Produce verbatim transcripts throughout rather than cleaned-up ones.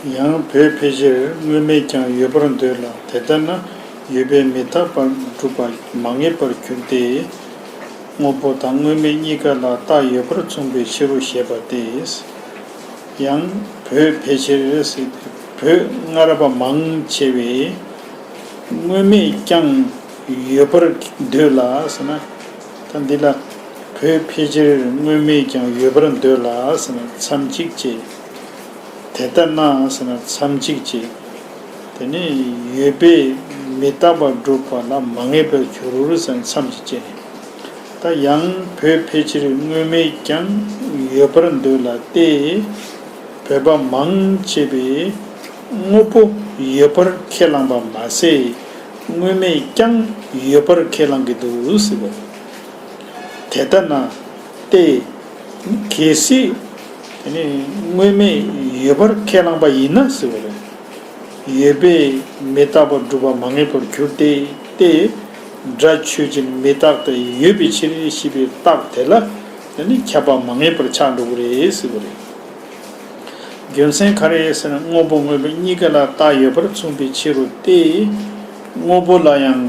ཡང་བོད་ཕལ་ཆེར་དངོས་མེད་ཀྱང་ཡོད་པར་འདོད་ལ། དེ་ལྟར་ན་ཡོད་པས་མི་རྟག་པར་སྒྲུབ་པ་མ་ངེས་པར་འགྱུར་ཏེ། དངོས་པོ་དང་དངོས་མེད་གཉིས་ཀ་ལ་རྟགས་ཡོད་པར་མཚུངས་པའི་ཕྱིར་རོ་ཞེས་པ་སྟེ། ཡང་བོད་ཕལ་ཆེར་ཟེར་ཏེ། བོད་སྔ་རབས་པ་མང་ཆེ་བས་དངོས་མེད་ཀྱང་ཡོད་པར་འདོད་ལ་ཟེར་ན། ད་འདི་ལ་བོད་ཕལ་ཆེར་དངོས་མེད་ཀྱང་ཡོད་པར་འདོད་ལ་ཟེར་ན་མཚམས་གཅིག་བཅད། དེ་ལྟར་ན་ཟེར་ན་མཚམས་གཅིག་བཅད། དེ་ནས་ཡོད་པས་མི་རྟག་པར་སྒྲུབ་པ་ལ་མ་ངེས་པར་འགྱུར་ཟེར་ན་མཚམས་གཅིག་བཅད། ད་ཡང་བོད་ཕལ་ཆེར་དངོས་མེད་ཀྱང་ཡོད་པར་འདོད་ལ་སྟེ། བོད་པ་མང་ཆེ་བས་དངོས་པོ་ཡོད་པར་ཁས་བླངས་པ་མ་ཟད། དངོས་མེད་ཀྱང་ཡོད་པར་ཁས་བླངས་ཀྱི་འདུག་ཟེར་བ། དེ་ལྟར་ན་སྟེ། གལ་སྲིད་དེ་ནི་དངོས་མེད་ཡོད་པར་ཁས་བླངས་པ་ཡིན་ན་ཟེར་བ་རེད། ཡོད་པས་མི་རྟག་པར་སྒྲུབ་པ་མ་ངེས་པར་འགྱུར་ཏེ། སྟེ། སྒྲ་ཆོས་ཅན་མི་རྟག་སྟེ་ཡོད་པའི་ཕྱིར་ཞེས་པའི་རྟགས་དེ་ལ་དེ་ནི་ཁྱབ་པ་མ་ངེས་པར་ཆགས་འགྲོ་གི་རེད་ཟེར་བ་རེད། རྒྱུ་མཚན་ག་རེ་ཟེར་ན། དངོས་པོ་དངོས་མེད་གཉིས་ཀ་ལ་རྟགས་ཡོད་པར་མཚུངས་པའི་ཕྱིར་རོ་སྟེ། དངོས་པོ་ལ་ཡང་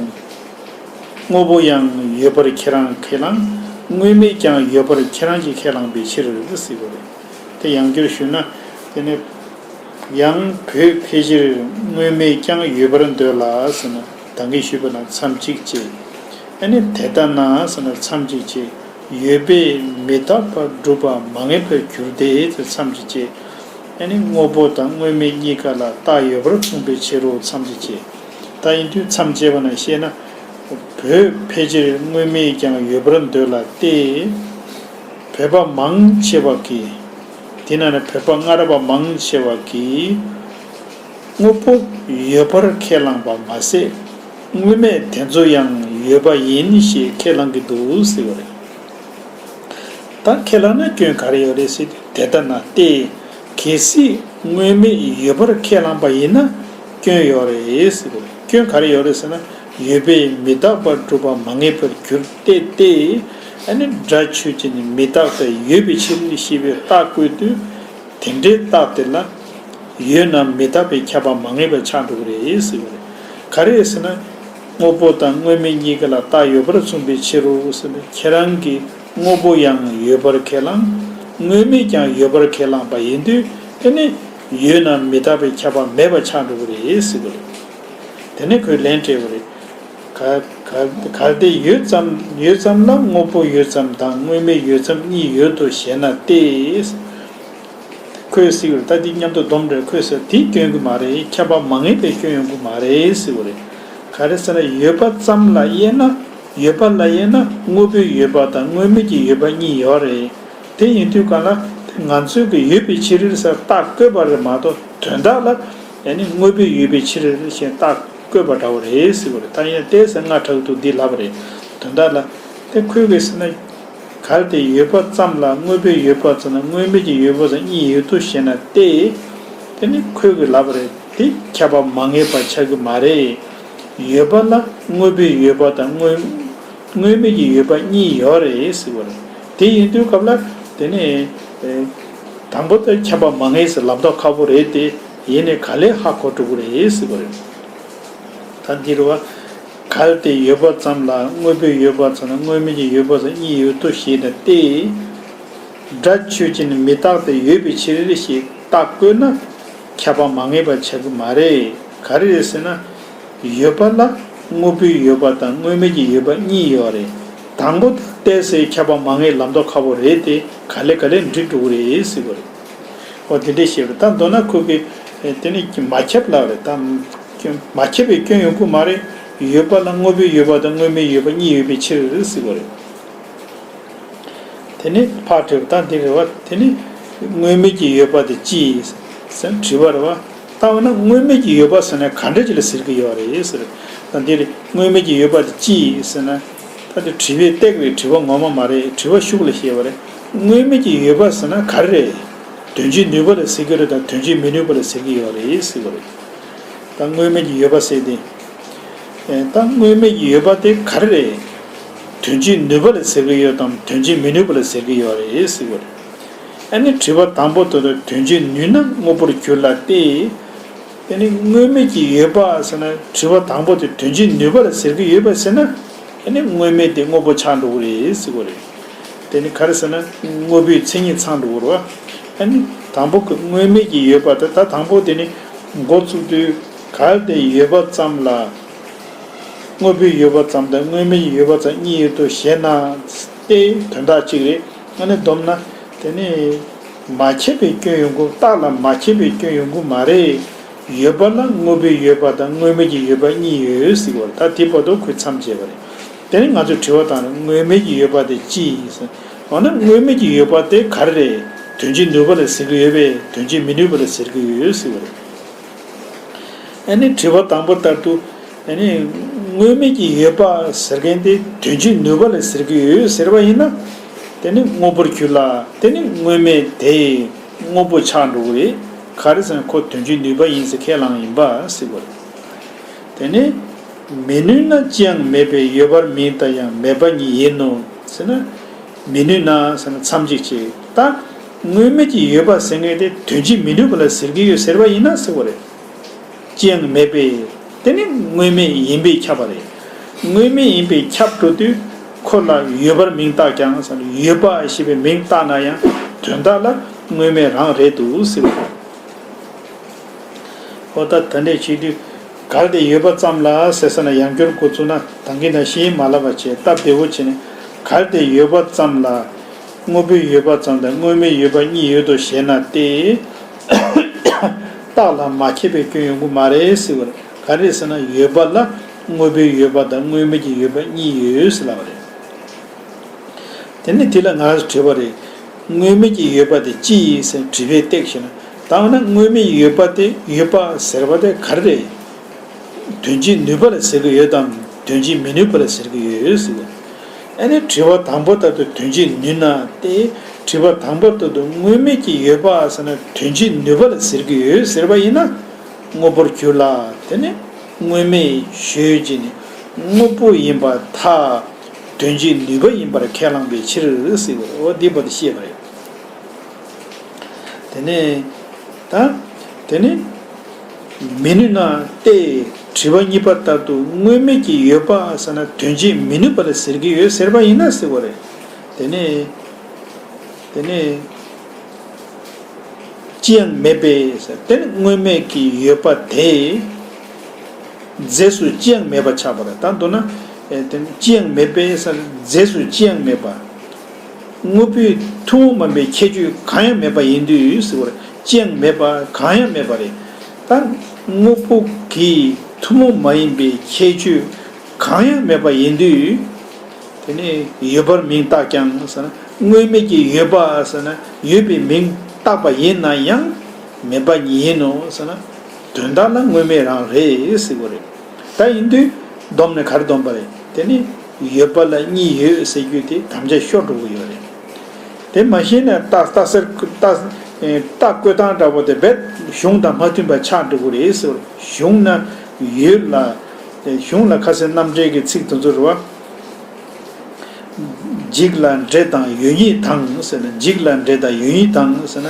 དངོས་པོ་ཡང་ཡོད་པར་ཁྱེད་རང་ཁས་བླངས། དངོས་མེད་ཀྱང་ཡོད་པར་ཁྱེད་རང་གིས་ཁས་བླངས་པའི་ཕྱིར་ཟེར་བ་རེད། དེ་ཡང་བསྐྱར་ཞུས་ན། དེ་ནི་ཡང་བོད་ཕལ་ཆེར་དངོས་མེད་ཀྱང་ཡོད་པར་འདོད་ལ་ཟེར་ན། ད་གིན་ཞུས་པ་ན་མཚམས་གཅིག་བཅད། ཨ་ནི་དེ་ལྟར་ན་ཟེར་ན་མཚམས་གཅིག་བཅད། ཡོད་པས་མི་རྟག་པར་སྒྲུབ་པ་མ་ངེས་པར་འགྱུར་ཏེ་ཟེར་མཚམས་གཅིག་བཅད། ཨ་ནི་དངོས་པོ་དང་དངོས་མེད་གཉིས་ཀ་ལ་རྟགས་ཡོད་པར་མཚུངས་པའི་ཕྱིར་རོ་མཚམས་གཅིག་བཅད། ད་ཡིན་དུས་མཚམས་བཅད་པ་ན་བཤད་ན། བོད་ཕལ་ཆེར་དངོས་མེད་ཀྱང་ཡོད་པར་འདོད་ལ་སྟེ། བོད་པ་མང་ཆེ་བ་གིས། དེ་ན་ནི་བོད་པ་སྔ་རབས་པ་མང་ཆེ་བ་གིས་དངོས་པོ་ཡོད་པར་ཁས་བླངས་པ་མ་ཟད། དངོས་མེད་དེ་ཚོ་ཡང་ཡོད་པ་ཡིན་ཞེས་ཁས་བླངས་ཀྱི་འདུག་ཟེར་བ་རེད། ད་ཁས་བླངས་ན་སྐྱོན་ག་རེ་ཡོད་རེད་ཟེར་དུས། དེ་ལྟར་ན་སྟེ། གལ་སྲིད་དངོས་མེད་ཡོད་པར་ཁས་བླངས་པ་ཡིན་ན་སྐྱོན་ཡོད་རེད་ཟེར་བ་རེད། སྐྱོན་ག་རེ་ཡོད་རེད་ཟེར་ན། ཡོད་པས་མི་རྟག་པར་སྒྲུབ་པ་མ་ངེས་པར་འགྱུར་ཏེ་སྟེ། ཨ་ནི་སྒྲ་ཆོས་ཅན་མི་རྟག་སྟེ་ཡོད་པའི་ཕྱིར་ཞེས་པའི་རྟགས་བཀོད་དུས། དེ་འདྲའི་རྟགས་དེ་ལ་ཡོད་ན་མི་རྟག་པས་ཁྱབ་པ་མ་ངེས་པར་ཆགས་འགྲོ་གི་རེད་ཟེར་བ་རེད། ག་རེ་ཟེར་ན། དངོས་པོ་དང་དངོས་མེད་གཉིས་ཀ་ལ་རྟགས་ཡོད་པར་མཚུངས་པའི་ཕྱིར་རོ་ཟེར་ན། ཁྱེད་རང་གིས་དངོས་པོ་ཡང་ཡོད་པར་ཁས་བླངས། དངོས་མེད་ཀྱང་ཡོད་པར་ཁས་བླངས་པ་ཡིན་དུས། དེ་ནི་ཡོད་ན་མི་རྟག་པས་ཁྱབ་པ་མེད་པར་ཆགས་འགྲོ་གི་རེད་ཟེར་བ་རེད། དེ་ནས་ཁོས་ལན་སྤྲད་པ་རེད། གལ་གལ་གལ་ཏེ་ཡོད་ཙམ་ཡོད་ཙམ་ལ་དངོས་པོ་ཡོད་ཙམ་དང་དངོས་མེད་ཡོད་ཙམ་གཉིས་ཡོད་དོ་ཞེ་ན་སྟེ། ཁོས་ཟེར་བ་རེད། ད་འདི་མཉམ་དུ་སྡོམ་རེད། ཁོས་ཟེར་དེ་སྐྱོན་གྱི་མ་རེད། ཁྱབ་པ་མ་ངེས་པའི་སྐྱོན་ཡོང་གི་མ་རེད་ཟེར་བ་རེད། ག་རེ་ཟེར་ན། ཡོད་པ་ཙམ་ལ་དབྱེ་ན། ཡོད་པ་ལ་དབྱེ་ན་དངོས་པོའི་ཡོད་པ་དང་དངོས་མེད་ཀྱི་ཡོད་པ་གཉིས་ཡོད་རེད། དེ་ཡིན་དུས་གང་ལ་ང་ཚོས་ཀྱི་ཡོད་པའི་ཕྱིར་ཟེར་རྟགས་བཀོད་པ་རེད་མ་གཏོགས། དོན་དག་ལ་ཡང་ནི་དངོས་པོའི་ཡོད་པའི་ཕྱིར་ཞེས་རྟགས་བཀོད་པ་འདྲ་བོ་རེད་ཟེར་བ་རེད། ད་ཡིན་ན་ཏོག་ཙམ་སྔ་དྲགས་འདུག་འདི་ལབ་པ་རེད། དོན་དག་ལ་དེ་ཁོས་ཀྱི་ཟེར་ན། གལ་ཏེ་ཡོད་པ་ཙམ་ལ་དངོས་པོའི་ཡོད་པ་ཙམ་དང་དངོས་མེད་ཀྱི་ཡོད་པ་ཙམ་གཉིས་ཡོད་དོ་ཞེ་ན་སྟེ། དེ་ནི་ཁོས་ཀྱི་ལབ་པ་རེད། དེ་ཁྱབ་པ་མ་ངེས་པ་ཆགས་ཀྱི་མ་རེད། ཡོད་པ་ལ་དངོས་པོའི་ཡོད་པ་དང་དངོས་དངོས་མེད་ཀྱི་ཡོད་པ་གཉིས་ཡོད་རེད་ཟེར་བ་རེད། དེ་ཡིན་དུས་སྐབས་ལ་དེ་ནི། ཨེ། དང་པོ་དེ་ཁྱབ་པ་མ་ངེས་ཟེར་ལབ་མདོག་ཁ་པོ་རེད་དེ། ཡིན་ནའི་ག་ལེར་ཧ་གོ་འགྲོ་གི་རེད་ཟེར་བ་རེད། ད་འདི་རེད་བ། གལ་ཏེ་ཡོད་པ་ཙམ་ལ་དངོས་པོའི་ཡོད་པ་ཙམ་དང་དངོས་མེད་ཀྱི་ཡོད་པ་ཙམ་གཉིས་ཡོད་དོ་ཞེ་ན་སྟེ། སྒྲ་ཆོས་ཅན་མི་རྟག་སྟེ་ཡོད་པའི་ཕྱིར་ཞེས་རྟགས་བཀོད་ན་ཁྱབ་པ་མ་ངེས་པ་ཆགས་ཀྱི་མ་རེད། ག་རེ་རེད་ཟེར་ན། ཡོད་པ་ལ་དངོས་པོའི་ཡོད་པ་དང་དངོས་མེད་ཀྱི་ཡོད་པ་གཉིས་ཡོད་རེད། དང་པོ་དེ་ཏོག་ཙམ་ཁྱབ་པ་མ་ངེས་ལབ་མདོག་ཁ་པོ་རེད་དེ། ག་ལེར་ག་ལེར་འགྲིག་འགྲོ་གི་རེད་ཟེར་བ་རེད། འོ་དེ་འདྲས་བཤད་པ་རེད། ད་མདོར་ན་ཁོ་གིས་དེ་ནི་མ་ཁྱབ་ལབ་རེད། ད་མ་ཁྱབ་པའི་སྐྱོན་ཡོང་གི་མ་རེད། ཡོད་པ་ལ་དངོས་པོའི་ཡོད་པ་དང་དངོས་མེད་ཡོད་པ་གཉིས་ཡོད་པའི་ཕྱིར་ཟེར་བ་རེད། དེ་ནི་ཕར་དྲིས་པ་ད་འདི་རེད་བ། དེ་ནི་དངོས་མེད་ཀྱི་ཡོད་པ་དེ་ཅི་ཟེར་དྲིས་པ་རེད་བ། ད་འོ་ན་དངོས་མེད་ཀྱི་ཡོད་པ་ཟེར་ན་ག་འདྲ་ཅིག་ལ་ཟེར་གྱི་ཡོད་རེད་ཟེར། ད་འདི་རེད། དངོས་མེད་ཀྱི་ཡོད་པ་དེ་ཅི་ཟེར་ན། ད་དེ་དྲི་བའི་སྟེགས་རེད། དྲི་བ་ངོ་མ་མ་རེད། དྲི་བ་ཤུགས་ལ་བཤད་པ་རེད། དངོས་མེད་ཀྱི་ཡོད་པ་ཟེར་ན་ག་རེ་རེད། དོན་སྤྱིའི་ནུས་པ་ལ་ཟེར་གྱི་རེད་དང་དོན་སྤྱིའི་མི་ནུས་པ་ལ་ཟེར་གྱི་ཡོད་རེད་ཟེར་བ་རེད། ད་དངོས་མེད་ཀྱི་ཡོད་པ་ཟེར་ཏེ། ཨེ། ད་དངོས་མེད་ཀྱི་ཡོད་པ་དེ་ག་རེ་རེད། དོན་སྤྱིའི་ནུས་པ་ལ་ཟེར་གྱི་ཡོད་དམ་དོན་སྤྱིའི་མི་ནུས་པ་ལ་ཟེར་གྱི་ཡོད་རེད་ཟེར་བ་རེད། ཨ་ནི་དྲི་བ་དང་པོ་དེ་དོན་སྤྱིའི་ནུས་ན་དངོས་པོར་འགྱུར་ལ་སྟེ། དེ་ནི་དངོས་མེད་ཀྱི་ཡོད་པ་ཟེར་ན་དྲི་བ་དང་པོ་དེ་དོན་སྤྱིའི་ནུས་པ་ལ་ཟེར་གྱི་ཡོད་པ་ཟེར་ན། ཨ་ནི་དངོས་མེད་དེ་དངོས་པོ་ཆགས་འགྲོ་གི་རེད་ཟེར་གྱི་རེད། དེ་ནི་ག་རེ་ཟེར་ན་དངོས་པོའི་མཚན་ཉིད་ཚང་འགྲོ་གི་རེད་བ། ཨ་ནི་དང་པོ་གི་དངོས་མེད་ཀྱི་ཡོད་པ་དེ་ད་དང་པོ་དེ་ནི་འགོ་བཙུགས་དུས་གལ་ཏེ་ཡོད་པ་ཙམ་ལ། དངོས་པོའི་ཡོད་པ་ཙམ་དང་དངོས་མེད་ཀྱི་ཡོད་པ་ཙམ་གཉིས་ཡོད་དོ་ཞེ་ན། དེ་དོན་དག་གཅིག་རེད། ཨ་ནི་བསྡོམས་ན་དེ་ནི་མ་ཁྱབ་པའི་སྐྱོན་ཡོང་གི། རྟགས་ལ་མ་ཁྱབ་པའི་སྐྱོན་ཡོང་གི་མ་རེད། ཡོད་པ་ལ་དངོས་པོའི་ཡོད་པ་དང་དངོས་མེད་ཀྱི་ཡོད་པ་གཉིས་ཡོད་ཟེར་བ་ད་དེ་བར་དུ་ཁོས་མཚམས་བཅད་པ་རེད། དེ་ནི་ང་ཚོས་དྲི་བ་བཏང་ན་དངོས་མེད་ཀྱི་ཡོད་པ་དེ་ཅི་ཡིན་ཟེར། འོ་ན་དངོས་མེད་ཀྱི་ཡོད་པ་དེ་ག་རེ་རེད། དོན་སྤྱིའི་ནུས་པ་ལ་ཟེར་གྱི་ཡོད་པས་དོན་སྤྱིའི་མི་ནུས་པ་ལ་ཟེར་གྱི་ཡོད་ཟེར་བ་རེད། ཨ་ནི་དྲི་བ་དང་པོ་ལྟར་དུ། ཨ་ནི་དངོས་མེད་ཀྱི་ཡོད་པ་ཟེར་མཁན་དེ་དོན་སྤྱིའི་ནུས་པ་ལ་ཟེར་གྱི་ཡོད་ཟེར་བ་ཡིན་ན། དེ་ནི་དངོས་པོར་འགྱུར་ལ་དེ་ནི་དངོས་མེད་དེ་དངོས་པོ་ཆགས་འགྲོ་གི་རེད། ག་རེ་ཟེར་ན་ཁོ་དོན་སྤྱིའི་ནུས་པ་ཡིན་ཟེར་ཁས་བླངས་ཡིན་པ་ཟེར་བ་རེད། དེ་ནི་མི་ནུས་ན་ཅི་ཡང་མེད་པས་ཡོད་པར་མིང་བཏགས་ཀྱང་མེད་པ་ཉིད་ཡིན་ནོ་ཟེར་ན། མི་ནུས་ན་ཟེར་ན་མཚམས་གཅིག་བྱས། ད་དངོས་མེད་ཀྱི་ཡོད་པ་ཟེར་མཁན་དེ་དོན་སྤྱིའི་མི་ནུས་པ་ལ་ཟེར་གྱི་ཡོད་ཟེར་བ་ཡིན་ན་ཟེར་བ་རེད། ཅི་ཡང་མེད་པས་དེ་ནི་དངོས་མེད་ཡིན་པས་ཁྱབ་པ་རེད། དངོས་མེད་ཡིན་པས་ཁྱབ་འགྲོ་དུས་ཁོ་ལ་ཡོད་པར་མིང་བཏགས་ཀྱང་ཟེར་ན་ཡོད་པ་ཞེས་པའི་མིང་བཏགས་ན་ཡང་དོན་དག་ལ་དངོས་མེད་རང་རེད་འདུག་ཟེར་བ་རེད། ཨོ་ད་ད་འདྲས་བྱེད་དུས། གལ་ཏེ་ཡོད་པ་ཙམ་ལ་ཟེར་ས་ན་ཡང་བསྐྱར་འགོ་བཙུགས་ན་ད་གིན་ནང་བཞིན་མ་ལབ་པ་བྱས་སྟབས་བདེ་བོ་བྱས་ནས་གལ་ཏེ་ཡོད་པ་ཙམ་ལ། དངོས་པོའི་ཡོད་པ་ཙམ་དང་དངོས་མེད་ཡོད་པ་གཉིས་ཡོད་དོ་ཞེ་ན་སྟེ། རྟགས་ལ་མ་ཁྱབ་པའི་སྐྱོན་ཡོང་གི་མ་རེད་ཟེར་བ་རེད། ག་རེ་ཟེར་ན་ཡོད་པ་ལ་དངོས་པོའི་ཡོད་པ་དང་དངོས་མེད་ཀྱི་ཡོད་པ་གཉིས་ཡོད་ཟེར་ལབ་པ་རེད། དེ་ནི་དེ་ལ་ང་རང་ཚོ་དྲི་བ་རེད། དངོས་མེད་ཀྱི་ཡོད་པ་དེ་ཅི་ཡིན་ཟེར་དྲི་བའི་སྟེགས་ཤིག་ན། ད་འོ་ན་དངོས་མེད་ཀྱི་ཡོད་པ་དེ་ཡོད་པ་ཟེར་བ་དེ་ག་རེ་རེད། དོན་སྤྱིའི་ནུས་པ་ལ་ཟེར་གྱི་ཡོད་དམ་དོན་སྤྱིའི་མི་ནུས་པ་ལ་ཟེར་གྱི་ཡོད་ཟེར་གྱི། ཨ་ནི་དྲི་བ་དང་པོ་ལྟར་དུ་དོན་སྤྱིའི་ནུས་ན་སྟེ། དྲི་བ་དང་པོ་ལྟར་དུ་དངོས་མེད་ཀྱི་ཡོད་པ་ཟེར་ན་དོན་སྤྱིའི་ནུས་པ་ལ་ཟེར་གྱི་ཡོད་ཟེར་བ་ཡིན་ན། དངོས་པོར་གྱུར་ལ་དེ་ནི་དངོས་མེད་ཞེས་བྱས་ནས་དངོས་པོ་ཡིན་པར་ཐལ། དོན་སྤྱིའི་ནུས་པ་ཡིན་པར་ཁས་བླངས་པའི་ཕྱིར་ཟེར་བ་འོ་འདི་བར་དུ་བཤད་པ་རེད། དེ་ནས་ད་དེ་ནི་མི་ནུས་ན་སྟེ། དྲི་བ་གཉིས་པ་ལྟར་དུ་དངོས་མེད་ཀྱི་ཡོད་པ་ཟེར་ན་དོན་སྤྱིའི་མི་ནུས་པ་ལ་ཟེར་གྱི་ཡོད་ཟེར་བ་ཡིན་ན་ཟེར་བ་རེད། དེ་ནས་དེ་ནས། ཅི་ཡང་མེད་པས་དེ་ནི་དངོས་མེད་ཀྱི་ཡོད་པ་དེ། རྫས་སུ་ཅི་ཡང་མེད་པ་ཆགས་པ་རེད། ད་མདོར་ན། ཨེ་དེ་ནི་ཅི་ཡང་མེད་པས་རྫས་སུ་ཅི་ཡང་མེད་པ། དངོས་པོའི་ཐུན་མོང་མ་ཡིན་པའི་ཁྱད་ཆོས་གང་ཡང་མེད་པ་ཡིན་དུས་ཟེར་བ་རེད། ཅི་ཡང་མེད་པ་གང་ཡང་མེད་པ་རེད། ད་དངོས་པོ་གི་ཐུན་མོང་མ་ཡིན་པའི་ཁྱད་ཆོས་གང་ཡང་མེད་པ་ཡིན་དུས། དེ་ནས་ཡོད་པར་མིང་བཏགས་ཀྱང་ཟེར་ན་དངོས་མེད་ཀྱི་ཡོད་པ་ཟེར་ན་ཡོད་པའི་མིང་བཏགས་པ་ཡིན་ན་ཡང་མེད་པ་ཉིད་ཡིན་ནོ་ཟེར་ན་དོན་དག་ལ་དངོས་མེད་རང་རེད་ཟེར་བ་རེད། ད་ཡིན་དུས་བསྡོམས་ནས་ག་རེ་བསྡོམས་པ་རེད། དེ་ནི་ཡོད་པ་ལ་གཉིས་ཡོད་ཟེར་རྒྱུ་དེ་དམ་བཅའ་ཤོར་འགྲོ་གི་ཡོད་རེད། དེ་མ་ཤེས་ན་རྟགས་རྟགས་གསལ་རྟགས་རྟགས་བཀོད་སྟངས་འདྲ་པོ་དེ་རྦད་གཞུང་དང་མ་མཐུན་པ་ཆགས་འགྲོ་གི་རེད་ཟེར་བ་རེད། གཞུང་ན་ཡོད་ལ། གཞུང་ལ་ཁ་སང་རྣམ་འགྲེལ་གྱི་ཚིག་དེ་ཚོ་རེད་བ། འཇིག་ལ་འབྲས་དང་ཡོད་ཉིད་དང་ཟེར་ན་འཇིག་ལ་འབྲས་དང་ཡོད་ཉིད་དང་ཟེར་ན་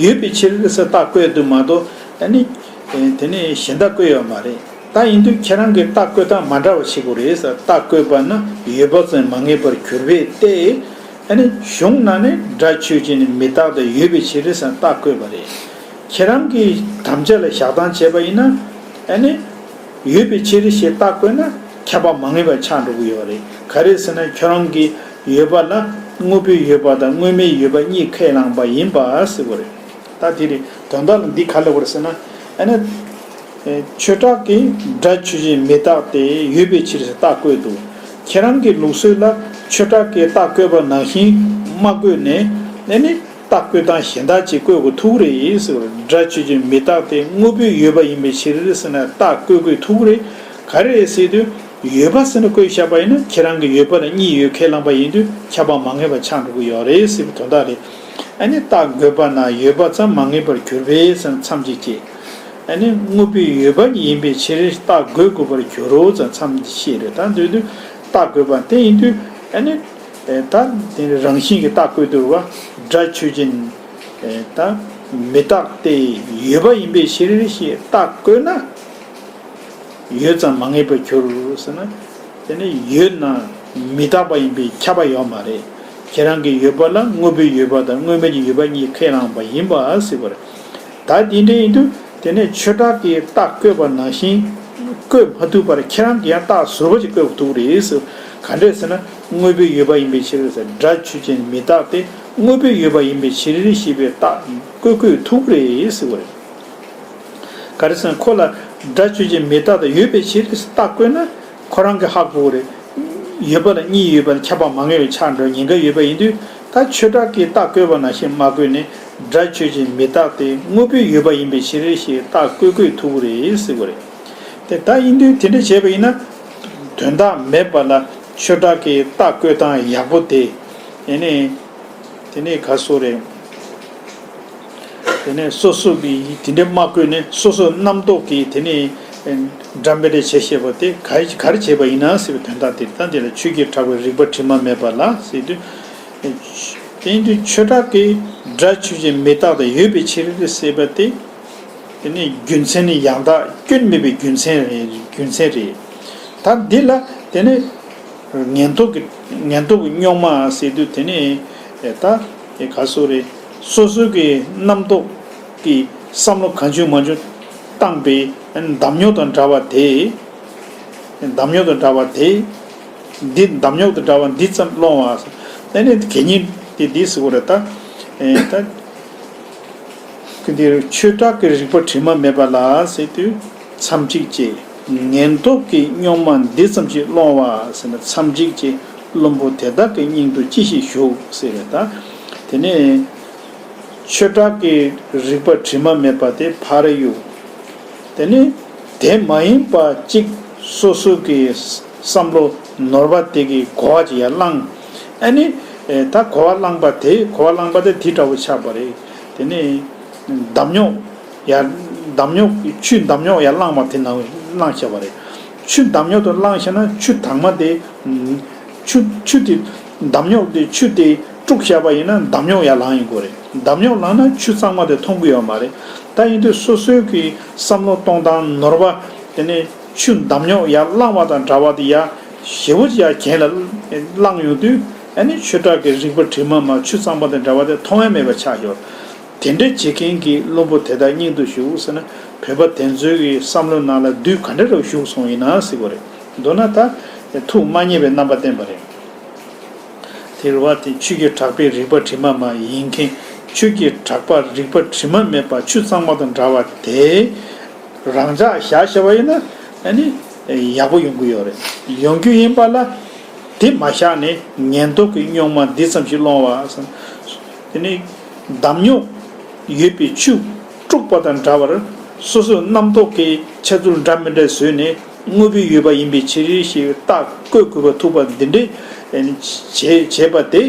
ཡོད་པའི་ཕྱིར་ཟེར་རྟགས་བཀོད་འདུག་མ་གཏོགས་ཨ་ནི། དེ་ནས་གཞན་དག་བཀོད་ཡོད་མ་རེད། ད་ཡིན་དུས་ཁྱེད་རང་གིས་རྟགས་བཀོད་སྟངས་མ་འདྲ་བ་བྱེད་དགོས་རེད་ཟེར། རྟགས་བཀོད་པ་ན་ཡོད་པ་ཙམ་མ་ངེས་པར་གྱུར་པས་ཏེ། ཨ་ནི་གཞུང་ནང་ནས་སྒྲ་ཆོས་ཅན་ནི་མི་རྟག་སྟེ་ཡོད་པའི་ཕྱིར་ཟེར་རྟགས་བཀོད་པ་རེད། ཁྱེད་རང་གིས་དམ་བཅའ་ལ་བཞག་སྟངས་བྱས་པ་ཡིན་ན། ཨ་ནི། ཡོད་པའི་ཕྱིར་ཞེས་རྟགས་བཀོད་ན་ཁྱབ་པ་མ་ངེས་པ་ཆགས་འགྲོ་གི་ཡོད་རེད། ག་རེ་ཟེར་ན་ཁྱོད་རང་གིས་ཡོད་པ་ལ་དངོས་པོའི་ཡོད་པ་དང་དངོས་མེད་ཡོད་པ་གཉིས་ཁས་བླངས་པ་ཡིན་པ་ཟེར་བ་རེད། ད་དེ་རེད། དོན་དག་ལ་འདི་ག་ལབ་དགོས་རེད་ཟེར་ན། ཨ་ནི། ཆོས་གྲགས་ཀྱིས་སྒྲ་ཆོས་ཅན་མི་རྟག་སྟེ་ཡོད་པའི་ཕྱིར་ཟེར་རྟགས་བཀོད་འདུག་ཁྱེད་རང་གི་ལུགས་སྲོལ་ལ་ཆོས་གྲགས་ཀྱིས་རྟགས་བཀོད་པ་ནང་བཞིན་མ་བཀོད་ནས་ཨ་ནི། རྟགས་བཀོད་སྟངས་གཞན་དག་ཅིག་བཀོད་དགོས་ཐུག་རེད་ཟེར་བ་རེད། སྒྲ་ཆོས་ཅན་མི་རྟག་སྟེ་དངོས་པོའི་ཡོད་པ་ཡིན་པའི་ཕྱིར་ཟེར་ན་རྟགས་བཀོད་དགོས་ཐུག་རེད། ག་རེ་རེད་ཟེར་དུས་ཡོད་པ་ཟེར་ན་བཀོད་བཞག་པ་ཡིན་ན་ཁྱེད་རང་གི་ཡོད་པ་ལ་གཉིས་ཡོད་ཁས་བླངས་པ་ཡིན་དུས་ཁྱབ་པ་མ་ངེས་པ་ཆགས་འགྲོ་གི་ཡོད་རེད་ཟེར་བའི་དོན་དག་རེད། ཨ་ནི་རྟགས་འགོད་པ་ན་ཡོད་པ་ཙམ་མ་ངེས་པར་གྱུར་པས་ཟེར་ན་མཚམས་གཅིག་བཅད། ཨ་ནི་དངོས་པོའི་ཡོད་པ་ཡིན་པའི་ཕྱིར་རྟགས་འགོད་དགོས་པར་གྱུར་རོ་ཟེར་ན་མཚམས་གཅིག་བཅད་རེད། ད་འདོད་དུས་རྟགས་འགོད་པ་དེ་ཡིན་དུས་ཨ་ནི། ད་དེ་ནི་རང་བཞིན་གྱི་རྟགས་བཀོད་དུ་རུ་བ། སྒྲ་ཆོས་ཅན། ད་མི་རྟག་སྟེ་ཡོད་པ་ཡིན་པའི་ཕྱིར་ཞེས་རྟགས་བཀོད་ན། ཡོད་ཙམ་མ་ངེས་པར་འགྱུར་ཟེར་ན། དེ་ནི་ཡོད་ན་མི་རྟག་པ་ཡིན་པས་ཁྱབ་པ་ཡོད་མ་རེད། ཁྱེད་རང་གི་ཡོད་པ་ལ་དངོས་པོའི་ཡོད་པ་དང་དངོས་མེད་ཀྱི་ཡོད་པ་གཉིས་ཁས་བླངས་པ་ཡིན་པ་ཟེར་བ་རེད། ད་དེ་འདྲ་ཡིན་དུས་དེ་ནས་ཆོས་གྲགས་ཀྱིས་རྟགས་བཀོད་པ་ནང་བཞིན་བཀོད་མ་ཐུབ་པར་ཁྱེད་རང་གིས་ཡང་རྟགས་ཟུར་པ་ཅིག་བཀོད་ཐུབ་རེད་ཟེར། ག་འདྲས་ཟེར་ན། དངོས་པོའི་ཡོད་པ་ཡིན་པའི་ཕྱིར་ཟེར། སྒྲ་ཆོས་ཅན་མི་རྟག་སྟེ་དངོས་པོའི་ཡོད་པ་ཡིན་པའི་ཕྱིར་ཞེས་པའི་རྟགས་བཀོད་བཀོད་ཐུབ་རེད་ཟེར་བ་རེད། ག་རེ་ཟེར་ན་ཁོ་ལ་སྒྲ་ཆོས་ཅན་མི་རྟག་སྟེ་ཡོད་པའི་ཕྱིར་རྟགས་བཀོད་ན་ཁོ་རང་གི་ཧ་གོ་གི་རེད། ཡོད་པ་ལ་གཉིས་ཡོད་པ་ལ་ཁྱབ་པ་མ་ངེས་པའི་ཆ་འགྲོ་ཉེན་ཁ་ཡོད་པ་ཡིན་དུས། ད་ཆོས་གྲགས་ཀྱིས་རྟགས་བཀོད་པ་ནང་བཞིན་མ་བཀོད་ནས་སྒྲ་ཆོས་ཅན་མི་རྟག་སྟེ་དངོས་པོའི་ཡོད་པ་ཡིན་པའི་ཕྱིར་ཞེས་རྟགས་བཀོད་བཀོད་ཐུབ་ཀྱི་རེད་ཟེར་གྱི་རེད། དེ་ལྟ་ཡིན་དུས་དེ་འདྲ་བྱས་པ་ཡིན་ན། དོན་དག་མེད་པ་ལ་ཆོས་གྲགས་ཀྱི་རྟགས་བཀོད་སྟངས་ཡག་པོ་དེ། ཨེ་ནི། དེ་ནས་ག་སོ་རེད། དེ་ནས་སོ་སོ་གིས་དེ་འདྲ་མ་བཀོད་ནས་སོ་སོ་རྣམ་རྟོག་གིས་དེ་ནས་འདྲ་མི་འདྲ་བྱེད་ཤེས་པ་དེ་ག་ག་རེ་བྱས་པ་ཡིན་ན་ཟེར་བའི་དོན་དག་དེ་ད་འདི་ལ་ཆོས་ཀྱི་གྲགས་པའི་རིགས་པ་དྲི་མ་མེད་པ་ལ་ཟེར་དུས། དེ་ཡིན་དུས་ཆོས་གྲགས་ཀྱིས་སྒྲ་ཆོས་ཅན་མི་རྟག་སྟེ་ཡོད་པའི་ཕྱིར་ཟེར་བ་དེ། དེ་ནས་རྒྱུ་མཚན་ནི་ཡང་དག་སྐྱོན་མེད་པའི་རྒྱུ་མཚན་རེད་རྒྱུ་མཚན་རེད། ད་འདི་ལ་དེ་ནས་ངན་རྟོག་གི་ངན་རྟོག་གི་རྙོག་མ་ཟེར་དུས་དེ་ནས་ད་ག་སོ་རེད། སོ་སོའི་གི་རྣམ་རྟོག་གི་བསམ་བློ་གང་བྱུང་མང་བྱུང་བཏང་པའི་འདམ་རྙོག་དང་འདྲ་བ་དེ། འདམ་རྙོག་དང་འདྲ་བ་དེ། འདི་འདམ་རྙོག་དང་འདྲ་བ་འདི་ཙམ་སློང་བ། ཨ་ནི་གད་སྙིགས་དེ་འདི་ཟེར་བ་རེད་ད། ཨེ་ད། ཀུན་དེ་ཆོས་གྲགས་ཀྱི་རིགས་པ་དྲི་མ་མེད་པ་ལ་ཟེར་དུས་མཚམས་གཅིག་བཅད། ངན་རྟོག་གི་རྙོག་མ་འདི་ཙམ་ཞིག་སློང་བ་ཟེར་ན་མཚམས་གཅིག་བཅད། བླུན་པོ་དེ་དག་གི་སྙིང་དུ་ཅི་ཞིག་ཞུགས་ཟེར་བས་ད། དེ་ནས་ཆོས་གྲགས་ཀྱི་རིགས་པ་དྲི་མ་མེད་པ་དེ་ཕར་གཡུག་དེ་ནི་དེ་མ་ཡིན་པ་གཅིག་སོ་སོ་གི་བསམ་བློ་ནོར་བ་དེ་གི་གོ་བ་ཅིག་ཡར་བླངས། ཨ་ནི་ད་གོ་བ་བླངས་པ་དེ་གོ་བ་བླངས་པ་དེ་དེ་འདྲ་བོ་ཆགས་པ་རེད། དེ་ནི་འདམ་རྙོག་ཡར་འདམ་རྙོག་ཆུ་འདམ་རྙོག་ཡར་བླངས་པ་དེ་ནང་བླངས་བྱས་པ་རེད། ཆུ་འདམ་རྙོག་ཏུ་བླངས་བྱས་ན་ཆུ་དྭངས་མ་དེ། ཆུ་ཆུ་དེ་འདམ་རྙོག་དེ་ཆུ་དེ་དཀྲུགས་བཞག་པ་ཡིན་ན་འདམ་རྙོག་ཡར་ལངས་ཡོང་གི་རེད། འདམ་རྙོག་ལངས་ན་ཆུ་གཙང་མ་དེ་མཐོང་གི་ཡོད་མ་རེད། ད་ཡིན་དུས་སོ་སོའི་གི་བསམ་བློ་གཏོང་སྟངས་ནོར་བ་དེ་ནས་ཆུ་འདམ་རྙོག་ཡར་བླངས་པ་དང་འདྲ་བ་དེ་ཡར་ཞེ་པོ་ཅིག་ཡར་གྱེན་ལ་བླངས་ཡོང་དུས་ཨ་ནི་ཆོས་གྲགས་ཀྱི་རིགས་པ་དྲི་མ་མ་ཆུ་གཙང་མ་དང་འདྲ་བ་དེ་མཐོང་ཡ་མེད་པ་ཆགས་ཡོད། དེ་འདྲ་བྱེད་མཁན་གྱི་བླུན་པོ་དེ་དག་སྙིང་དུ་ཞུགས་ཟེར་ན་བོད་པ་དེ་ཚོའི་གི་བསམ་བློའི་ནང་ལ་བདུད་ག་འདྲ་རུ་ཞུགས་སོང་ཡིན་ན་ཟེར་གི་རེད། མདོར་ན་ད་ཐུགས་མ་མཉེས་པའི་རྣམ་པ་བསྟན་པ་རེད། དེ་རུ་བ་དེ་ཆོས་ཀྱི་གྲགས་པའི་རིགས་པ་དྲི་མ་མ་ཡིན་མཁན། ཆོས་ཀྱི་གྲགས་པ་རིགས་པ་དྲི་མ་མེད་པ་ཆུ་གཙང་མ་དང་འདྲ་བ་དེ་རང་འཇགས་བཞག་བྱས་པ་ཡིན་ན་ཨ་ནི་ཡག་པོ་ཡོང་གི་ཡོད་རེད། ཡོང་རྒྱུ་ཡིན་པ་ལ་དེ་མ་བཞག་ནས་ངན་རྟོག་གི་རྙོག་མ་འདི་ཙམ་ཞིག་སློང་བ། དེ་ནི་འདམ་རྙོག་ཡོད་པའི་ཆུ་དཀྲུགས་པ་དང་འདྲ་བར་སོ་སོའི་རྣམ་རྟོག་གི་འཆར་ཚུལ་འདྲ་མི་འདྲ་བཟོས་ནས་དངོས་པོའི་ཡོད་པ་ཡིན་པའི་ཕྱིར་ཞེས་རྟགས་བཀོད་དགོས་པ་ཐུག་པ་འདི་འདྲའི་བྱས་བྱས་པ་དེ་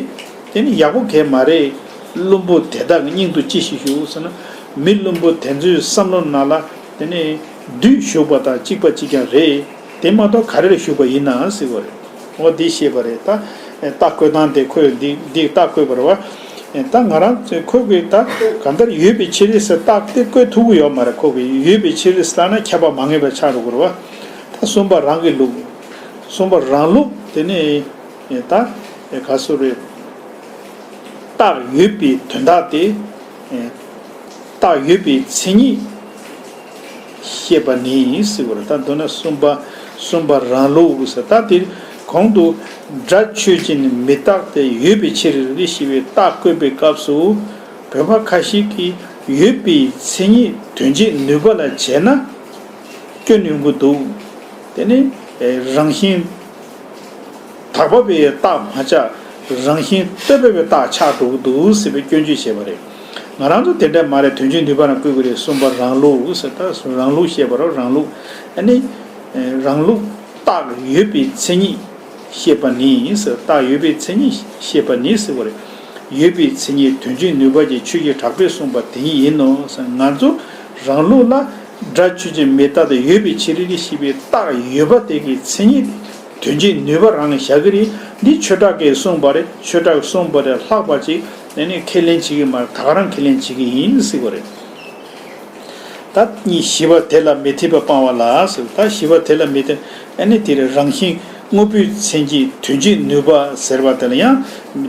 དེ་ནི་ཡག་པོ་གང་ཡང་མ་རེད། བླུན་པོ་དེ་དག་གི་སྙིང་དུ་ཅི་ཞིག་ཞུགས་ཟེར་ན། མི་བླུན་པོ་དེ་ཚོའི་བསམ་བློ་ནང་ལ་དེ་ནི་བདུད་ཞུགས་པ་དང་གཅིག་པ་གཅིག་རྐྱང་རེད། དེ་མ་གཏོགས་ག་རེ་ལ་ཞུགས་པ་ཡིན་ན་ཟེར་བ་རེད། འོ་འདི་ཤེས་པ་རེད་ད། རྟགས་བཀོད་སྟངས་དེ་ཁོས་འདི་འདི་རྟགས་བཀོད་པ་རེད་བ། ད་ང་རང་ཚོས་ཁོ་གིས་ད་གང་ལྟར་ཡོད་པའི་ཕྱིར་ཟེར་རྟགས་དེ་བཀོད་ཐུབ་ཀྱི་ཡོད་མ་རེད། ཁོ་གིས་ཡོད་པའི་ཕྱིར་ཟེར་ན་ཁྱབ་པ་མ་ངེས་པ་ཆགས་འགྲོ་གི་རེད་བ། ད་གསུམ་པ་རང་གི་ལུགས། གསུམ་པ་རང་ལུགས་དེ་ནི་ད་ག་སུ་རེད། རྟགས་ཡོད་པའི་དོན་དག་དེ། རྟགས་ཡོད་པའི་མཚན་ཉིད་བཤད་པ་ནི་ཟེར་བ་རེད། ད་མདོར་ན་གསུམ་པ་གསུམ་པ་རང་ལུགས་ཟེར། ད་དེ་གོང་དུ་སྒྲ་ཆོས་ཅན་མི་རྟག་སྟེ་ཡོད་པའི་ཕྱིར་ཞེས་པའི་རྟགས་བཀོད་པའི་སྐབས་སུ་བོད་པ་ཁ་ཤས་ཀྱིས་ཡོད་པའི་མཚན་ཉིད་དོན་བྱེད་ནུས་པ་ལ་བྱས་ན། སྐྱོན་ཡོང་གི་འདུག་དེ་ནི་རང་བཞིན་དག་པ་བའི་རྟགས་མ་ཆགས། རང་བཞིན་རྟོག་པ་བའི་རྟགས་ཆགས་འགྲོ་གི་འདུག་ཟེར་བའི་སྐྱོན་བརྗོད་བྱས་པ་རེད། ང་རང་ཚོ་དེ་འདྲ་མ་རེད། དོན་བྱེད་ནུས་པ་རང་བཀོད་ཀྱི་རེད། གསུམ་པ་རང་ལུགས་ཟེར། ད་རང་ལུགས་བཤད་པ་རོ། རང་ལུགས་ཨ་ནི་རང་ལུགས་རྟགས་ཡོད་པའི་མཚན་ཉིད་བཤད་པ་ནི་ཟེར། རྟགས་ཡོད་པའི་མཚན་ཉིད་བཤད་པ་ནི་ཟེར་བ་རེད། ཡོད་པའི་མཚན་ཉིད་དོན་བྱེད་ནུས་པ་ཅན་ཆོས་ཀྱི་གྲགས་པས་གསུངས་པ་དེ་ཉིད་ཡིན་ནོ། ང་ཚོ་རང་ལུགས་ལ་སྒྲ་ཆོས་ཅན་མི་རྟག་སྟེ་ཡོད་པའི་ཕྱིར་ཞེས་པའི་རྟགས་ཡོད་པ་དེ་གི་མཚན་ཉིད་དོན་བྱེད་ནུས་པ་རང་བཞག་གི་རེད། འདི་ཆོས་གྲགས་ཀྱིས་གསུངས་པ་རེད། ཆོས་གྲགས་གསུངས་པ་རེད། ལྷག་པ་ཅིག་ ཨ་ནི་ཁས་ལེན་བྱེད་ཀྱི་མ་རེད། ད་ག་རང་ཁས་ལེན་བྱེད་ཀྱི་ཡིན་ཟེར་བ་རེད། ད་གཉིས་བཞི་པ་དེ་ལ་མི་འཐད་པ་སྤང་བ་ལ་ཟེར། ད་བཞི་པ་དེ་ལ་མི་འཐད། ཨ་ནི་དེ་རེད། རང་བཞིན་དངོས་པོའི་མཚན་ཉིད་དོན་བྱེད་ནུས་པ་ཟེར་བ་དེ་ལ་ཡང་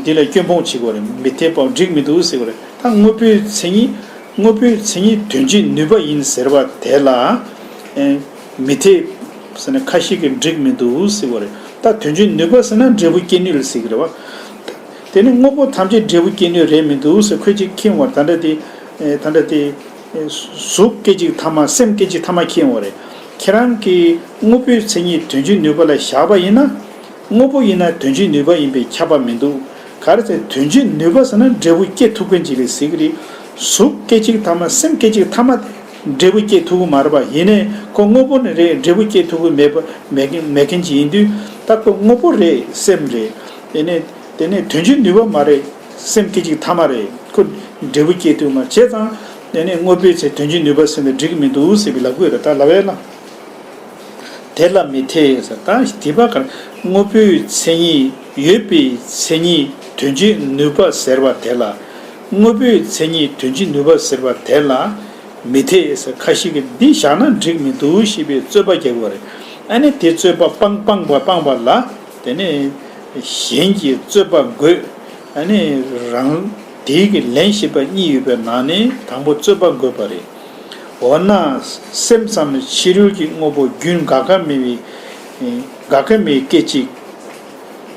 འདི་ལ་སྐྱོན་སྤོང་བྱེད་དགོས་རེད། མི་འཐད་པ་འགྲིག་མི་འདུག་ཟེར་བ་རེད། ད་དངོས་པོའི་མཚན་ཉིད་དངོས་པོའི་མཚན་ཉིད་དོན་བྱེད་ནུས་པ་ཡིན་ཟེར་བ་དེ་ལ། ཨེ། མི་འཐད་ཟེར་ན་ཁ་ཤས་ཀྱིས་འགྲིག་མི་འདུག་ཟེར་བ་རེད། ད་དོན་བྱེད་ནུས་པ་ཟེར་ན་འབྲས་བུ་སྐྱེ་ནུས་ལ་ཟེར་གྱི་རེད་བ། དེ་ནི་དངོས་པོ་ཐམས་ཅད་འབྲས་བུ་སྐྱེ་ནུས་རེད་མི་འདུག་ཟེར་ཁོས་ཅིག་ཁྱེར་ཡོང་བ། ད་འདྲ་དེ་ཨེ་ད་འདྲ་དེ་ཨེ་གཟུགས་སྐད་ཅིག་ཐ་མ་སེམས་སྐད་ཅིག་ཐ་མ་ཁྱེར་ཡོང་བ་རེད། ཁྱེད་རང་གིས་དངོས་པོའི་མཚན་ཉིད་དོན་བྱེད་ནུས་པ་ལ་བཞག་པ་ཡིན་ན། དངོས་པོ་ཡིན་ན་དོན་བྱེད་ནུས་པ་ཡིན་པས་ཁྱབ་པ་མི་འདུག་ག་རེ་ཟེར། དོན་བྱེད་ནུས་པ་ཟེར་ན་འབྲས་བུ་སྐྱེ་ཐུབ་མཁན་ཅིག་ལ་ཟེར་གྱི་རེད། གཟུགས་སྐད་ཅིག་ཐ་མ་སེམས་སྐད་ཅིག་ཐ་མ་དེ་འབྲས་བུ་སྐྱེ་ཐུབ་ཀྱི་མ་རེད་པ། ཡིན་ནའི་ཁོ་དངོས་པོ་ནི་རེད། འབྲས་བུ་སྐྱེ་ཐུབ་ཀྱི་མེད་པ་མེད་མཁན་མེད་མཁན་ཅིག་ཡིན་དུས། ད་ཁོ་དངོས་པོ་རེད། སེམས་རེད། དེ་ནས་དེ་ནས་དོན་བྱེད་ནུས་པ་མ་རེད། སེམས་སྐད་ཅིག་ཐ་མ་རེད། ཁོ་འབྲས་བུ་སྐྱེ་ཐུབ་མ་བྱས་ཙང་། དེ་ནས་དངོས་པོའི་ཚེ་དོན་བྱེད་ནུས་པ་ཟེར་ན་འགྲིག་གི་མི་འདུག་ཟེར་བའི་ལབ་དགོས་རེད། ད་ལབ་ཡས་ལ། དེ་ལ་མི་འཐད་ཟེར། ད་དེ་བ་གར་དངོས་པོའི་མཚན་ཉིད་ཡོད་པའི་མཚན་ཉིད་དོན་བྱེད་ནུས་པ་ཟེར་བ་དེ་ལ། དངོས་པོའི་མཚན་ཉིད་དོན་བྱེད་ནུས་པ་ཟེར་བ་དེ་ལ་མི་འཐད་ཟེར། ཁ་ཤས་ཀྱིས་འདི་བཞག་ན་འགྲིག་མི་འདུག་ཞེས་པའི་རྩོད་པ་རྒྱག་གི་ཡོད་རེད། ཨ་ནི་དེ་རྩོད་པ་སྤང་སྤངས་པ་སྤངས་པ་ལ། དེ་ནས་གཞན་གྱི་རྩོད་པ་དགོས། ཨ་ནི་རང་དེའི་གི་ལན་ཞེས་པ་གཉིས་ཡོད་པའི་ནང་ནས་དང་པོ་རྩོད་པ་དགོས་པ་རེད། འོ་ན་སེམས་ཙམ་ཕྱི་རོལ་གྱི་དངོས་པོ་རྒྱུན་འགག་ག་མེད་པའི་འགག་ག་མེད་སྐད་ཅིག་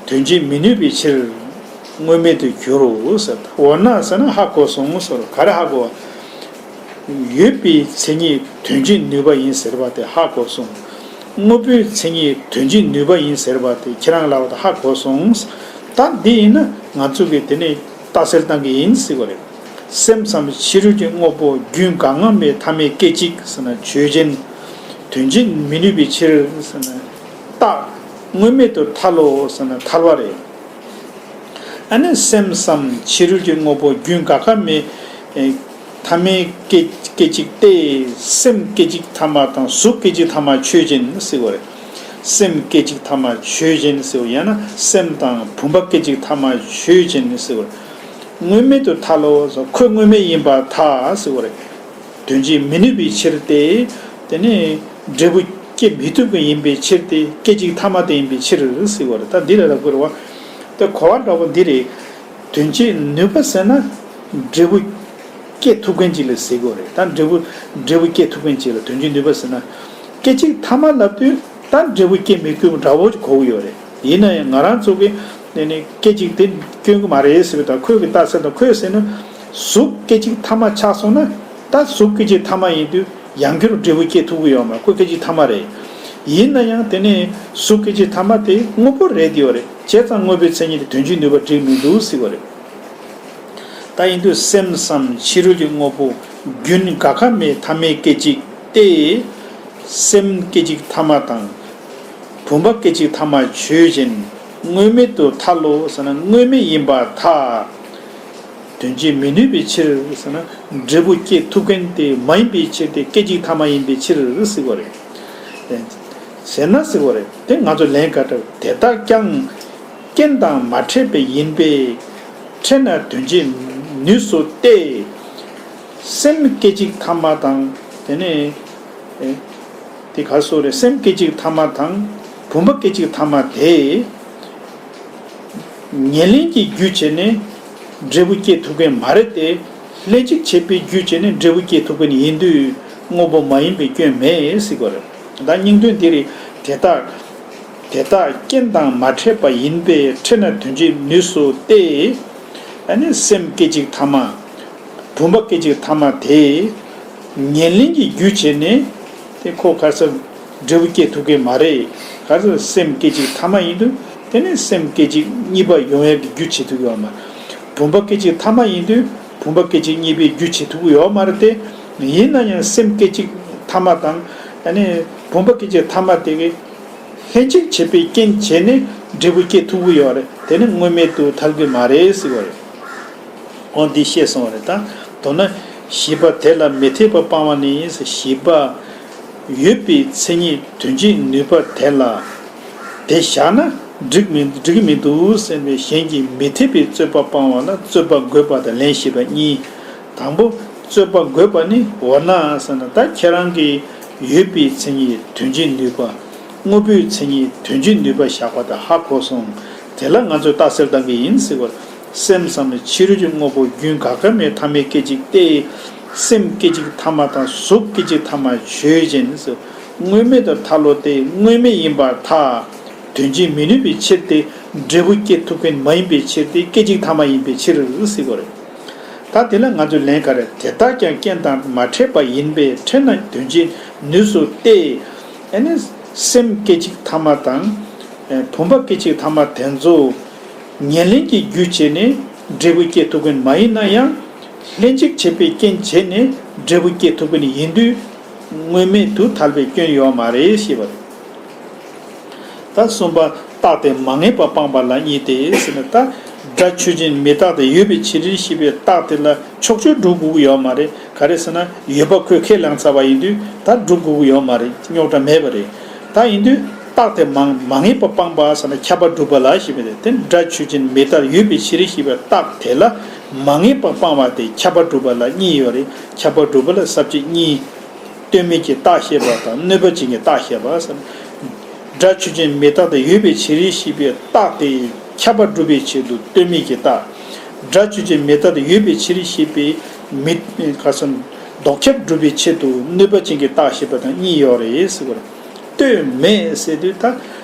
དོན་བྱེད་མི་ནུས་པའི་ཕྱིར་དངོས་མེད་དུ་འགྱུར་རོ་ཟེར། འོ་ན་ཟེར་ན་ཧ་གོ་སོང་ཟེར། ག་རེ་ཧ་གོ་བ། ཡོད་པའི་མཚན་ཉིད་དོན་བྱེད་ནུས་པ་ཡིན་ཟེར་བ་དེ་ཧ་གོ་སོང་། དངོས་པོའི་མཚན་ཉིད་དོན་བྱེད་ནུས་པ་ཡིན་ཟེར་བ་དེ་ཁྱེད་རང་ལབ་པ་དེ་ཧ་གོ་སོང་། ད་འདི་ཡིན་ན་ང་ཚོ་གིས་དེ་ནས་རྟགས་གསལ་བཏང་གི་ཡིན་ཟེར་བ་རེད། སེམས་ཙམ་ཕྱི་རོལ་གྱི་དངོས་པོ་རྒྱུན་འགག་ངང་མེད་ཐ་མའི་སྐད་ཅིག་ཟེར་ན་ཆོས་ཅན། དོན་བྱེད་མི་ནུས་པའི་ཕྱིར་ཟེར་ན་རྟགས་དངོས་མེད་དུ་ཐལ་ལོ་ཟེར་ན་ཐལ་བ་རེད། ཨ་ནི་སེམས་ཙམ་ཕྱི་རོལ་གྱི་དངོས་པོ་རྒྱུན་འགག་ག་མེད་ཐ་མའི་སྐད་སྐད་ཅིག་སྟེ། སེམས་སྐད་ཅིག་ཐ་མ་དང་གཟུགས་སྐད་ཅིག་ཐ་མ་ཆོས་ཅན་ཟེར་བ་རེད། སེམས་སྐད་ཅིག་ཐ་མ་ཆོས་ཅན་ཟེར་བ་ཡང་ན་སེམས་དང་བུམ་པ་སྐད་ཅིག་ཐ་མ་ཆོས་ཅན་ཟེར་བ་རེད། དངོས་མེད་དུ་ཐལ་ལོ་ཟེར། ཁོ་དངོས་མེད་ཡིན་པར་ཐལ་ཟེར་བ་རེད། དོན་བྱེད་མི་ནུས་པའི་ཕྱིར་ཏེ། དེ་ནི་འབྲས་བུ་སྐྱེ་མི་ཐུབ་པ་ཡིན་པའི་ཕྱིར་ཏེ། སྐད་ཅིག་ཐ་མ་དེ་ཡིན་པའི་ཕྱིར་ཟེར་བ་རེད། ད་འདི་ལ་ལབ་དགོས་རེད་བ། ད་གོ་བ་འདྲ་པོ་འདི་རེད། དོན་བྱེད་ནུས་པ་ཟེར་ན་འབྲས་བུ་སྐྱེ་ཐུབ་མཁན་ཅིག་ལ་ཟེར་དགོས་རེད། ད་འབྲས་བུ་འབྲས་བུ་སྐྱེ་ཐུབ་མཁན་ཅིག་ལ་དོན་བྱེད་ནུས་པ་ཟེར་ན། སྐད་ཅིག་ཐ་མ་ལབ་དུས་ད་འབྲས་བུ་སྐྱེ་མི་དགོས་པ་འདྲ་པོ་ཅིག་གོ་གི་ཡོད་རེད། ཡིན་ན་ཡང་ང་རང་ཚོ་གིས་ནས་ནས་སྐད་ཅིག་དེ་སྐྱོན་གྱི་མ་རེད་ཟེར་བའི་ད་ཁོས་ཀྱི་རྟགས་གསལ་དང་ཁོས་ཟེར་ན། གཟུགས་སྐད་ཅིག་ཐ་མ་ཆགས་སོང་ན་ད་གཟུགས་སྐད་ཅིག་ཐ་མ་ཡིན་དུས་ཡང་བསྐྱར་འབྲས་བུ་སྐྱེ་ཐུབ་ཀྱི་ཡོད་མ་རེད། ཁོ་སྐད་ཅིག་ཐ་མ་རེད། ཡིན་ན་ཡང་དེ་ནས་གཟུགས་སྐད་ཅིག་ཐ་མ་དེ་དངོས་པོ་རེད་དེ་ཡོད་རེད། བྱས་ཙང་དངོས་པོའི་མཚན་ཉིད་དེ་དོན་བྱེད་ནུས་པ་འགྲིག་མི་འདུག་ཟེར་བ་རེད། ད་ཡིན་དུས་སེམས་སམ་ཕྱི་རོལ་གྱི་དངོས་པོ་རྒྱུན་འགག་ག་མེད་ཐ་མའི་སྐད་ཅིག་སྟེ། སེམས་སྐད་ཅིག་ཐ་མ་དང་། བུམ་པ་སྐད་ཅིག་ཐ་མ་ཆོས་ཅན། དངོས་མེད་དུ་ཐལ་ལོ་ཟེར་ན་དངོས་མེད་ཡིན་པར་ཐལ། དོན་བྱེད་མི་ནུས་པའི་ཕྱིར་ཟེར་ན་འབྲས་བུ་སྐྱེ་ཐུབ་མཁན་དེ་མ་ཡིན་པའི་ཕྱིར་ཏེ། སྐད་ཅིག་ཐ་མ་ཡིན་པའི་ཕྱིར་ཟེར་བ་རེད། ཟེར་ན་ཟེར་བ་རེད། དེ་ང་ཚོ་ལན་ག་འདྲ། དེ་དག་ཀྱང་རྐྱེན་དང་མ་ཕྲད་པ་ཡིན་པས་ཕྲད་ན་དོན་བྱེད་ནུས་སོ་སྟེ། སེམས་སྐད་ཅིག་ཐ་མ་དང་དེ་ནས་ཨེ་དེ་ག་སོ་རེད། སེམས་སྐད་ཅིག་ཐ་མ་དང་བུམ་པ་སྐད་ཅིག་ཐ་མ་དེ་ཉེར་ལེན་གྱི་རྒྱུ་བྱས་ནས་འབྲས་བུ་སྐྱེ་ཐུབ་མཁན་མ་རེད་དེ། ལྷན་ཅིག་བྱེད་པའི་རྒྱུ་བྱས་ནས་འབྲས་བུ་སྐྱེ་ཐུབ་མཁན་ཡིན་དུས་དངོས་པོ་མ་ཡིན་པའི་སྐྱོན་མེད་ཟེར་གྱི་ཡོད་རེད། ད་སྙིང་དོན་འདི་རེད། དེ་དག་དེ་དག་རྐྱེན་དང་མ་ཕྲད་པ་ཡིན་པས་ཕྲད་ན་དོན་བྱེད་ནུས་སོ་སྟེ། ཨ་ནི་སེམས་སྐད་ཅིག་ཐ་མ། བུམ་པ་སྐད་ཅིག་ཐ་མ་དེ། ཉེར་ལེན་གྱི་རྒྱུ་བྱས་ནས་དེ་ཁོ་ག་རེ་ཟེར་འབྲས་བུ་སྐྱེ་ཐུབ་ཀྱི་མ་རེད། ག་རེ་ཟེར་སེམས་སྐད་ཅིག་ཐ་མ་ཡིན་དུས་དེ་ནི་སེམས་སྐད་ཅིག་གཉིས་པ་ཡོང་ཡག་གི་རྒྱུ་བྱེད་ཐུབ་ཀྱི་ཡོད་མ་རེད། བུམ་པ་སྐད་ཅིག་ཐ་མ་ཡིན་དུས་བུམ་པ་སྐད་ཅིག་གཉིས་པའི་རྒྱུ་བྱེད་ཐུབ་ཀྱི་ཡོད་མ་རེད་དེ། ཡིན་ན་ཡང་སེམས་སྐད་ཅིག་ཐ་མ་དང་ཨ་ནི་བུམ་པ་སྐད་ཅིག་ཐ་མ་དེ་གི་ལྷན་ཅིག་བྱེད་པའི་རྐྱེན་བྱས་ནས་འབྲས་བུ་སྐྱེ་ཐུབ་ཀྱི་ཡོད་རེད། དེ་ནི་དངོས་མེད་དུ་ཐལ་གྱི་མ་རེད་ཟེར་བ་རེད། འོ་འདི་ཤེས་སོང་བ་རེད། ད་མདོར་ན་བཞི་པ་དེ་ལ་མི་འཐད་པ་སྤང་བ་ནི་ཟེར། བཞི་པ་ཡོད་པའི་མཚན་ཉིད་དོན་བྱེད་ནུས་པ་དེ་ལ་དེ་བཞག་ན་ འགྲིག་མི་འགྲིག་གི་མི་འདུག་སེམས་པས་གཞན་གྱིས་མི་འཐད་པའི་རྩོད་པ་སྤང་བ་ལ་རྩོད་པ་དགོས་པ་དང་ལན་ཞེས་པ་གཉིས། དང་པོ། རྩོད་པ་དགོས་པ་ནི་འོ་ན་ཟེར་ན་ད་ཁྱེད་རང་གི་ཡོད་པའི་མཚན་ཉིད་དོན་བྱེད་ནུས་པ། དངོས་པོའི་མཚན་ཉིད་དོན་བྱེད་ནུས་པ་བཞག་པ་དང་ཧ་གོ་སོང་། དེ་ལ་ང་ཚོས་རྟགས་གསལ་གཏང་གི་ཡིན་ཟེར་བར། སེམས་ཙམ་ནི་ཕྱི་རོལ་གྱི་དངོས་པོ་རྒྱུན་འགག་ག་མེད་ཐ་མའི་སྐད་ཅིག་སྟེ། སེམས་སྐད་ཅིག་ཐ་མ་དང་གཟུགས་སྐད་ཅིག་ཐ་མ་ཆོས་ཅན་ཟེར། དངོས་མེད་དུ་ཐལ་ལོ་སྟེ་དངོས་མེད་ཡིན་པར་ཐལ། དོན་བྱེད་མི་ནུས་པའི་ཕྱིར་ཏེ། འབྲས་བུ་སྐྱེ་ཐུབ་མཁན་མ་ཡིན་པའི་ཕྱིར་ཏེ་སྐད་ཅིག་ཐ་མ་ཡིན་པའི་ཕྱིར་ཟེར་བ་རེད། ད་དེ་ལ་ང་ཚོས་ལན་ག་རེ། དེ་དག་ཀྱང་རྐྱེན་དང་མ་ཕྲད་པ་ཡིན་པས་ཕྲད་ན་དོན་བྱེད་ནུས་སོ་སྟེ། ཨ་ནི་སེམས་སྐད་ཅིག་ཐ་མ་དང་། བུམ་པ་སྐད་ཅིག་ཐ་མ་དེ་ཚོ་ཉེར་ལེན་གྱི་རྒྱུ་བྱས་ནས་འབྲས་བུ་སྐྱེ་ཐུབ་མཁན་མ་ཡིན་ན་ཡང་། ལྷན་ཅིག་བྱེད་པའི་རྐྱེན་བྱས་ནས་འབྲས་བུ་སྐྱེ་ཐུབ་མཁན་ཡིན་དུས། དངོས་མེད་དུ་ཐལ་བའི་སྐྱོན་ཡོད་མ་རེད་ཞེས་པ་རེད། ད་གསུམ་པ། རྟགས་དེ་མ་ངེས་པ་སྤངས་པ་ལ་གཉིས་ཏེ་ཟེར་ན། ད་སྒྲ་ཆོས་ཅན་མི་རྟག་སྟེ་ཡོད་པའི་ཕྱིར་ཞེས་པའི་རྟགས་དེ་ལ་ཕྱོགས་ཆོས་སྒྲུབ་དགོས་ཀྱི་ཡོད་མ་རེད། ག་རེ་ཟེར་ན་ཡོད་པ་ཁོས་ཁས་བླངས་ཚར་བ་ཡིན་དུས་ད་སྒྲུབ་དགོས་ཀྱི་ཡོད་མ་རེད། རྙོག་དྲ་མེད་པ་རེད། ད་ཡིན་དུས་རྟགས་དེ་མ་མ་ངེས་པ་སྤངས་པ་ཟེར་ན་ཁྱབ་པ་སྒྲུབ་པ་ལ་ཞེས་པ་རེད། དེ་སྒྲ་ཆོས་ཅན་མི་རྟག་ཡོད་པའི་ཕྱིར་ཞེས་པའི་རྟགས་དེ་ལ་མ་ངེས་པ་སྤངས་པ་དེ་ཁྱབ་པ་སྒྲུབ་པ་ལ་གཉིས་ཡོད་རེད། ཁྱབ་པ་སྒྲུབ་པ་ལ་ས་བཅད་གཉིས། ལྟོས་མེད་ཀྱི་རྟགས་བཤད་པ་དང་གནོད་པ་ཅན་གྱི་རྟགས་བཤད་པ་ཟེར། སྒྲ་ཆོས་ཅན་མི་རྟག་སྟེ་ཡོད་པའི་ཕྱིར་ཞེས་པའི་རྟགས་དེ་ཁྱབ་པ་སྒྲུབ་པའི་ཆེད་དུ་ལྟོས་མེད་ཀྱི་རྟགས། སྒྲ་ཆོས་ཅན་མི་རྟག་སྟེ་ཡོད་པའི་ཕྱིར་ཞེས་པའི་མི་ག་སོ་ལྡོག་ཁྱབ་སྒྲུབ་པའི་ཆེད་དུ་གནོད་པ་ཅན་གྱི་རྟགས་བཤད་པ་དང་གཉིས་ཡོད་རེད་ཟེར་བ་རེད། ལྟོས་མེད་ཟེར་དུས་ད་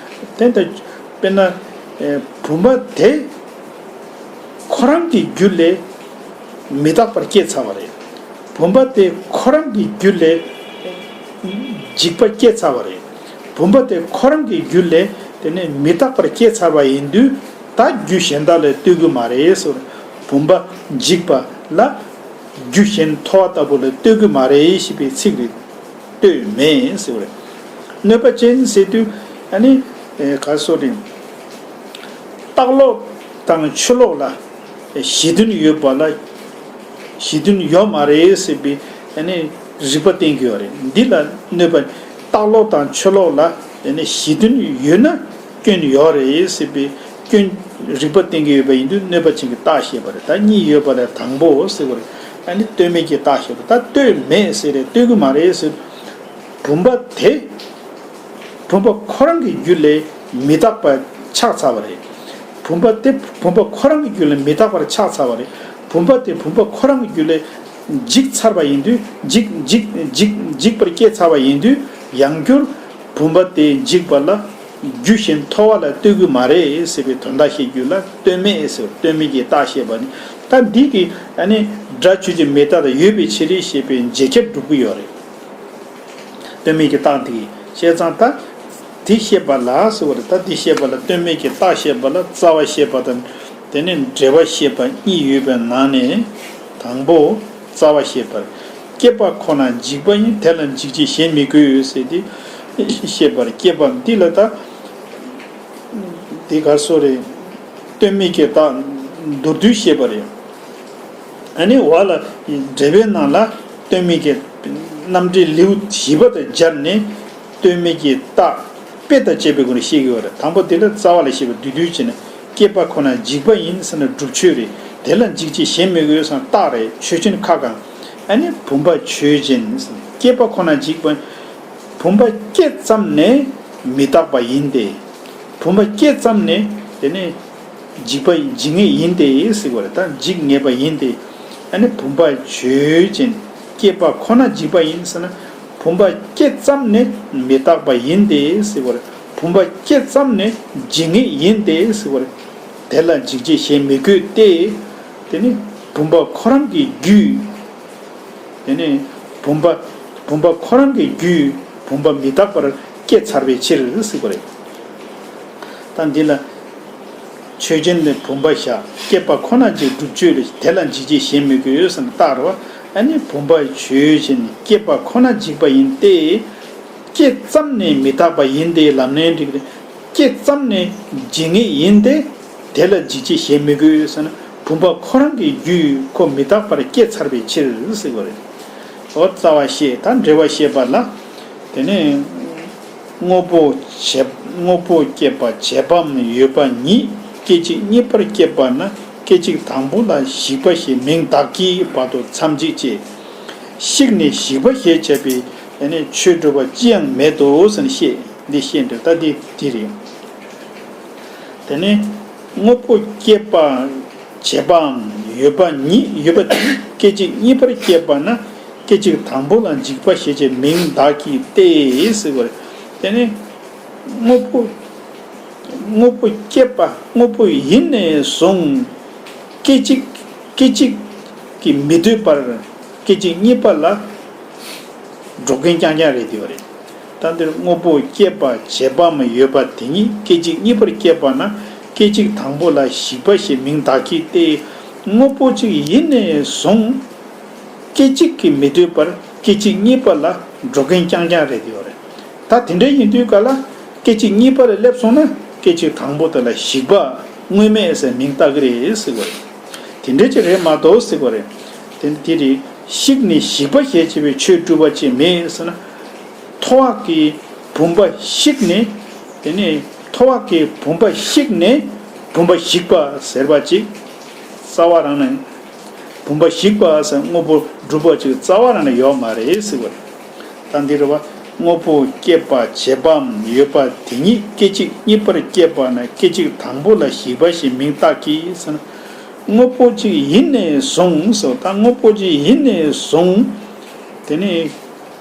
དེ་ལྟ་དཔེར་ན་བུམ་པ་དེ། ཁོ་རང་གི་རྒྱུད་ལས་མི་རྟག་པར་སྐྱེས་ཚར་བ་རེད། བུམ་པ་དེ་ཁོ་རང་གི་རྒྱུད་ལས་འཇིག་པ་སྐྱེས་ཚར་བ་རེད། བུམ་པ་དེ་ཁོ་རང་གི་རྒྱུད་ལས་དེ་ནས་མི་རྟག་པར་སྐྱེས་ཚར་བ་ཡིན་དུས་ད་རྒྱུ་གཞན་དག་ལ་ལྟོས་ཀྱི་མ་རེད་ཟེར། བུམ་པ་འཇིག་པ་ལ་རྒྱུ་གཞན་ཐལ་བ་ལྟ་བུ་ལ་ལྟོས་ཀྱི་མ་རེད་ཞེས་པའི་ཚིག་རེད། ལྟོས་མེད་ཟེར་བ་རེད། གནོད་པ་ཅན་ཟེར་དུས་ཨ་ནི་ག་སོ་རེད། རྟགས་ལོག་དང་ཆོས་ལོག་ལ་གཞི་མཐུན་ཡོད་པ་ལ་གཞི་མཐུན་ཡོད་མ་རེད་ཟེར་བའི་ཨ་ནི་རིགས་པ་བསྟན་གྱི་ཡོད་རེད། འདི་ལ་གནོད་པ། རྟགས་ལོག་དང་ཆོས་ལོག་ལ་ཨ་ནི་གཞི་མཐུན་ཡོད་ན་སྐྱོན་ཡོད་རེད་ཟེར་བའི་སྐྱོན་རིགས་པ་བསྟན་གྱི་ཡོད་པ་ཡིན་དུས་གནོད་པ་ཅན་གྱི་རྟགས་བཤད་པ་རེད། ད་གཉིས་ཡོད་པ་ལས་དང་པོ་ཟེར་བ་རེད། ཨ་ནི་ལྟོས་མེད་ཀྱི་རྟགས་བཤད་པ། ད་ལྟོས་མེད་ཟེར་རེད། ལྟོས་ཀྱི་མ་རེད་ཟེར། བུམ་པ་དེ། བུམ་པ་ཁོ་རང་གི་རྒྱུད་ལས་མི་རྟག་པ་ཆགས་ཚར་བ་རེད། བུམ་པ་དེ་བུམ་པ་ཁོ་རང་གི་རྒྱུད་ལས་མི་རྟག་པར་ཆགས་ཚར་བ་རེད། བུམ་པ་དེ་བུམ་པ་ཁོ་རང་གི་རྒྱུད་ལས་འཇིག་ཚར་བ་ཡིན་དུས། འཇིག་འཇིག་འཇིག་འཇིག་པར་སྐྱེས་ཚར་བ་ཡིན་དུས་ཡང་བསྐྱར་བུམ་པ་དེ་འཇིག་པ་ལ་རྒྱུ་གཞན་ཐལ་བ་ལ་ལྟོས་ཀྱི་མ་རེད་ཟེར་བའི་དོན་དག་བཤད་རྒྱུ་ལ་ལྟོས་མེད་ཟེར། ལྟོས་མེད་ཀྱི་རྟགས་བཤད་པ་ནི། ད་འདི་གི་ཨ་ནི་སྒྲ་ཆོས་ཅན་མི་རྟག་སྟེ་ཡོད་པའི་ཕྱིར་ཞེས་པའི་རྗེས་ཁྱབ་སྒྲུབ་ཀྱི་ཡོད་རེད། ལྟོས་མེད་ཀྱི་རྟགས་འདི་བཤད་ཙང་ད་འདི་བཤད་པ་ལ་ཟེར་བ་རེད། ད་འདི་བཤད་པ་ལ་ལྟོས་མེད་ཀྱི་རྟགས་བཤད་པ་ལ་རྩ་བ་བཤད་པ་དང་དེ་ནས་འབྲེལ་བ་བཤད་པ་གཉིས་ཡོད་པའི་ནང་ནས་དང་པོ་རྩ་བ་བཤད་པར། སྐྱེས་པ་ཁོ་ན་འཇིག་པ་ཡིན། དེ་ལ་འཇིག་བྱེད་གཞན་མི་དགོས་ཟེར་ཏེ་བཤད་པར། སྐྱེས་པ་འདི་ལ་ད་འདི་ག་སོ་རེད། ལྟོས་མེད་ཀྱི་རྟགས་མདོར་བསྡུས་བཤད་པ་རེད། ཨ་ནི་བ་ལ་འགྲེལ་པའི་ནང་ལ་ལྟོས་མེད་ཀྱི་རྣམ་འགྲེལ་ལེའུ་བཞི་པ་དང་སྦྱར་ནས་ལྟོས་མེད་ཀྱི་རྟགས་དཔེ་དང་བཅས་པའི་སྒོ་ནས་བཤད་ཀྱི་ཡོད་རེད། དང་པོ་དེ་ལ་རྩ་བ་ལ་བཤད་པ་བསྡུས་བསྡུས་བྱས་ན། སྐྱེས་པ་ཁོ་ན་འཇིག་པ་ཡིན་ཟེར་ན་སྒྲུབ་ཆོས་རེད། དེ་ལ་འཇིག་བྱེད་གཞན་མི་དགོས་ཟེར་ན་རྟགས་རེད། ཆོས་ཅན་ཁ་གང་། ཨ་ནི་བུམ་པ་ཆོས་ཅན། སྐྱེས་པ་ཁོ་ན་འཇིག་པ། བུམ་པ་སྐྱེས་ཙམ་ནས་མི་རྟག་པ་ཡིན་ཏེ། བུམ་པ་སྐྱེས་ཙམ་ནས་དེ་ནས་འཇིག་པ་འཇིག་ངེས་ཡིན་ཏེ་ཟེར་བ་རེད། ད་འཇིག་ངེས་པ་ཡིན་ཏེ། ཨ་ནི་བུམ་པ་ཆོས་ཅན། སྐྱེས་པ་ཁོ་ན་འཇིག་པ་ཡིན་ཟེར་ན། བུམ་པ་སྐྱེས་ཙམ་ནས་མི་རྟག་པ་ཡིན་ཏེ་ཟེར་བ་རེད། བུམ་པ་སྐྱེས་ཙམ་ནས་འཇིག་ངེས་ཡིན་ཏེ་ཟེར་བ་རེད། དེ་ལ་འཇིག་བྱེད་གཞན་མི་དགོས་ཏེ། དེ་ནི་བུམ་པ་ཁོ་རང་གི་རྒྱུད། དེ་ནས་བུམ་པ། བུམ་པ་ཁོ་རང་གི་རྒྱུད་བུམ་པ་མི་རྟག་པར་སྐྱེས་ཚར་བའི་ཕྱིར་ཟེར་བ་རེད། ད་འདི་ལ་ཆོས་ཅན་ལས་བུམ་པ་བཞག། སྐྱེས་པ་ཁོ་ན་གཅིག་སྒྲུབ་ཆོས་ལས། དེ་ལ་འཇིག་བྱེད་གཞན་མི་དགོས་ཟེར་ན་རྟགས་རེད་བ། ཨ་ནི་བུམ་པ་ཆོས་ཅན་སྐྱེས་པ་ཁོ་ན་འཇིག་པ་ཡིན་ཏེ། སྐྱེས་ཙམ་ནས་མི་རྟག་པ་ཡིན་ཏེ་ལབ་ནའི་འགྲིག་རེད། སྐྱེས་ཙམ་ནས་འཇིག་ངེས་ཡིན་ཏེ། དེ་ལ་འཇིག་བྱེད་གཞན་མི་དགོས་ཟེར་ན། བུམ་པ་ཁོ་རང་གི་རྒྱུད་ཁོ་མི་རྟག་པར་སྐྱེས་ཚར་བའི་ཕྱིར་ཟེར་བ་རེད། འོ་རྩ་བ་བཤད། ད་འགྲེལ་བ་བཤད་པ་ལ། དེ་ནས་དངོས་པོ་བྱས་ དངོས་པོ་སྐྱེད་པ་བྱེད་པའམ་ཡོད་པ་ཉིད་སྐད་ཅིག་གཉིས་པར་སྐྱེས་པ་ན་སྐད་ཅིག་དང་པོ་ལ་ཞིག་པ་ཞེས་མིང་བཏགས་ཀྱི་བར་དུ་མཚམས་གཅིག་བཅད། ཞིག་ནས་ཞིག་པ་ཞེས་བྱ་བའི་ཡང་ནི་ཆོས་སྒྲུབ་པ་ཅི་ཡང་མེད་དོ་ཟེར་ནས་བཤད། འདི་བཤད་འདོད་ད་འདི་འདི་རེད། དེ་ནས་དངོས་པོ་སྐྱེད་པ་བྱེད་པའམ་ཡོད་པ་ཉིད་ཡོད་པ་དེ་སྐད་ཅིག་གཉིས་པར་སྐྱེས་པ་ན་སྐད་ཅིག་དང་པོ་ལ་འཇིག་པ་ཞེས་བྱའི་མིང་བཏགས་ཀྱི་སྟེ་ཟེར་བ་རེད། དེ་ནས་དངོས་པོ་དངོས་པོ་སྐྱེད་པ་དངོས་པོ་ཡིན་ནས་བཟུང་སྐད་ཅིག་སྐད་ཅིག་གིས་མི་སྡོད་པར་སྐད་ཅིག་གཉིས་པ་ལ་འགྲོ་མཁན་རྐྱང་རྐྱང་རེད་དེ་བ་རེད། ད་འདིར་དངོས་པོ་སྐྱེད་པ་བྱེད་པའམ་ཡོད་པ་དེ་ཉིད་སྐད་ཅིག་གཉིས་པར་སྐྱེས་པ་ན་སྐད་ཅིག་དང་པོ་ལ་ཞིག་པ་ཞེས་མིང་བཏགས་ཀྱི་སྟེ། དངོས་པོ་གཅིག་ཡིན་ནས་བཟུང་སྐད་ཅིག་གིས་མི་སྡོད་པར་སྐད་ཅིག་གཉིས་པ་ལ་འགྲོ་མཁན་རྐྱང་རྐྱང་རེད་དེ་བ་རེད། ད་དེ་འདྲ་ཡིན་དུས་ག་ལ་སྐད་ཅིག་གཉིས་པ་ལ་སླེབས་སོང་ན་སྐད་ཅིག་དང་པོ་དེ་ལ་ཞིག་པ་དངོས་མེད་ཟེར་མིང་བཏགས་ཀྱི་རེད་ཟེར་བ་རེད། དེ་འདྲ་ཅིག་རེད་མ་གཏོགས་ཟེར་བ་རེད། དེ་དེ་རེད། ཞིག་ནས་ཞིག་པ་ཞེས་བྱ་བའི་ཆོས་སྒྲུབ་པ་ཅིག་མེད་ཟེར་ན། ཐོ་བ་གི་བུམ་པ་ཞིག་ནས་དེ་ནས་ཐོ་བ་གི་བུམ་པ་ཞིག་ནས་བུམ་པ་ཞིག་པ་ཟེར་བ་ཅིག་རྩ་བ་རང་ནས་བུམ་པ་ཞིག་པ་ཟེར་དངོས་པོ་སྒྲུབ་པ་ཅིག་རྩ་བ་རང་ནས་ཡོད་མ་རེད་ཟེར་བ་རེད། ད་འདི་རེད་བ། དངོས་པོ་སྐྱེད་པ་བྱེད་པའམ་ཡོད་པ་དེ་ཉིད་སྐད་ཅིག་གཉིས་པར་སྐྱེས་པ་ན་སྐད་ཅིག་དང་པོ་ལ་ཞིག་པ་ཞེས་མིང་བཏགས་ཀྱི་ཟེར་ན། དངོས་པོ་གཅིག་ཡིན་ནས་བཟུང་ཟེར་བ་དང་དངོས་པོ་གཅིག་ཡིན་ནས་བཟུང་དེ་ནས་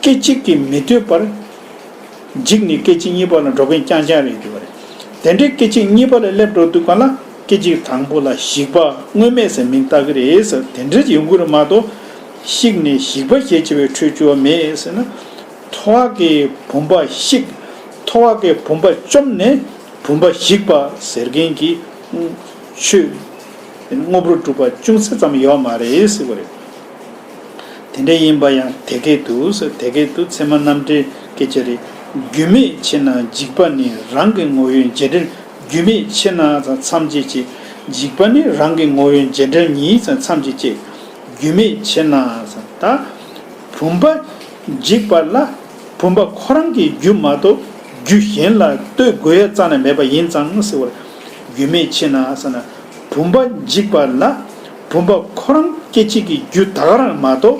སྐད་ཅིག་གིས་མི་སྡོད་པར་འཇིག་ནས་སྐད་ཅིག་གཉིས་པ་ལ་འགྲོ་མཁན་རྐྱང་རྐྱང་རེད་འདུག་བ་རེད། དེ་འདྲའི་སྐད་ཅིག་གཉིས་པ་ལ་སླེབས་འགྲོ་དུས་གང་ལ་སྐད་ཅིག་དང་པོ་ལ་ཞིག་པ་དངོས་མེད་ཟེར་མིང་བཏགས་ཀྱི་རེད་ཟེར་དེ་འདྲ་ཡོང་གི་རེད་མ་གཏོགས། ཞིག་ནས་ཞིག་པ་ཞེས་བྱ་བའི་ཆོས་སྐྱེ་བ་མེད་ཟེར་ན། ཐོ་བ་གི་བུམ་པ་ཞིག་ཐོ་བ་གི་བུམ་པ་བཅོམ་ནས་བུམ་པ་ཞིག་པ་ཟེར་མཁན་གྱི་ཆོས་དངོས་པོར་གྲུབ་པ་ཅུང་ཟད་ཙམ་ཡོད་མ་རེད་ཟེར་བ་རེད། དེ་འདྲ་ཡིན་པ་ཡང་དེ་སྐད་དུ་ཟེར་དེ་སྐད་དུ་ཚད་མ་རྣམ་འགྲེལ་སྐད་ཆ་རེད། རྒྱུ་མེད་ཕྱིར་ན་འཇིག་པ་ནི་རང་གི་ངོ་བོའི་རྗེས་འབྲེལ། རྒྱུ་མེད་ཕྱིར་ན་མཚམས་བཅད་ཅིང་འཇིག་པ་ནི་རང་གི་ངོ་བོའི་རྗེས་འབྲེལ་ཉིད་མཚམས་བཅད་ཅེས། རྒྱུ་མེད་ཕྱིར་ན་ད་བུམ་པ་འཇིག་པ་ལ་བུམ་པ་ཁོ་རང་གི་རྒྱུ་མ་གཏོགས་རྒྱུ་གཞན་ལ་ལྟོས་དགོས་ཡ་རྩ་ནས་མེད་པ་ཡིན་ཙང་ཟེར་བར། རྒྱུ་མེད་ཕྱིར་ན་ཟེར་ན། བུམ་པ་འཇིག་པ་ལ་བུམ་པ་ཁོ་རང་སྐད་ཅིག་གི་རྒྱུ་ད་ག་རང་མ་གཏོགས་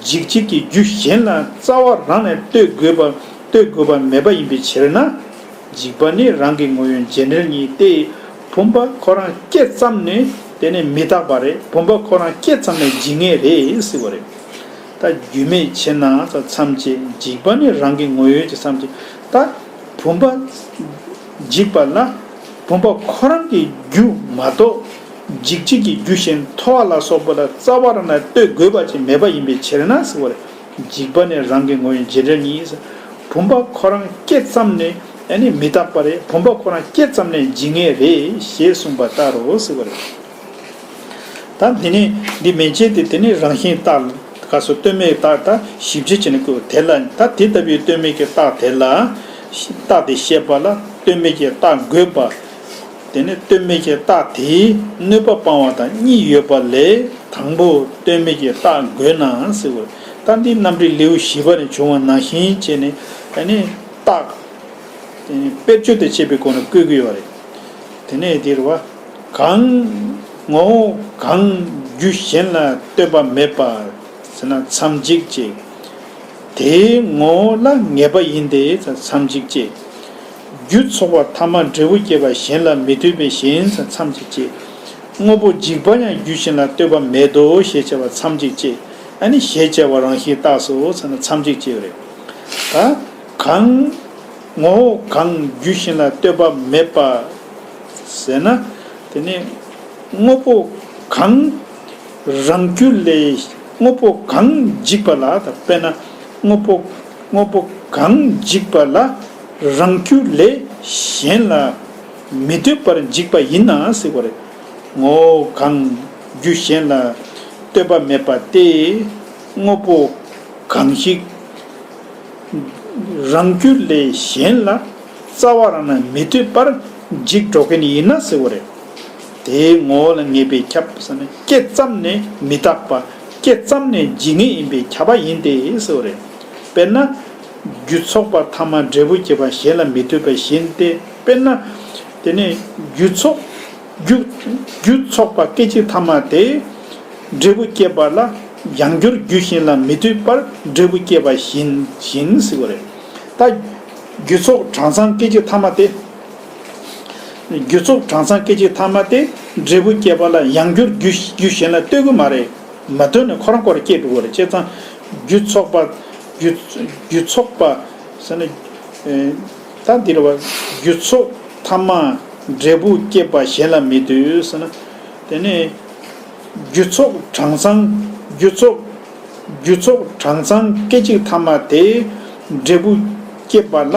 འཇིག་བྱེད་ཀྱི་རྒྱུ་གཞན་ལ་རྩ་བ་རང་ནས་ལྟོས་དགོས་པ་ལྟོས་དགོས་པ་མེད་པ་ཡིན་པའི་ཕྱིར་ན། འཇིག་པ་ནི་རང་གི་ངོ་བོའི་རྗེས་འབྲེལ་ཉིད་དེ། བུམ་པ་ཁོ་རང་སྐྱེས་ཙམ་ནས་དེ་ནས་མི་རྟག་པ་རེད། བུམ་པ་ཁོ་རང་སྐྱེས་ཙམ་ནས་འཇིག་ངེས་རེད་ཟེར་བ་རེད། ད་རྒྱུ་མེད་ཕྱིར་ན་མཚམས་བཅད། འཇིག་པ་ནི་རང་གི་ངོ་བོའི་མཚམས་བཅད། ད་བུམ་པ་འཇིག་པ་ལ་བུམ་པ་ཁོ་རང་གི་རྒྱུ་མ་གཏོགས་འཇིག་བྱེད་ཀྱི་རྒྱུ་གཞན་ཐོ་བ་ལ་སོགས་པ་ལ་རྩ་བ་རང་ནས་ལྟོས་དགོས་པ་ཅིག་མེད་པ་ཡིན་པའི་ཕྱིར་ན་ཟེར་བ་རེད། འཇིག་པ་ནི་རང་གི་ངོ་བོའི་རྗེས་འབྲེལ་ཉིད། བུམ་པ་ཁོ་རང་སྐྱེས་ཙམ་ནས་ཨ་ནི་མི་རྟག་པ་རེད། བུམ་པ་ཁོ་རང་སྐྱེས་ཙམ་ནས་འཇིག་ངེས་རེད་ཞེས་གསུངས་པ་ལྟར་རོ་ཟེར་བ་རེད། ད་འདི་ནི་འདི་མན་ཆད་དེ་དེ་ནི་རང་བཞིན་རྟགས་ག་སོ་སྟོད་སྨད་རྟགས་ད་ཞིབ་ཆ་བྱས་ནས་བཀོད་དེ་ལ་ད་དེ་ལྟ་བུའི་སྟོད་སྨད་ཀྱི་རྟགས་དེ་ལ་རྟགས་དེ་བཤད་པ་ལ་སྟོད་སྨད་ཀྱི་རྟགས་འགོད་པ། དེ་ནས་སྟོད་སྨད་ཀྱི་རྟགས་དེའི་གནོད་པ་སྤང་བ་དང་གཉིས་ཡོད་པ་ལས་དང་པོ་སྟོད་སྨད་ཀྱི་རྟགས་འགོད་ན་ཟེར་བ། ད་འདི་རྣམ་འགྲེལ་ལེའུ་བཞི་པ་ནས་བྱུང་བ་ནང་བཞིན་བྱས་ནས་ཨ་ནི་རྟགས་དེ་ནི་དཔེར་བརྗོད་དང་བཅས་པའི་སྒོ་ནས་བཀོད་ཀྱི་ཡོད་རེད། དེ་ནས་འདིར་བ་གང་ངོ་བོ་གང་རྒྱུ་གཞན་ལ་ལྟོས་པ་མེད་པ། ཟེར་ན་མཚམས་གཅིག་བཅད། དེའི་ངོ་བོ་ལ་ངེས་པ་ཡིན་ཏེ་མཚམས་གཅིག་བཅད། རྒྱུ་ཚོགས་པ་ཐ་མ་འབྲས་བུ་སྐྱེད་པ་གཞན་ལ་མི་ལྟོས་པའི་ཞེན་མཚམས་གཅིག་བཅད། དངོས་པོ་འཇིག་པ་ཡང་རྒྱུ་གཞན་ལ་ལྟོས་པ་མེད་དོ་ཞེས་བྱ་བ་མཚམས་གཅིག་བཅད། ཨ་ནི་ཞེས་བྱ་བ་རང་བཞིན་རྟགས་སོ་ཟེར་ན་མཚམས་གཅིག་བཅད་རེད། ད་གང་ངོ་བོ་གང་རྒྱུ་གཞན་ལ་ལྟོས་པ་མེད་པ། ཟེར་ན། དེ་ནི་དངོས་པོ་གང་རང་རྒྱུ་ལས་དངོས་པོ་གང་འཇིག་པ་ལ་དང་དཔེར་ན་དངོས་པོ་དངོས་པོ་གང་འཇིག་པ་ལ་རང་རྒྱུ་ལས་གཞན་ལ་མི་ལྟོས་པར་འཇིག་པ་ཡིན་ན་ཟེར་བ་རེད། ངོ་བོ་གང་རྒྱུ་གཞན་ལ་ལྟོས་པ་མེད་པ་སྟེ། དངོས་པོ་གང་ཞིག་རང་རྒྱུ་ལས་གཞན་ལ་རྩ་བ་རང་ན་མི་ལྟོས་པར་འཇིག་འགྲོ་མཁན་ཡིན་ན་ཟེར་བ་རེད། དེའི་ངོ་བོ་ལ་ངེས་པས་ཁྱབ་ཟེར་ན་སྐྱེ་ཙམ་ནས་མི་རྟག་པ། སྐྱེ་ཙམ་ནས་འཇིག་ངེས་ཡིན་པས་ཁྱབ་པ་ཡིན་ཏེ་ཟེར་བ་རེད། དཔེར་ན། རྒྱུ་ཚོགས་པ་ཐ་མ་འབྲས་བུ་སྐྱེད་པ་གཞན་ལ་མི་ལྟོས་པ་བཞིན་ཏེ། དཔེར་ན། དེ་ནས་རྒྱུ་ཚོགས། རྒྱུ། རྒྱུ་ཚོགས་པ་སྐད་ཅིག་ཐ་མ་དེ། འབྲས་བུ་སྐྱེད་པ་ལ་ཡང་བསྐྱར་རྒྱུ་གཞན་ལ་མི་ལྟོས་པར་འབྲས་བུ་སྐྱེད་པ་བཞིན་བཞིན་ཟེར་བ་རེད། ད། རྒྱུ་ཚོགས་གྲངས་ཚང་སྐད་ཅིག་ཐ་མ་དེ། རྒྱུ་ཚོགས་གྲངས་ཚང་སྐད་ཅིག་ཐ་མ་དེ་འབྲས་བུ་སྐྱེད་པ་ལ་ཡང་བསྐྱར་རྒྱུ་རྒྱུ་གཞན་ལ་ལྟོས་ཀྱི་མ་རེད། མ་ལྟོས་ནས་ཁོ་རང་ཁོ་རང་སྐྱེས་འགྲོ་གི་རེད། བྱས་ཙང་། རྒྱུ་ཚོགས་པ། རྒྱུ། རྒྱུ་ཚོགས་པ། ཟེར་ན། ཨེ། ད་འདི་རེད་བ། རྒྱུ་ཚོགས་ཐ་མ་འབྲས་བུ་སྐྱེད་པ་གཞན་ལ་མི་ལྟོས་ཟེར་ན། དེ་ནས། རྒྱུ་ཚོགས་གྲངས་ཚང་། རྒྱུ་ཚོགས། རྒྱུ་ཚོགས་གྲངས་ཚང་སྐད་ཅིག་ཐ་མ་དེ། འབྲས་བུ་སྐྱེད་པ་ལ་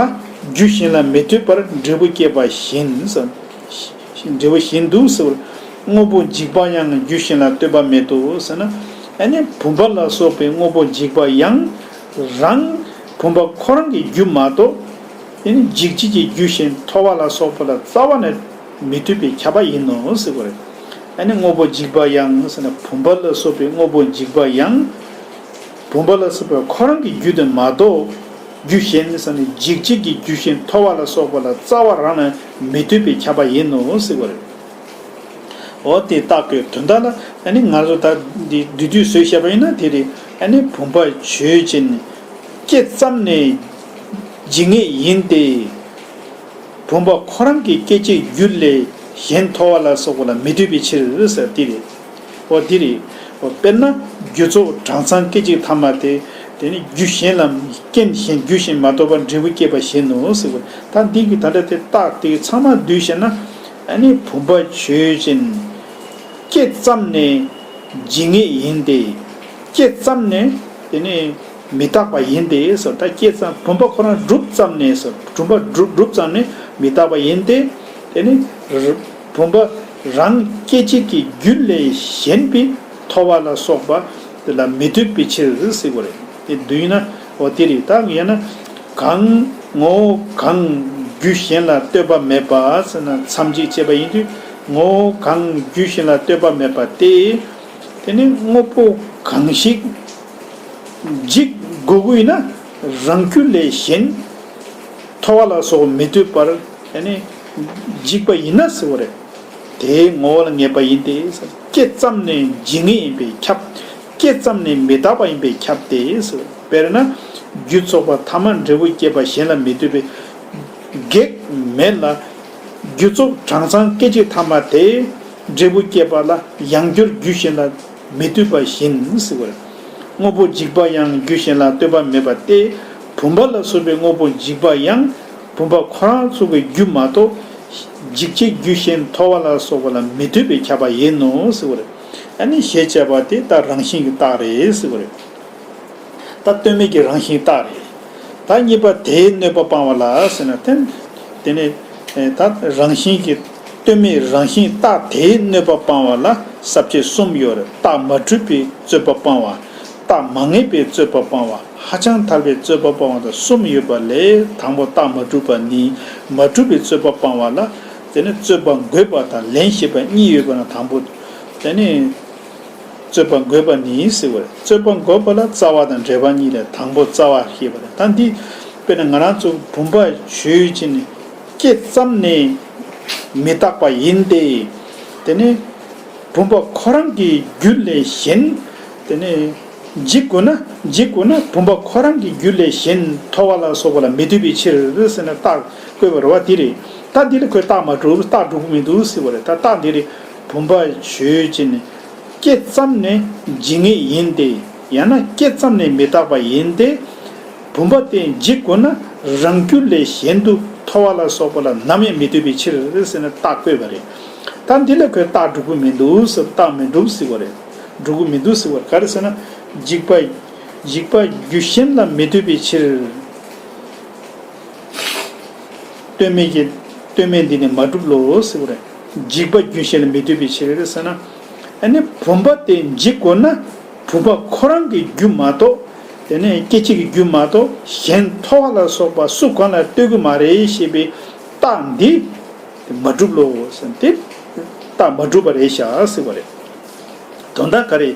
རྒྱུ་གཞན་ལ་མི་ལྟོས་པར་འབྲས་བུ་སྐྱེད་པ་བཞིན། འབྲས་བུ་བཞིན་དུ་ཟེར་བར། དངོས་པོ་འཇིག་པ་ཡང་རྒྱུ་གཞན་ལ་ལྟོས་པ་མེད་དོ་ཟེར་ན། ཨ་ནི་བུམ་པ་ལ་སོགས་པའི་དངོས་པོ་འཇིག་པ་ཡང་། རང་བུམ་པ་ཁོ་རང་གི་རྒྱུ་མ་གཏོགས། ཨ་ནི་འཇིག་བྱེད་ཀྱི་རྒྱུ་གཞན་ཐོ་བ་ལ་སོགས་པ་ལ་རྩ་བ་ནས་མི་ལྟོས་པས་ཁྱབ་པ་ཡིན་ནོ་ཟེར་བ་རེད། ཨ་ནི་དངོས་པོ་འཇིག་པ་ཡང་ཟེར་ན་བུམ་པ་ལ་སོགས་པའི་དངོས་པོ་འཇིག་པ་ཡང་། བུམ་པ་ལ་སོགས་པའི་ཁོ་རང་གི་རྒྱུ་དེ་མ་གཏོགས། རྒྱུ་གཞན་ཟེར་ནས་འཇིག་བྱེད་ཀྱི་རྒྱུ་གཞན་ཐོ་བ་ལ་སོགས་པ་ལ་རྩ་བ་རང་ནས་མི་ལྟོས་པས་ཁྱབ་པ་ཡིན་ནོ་ཟེར་བ་རེད། འོ་དེ་རྟགས་བཀོད་དོན་དག་ལ་ཨ་ནི་ང་ཚོ་ད་འདི་བསྡུས་བསྡུས་བཟོས་བཤད་པ་ཡིན་ན་དེ་རེད། ཨ་ནི་བུམ་པ་ཆོས་ཅན། སྐྱེ་ཙམ་ནས་འཇིག་ངེས་ཡིན་ཏེ། བུམ་པ་ཁོ་རང་གི་སྐད་ཅིག་རྒྱུ་ལས་གཞན་ཐོ་བ་ལ་སོགས་པ་ལ་མི་ལྟོས་པའི་ཕྱིར་ཟེར་དེ་རེད། འོ་དེ་རེད། འོ་དཔེར་ན་རྒྱུ་ཚོགས་གྲངས་ཚང་སྐད་ཅིག་ཐ་མ་དེ། དེ་ནི་རྒྱུ་གཞན་ལ་རྐྱེན་གཞན་རྒྱུ་གཞན་མ་གཏོགས་པར་འབྲས་བུ་སྐྱེད་པ་བཞིན་ནོ་ཟེར་བ། ད་འདི་གི་ད་ལྟ་དེ་རྟགས་དེ་ཚང་མ་བསྡུས་བཤད་ན། ཨ་ནི་བུམ་པ་ཆོས་ཅན། སྐྱེ་ཙམ་ནས་འཇིག་ངེས་ཡིན་ཏེ། སྐྱེ་ཙམ་ནས་དེ་ནི་མི་རྟག་པ་ཡིན་ཏེ་ཟེར། ད་སྐྱེ་ཙམ་བུམ་པ་ཁོ་རང་གྲུབ་ཙམ་ནས་ཟེར། བུམ་པ་གྲུབ་གྲུབ་ཙམ་ནས་མི་རྟག་པ་ཡིན་ཏེ། དེ་ནི་བུམ་པ་རང་སྐད་ཅིག་གི་རྒྱུ་ལས་གཞན་པའི་ཐོ་བ་ལ་སོགས་པ་དེ་ལ་མི་ལྟོས་པའི་ཕྱིར་ཟེར་བ་རེད། དེ་བསྡུས་ན་འོ་དེ་རེད། ད་ཡང་ན་གང་ངོ་བོ་གང་རྒྱུ་གཞན་ལ་ལྟོས་པ་མེད་པ་ཟེར་ན་མཚམས་གཅིག་བྱས་པ་ཡིན་དུས་ངོ་བོ་གང་རྒྱུ་གཞན་ལ་ལྟོས་པ་མེད་པ་སྟེ། དེ་ནི་དངོས་པོ་གང་ཞིག་འཇིག་དགོས་ཀྱི་ཡིན་ན་རང་རྒྱུ་ལས་གཞན་ཐོ་བ་ལ་སོགས་མི་ལྟོས་པར་ཨ་ནི་འཇིག་པ་ཡིན་ན་ཟེར་བ་རེད། དེའི་ངོ་བོ་ལ་ངེས་པ་ཡིན་ཏེ། སྐྱེ་ཙམ་ནས་འཇིག་ངེས་ཡིན་པས་ཁྱབ། སྐྱེ་ཙམ་ནས་མི་རྟག་པ་ཡིན་པས་ཁྱབ་སྟེ། དཔེར་ན་རྒྱུ་ཚོགས་པ་ཐ་མ་འབྲས་བུ་སྐྱེད་པ་གཞན་ལ་མི་ལྟོས་པའི་གེགས་མེད་ལ། རྒྱུ་ཚོགས་གྲངས་ཚང་སྐད་ཅིག་ཐ་མ་དེ་འབྲས་བུ་སྐྱེད་པ་ལ་ཡང་བསྐྱར་རྒྱུ་གཞན་ལ་མི་ལྟོས་པ་བཞིན་ཟེར་བ་རེད། དངོས་པོ་འཇིག་པ་ཡང་རྒྱུ་གཞན་ལ་ལྟོས་པ་མེད་པ་སྟེ། བུམ་པ་ལ་སོགས་པའི་དངོས་པོ་འཇིག་པ་ཡང་བུམ་པ་ཁོ་རང་ཚོ་གི་རྒྱུ་མ་གཏོགས། འཇིག་བྱེད་རྒྱུ་གཞན་ཐོ་བ་ལ་སོགས་པ་ལ་མི་ལྟོས་པས་ཁྱབ་པ་ཡིན་ནོ་ཟེར་བ་རེད། ཨ་ནི་ཞེས་བྱ་བ་དེ་ད་རང་བཞིན་གྱི་རྟགས་རེད་ཟེར་བ་རེད། ད་ལྟོས་མེད་ཀྱི་རང་བཞིན་རྟགས་རེད། ད་གཉིས་པ་དེའི་གནོད་པ་སྤང་བ་ལ་ཟེར་ན་དེ། དེ་ནི་ད་རང་བཞིན་གྱི་ལྟོས་མེད་རང་བཞིན་རྟགས་དེའི་གནོད་པ་སྤང་བ་ལ་ས་བཅད་གསུམ་ཡོད་རེད། རྟགས་མ་གྲུབ་པའི་རྩོད་པ་སྤང་བ། རྟགས་མ་ངེས་པའི་རྩོད་པ་སྤང་བ། ཧ་ཅང་ཐལ་བའི་རྩོད་པ་སྤང་བ་དང་གསུམ་ཡོད་པ་ལས་དང་པོ་རྟགས་མ་གྲུབ་པ་ནི་མ་གྲུབ་པའི་རྩོད་པ་སྤང་བ་ལ། དེ་ནི་རྩོད་པ་འགོད་པ་དང་ལན་ཞེས་པ་གཉིས་ཡོད་པ་ན་དང་པོ། དེ་ནི། རྩོད་པ་འགོད་པ་ནི་ཟེར་བ་རེད། རྩོད་པ་འགོད་པ་ལ་རྩ་བ་དང་འབྲེལ་པ་གཉིས་ལས་དང་པོ་རྩ་བ་ཞེས་པ་རེད། ད་འདི་དཔེར་ན་ང་རང་ཚོ་བུམ་པ་ཆོས་ཅན། སྐྱེ་ཙམ་ནས་མི་རྟག་པ་ཡིན་ཏེ། དེ་ནི་བུམ་པ་ཁོ་རང་གི་རྒྱུ་ལས་གཞན། དེ་ནི་འཇིག་དགོས་ན་འཇིག་དགོས་ན་བུམ་པ་ཁོ་རང་གི་རྒྱུ་ལས་གཞན་ཐོ་བ་ལ་སོགས་པ་ལ་མི་ལྟོས་པའི་ཕྱིར་ཟེར་ནས་རྟགས་བཀོད་པ་རེད་བ། འདི་རེད། ད་འདི་ལ་ཁོས་རྟགས་མ་གྲུབ་རྟགས་གྲུབ་ཀྱི་མི་འདུག་ཟེར་བ་རེད། ད་རྟགས་འདི་རེད། བུམ་པ་ཆོས་ཅན། སྐྱེ་ཙམ་ནས་འཇིག་ངེས་ཡིན་ཏེ། ཡང་ན་སྐྱེ་ཙམ་ནས་མི་རྟག་པ་ཡིན་ཏེ། བུམ་པ་དེ་འཇིག་དགོས་ན་རང་རྒྱུ་ལས་གཞན་དུ་ཐོ་བ་ལ་སོགས་པ་ལ་ནམ་ཡང་མི་ལྟོས་པའི་ཕྱིར་ཟེར་ནས་རྟགས་བཀོད་པ་རེད། ད་འདི་ལ་ཁོས་རྟགས་གྲུབ་ཀྱི་མི་འདུག་ཟེར། རྟགས་མི་འགྲུབ་ཟེར་བ་རེད། གྲུབ་ཀྱི་མི་འདུག་ཟེར་བ་རེད། ག་རེ་ཟེར་ན། འཇིག་པ། འཇིག་པ་རྒྱུ་གཞན་ལ་མི་ལྟོས་པའི་ཕྱིར། ལྟོས་མེད་ཀྱི། ལྟོས་མེད་འདི་ནི་མ་གྲུབ་ལོ་ཟེར་བ་རེད། འཇིག་པ་རྒྱུ་གཞན་ལ་མི་ལྟོས་པའི་ཕྱིར་ཟེར་ན། ཨ་ནི་བུམ་པ་དེ་འཇིག་དགོས་ན་བུམ་པ་ཁོ་རང་གི་རྒྱུ་མ་གཏོགས། དེ་ནས་སྐྱེ་མཆེད་ཀྱི་རྒྱུ་མ་གཏོགས་གཞན་ཐོ་བ་ལ་སོགས་པ་སུ་གང་ལ་ལྟོས་ཀྱི་མ་རེད་ཞེས་པའི་རྟགས་འདི་མ་གྲུབ་ལོ་ཟེར་ཏེ། རྟགས་མ་གྲུབ་པ་རེད་ཤག་ཟེར་བ་རེད། དོན་དག་ག་རེ།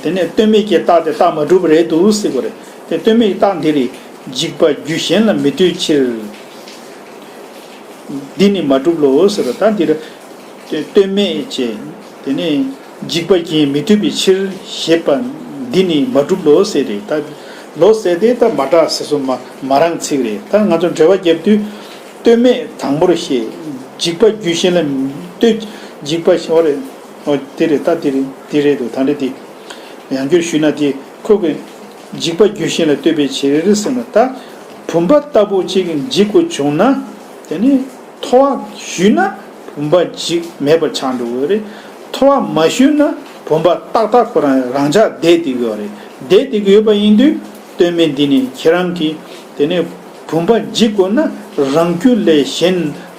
དེ་ནས་ལྟོས་མེད་ཀྱི་རྟགས་དེ་རྟགས་མ་གྲུབ་པ་རེད་འདུག་ཟེར་བ་རེད། དེ་ལྟོས་མེད་ཀྱི་རྟགས་འདི་རེད། འཇིགས་པ་རྒྱུ་གཞན་ལ་མི་ལྟོས་ཕྱིར། འདི་ནི་མ་གྲུབ་ལོ་ཟེར་བ། ད་འདིར་ལྟོས་མེད་ཅེས་དེ་ནས་འཇིགས་པ་གཞན་མི་ལྟོས་པའི་ཕྱིར་ཞེས་པ་འདི་ནི་མ་གྲུབ་ལོ་ཟེར་རེད། ད་ལོ་ཟེར་དེ་ད་མ་དྲག་ཟེར་སོ་མ་མ་རང་ཚིག་རེད། ད་ང་ཚོ་འགྲེལ་བ་རྒྱབ་དུས་ལྟོས་མེད་དང་པོར་བཤད། འཇིགས་པ་རྒྱུ་གཞན་ལ་ལྟོས། འཇིགས་པ་ཞེས་པ་རེད། ཨོ་དེ་རེད། ད་དེ་རེད། དེ་རེད་འདུག་ད་འདྲ་དེ་ཡང་བསྐྱར་ཞུས་ན་དེ་ཁོ་གི་འཇིགས་པ་རྒྱུ་གཞན་ལ་ལྟོས་པའི་ཕྱིར་ཟེར་ན། ད་བུམ་པ་ལྟ་བུ་གཅིག་འཇིག་དགོས་བྱུང་ན་དེ་ནི་ཐོ་བ་ཞུས་ན་བུམ་པ་འཇིག་མེད་པར་ཆགས་འགྲོ་གི་རེད། ཐོ་བ་མ་ཞུས་ན་བུམ་པ་ཏག་ཏག་ཁོ་རང་རང་འཇགས་བསྡད་བསྡད་ཀྱི་ཡོད་རེད། བསྡད་བསྡད་ཀྱི་ཡོད་པ་ཡིན་དུས་ལྟོས་མེད་འདི་ནི་ཁྱེད་རང་གིས་དེ་ནི་བུམ་པ་འཇིག་དགོས་ན་རང་རྒྱུ་ལས་གཞན་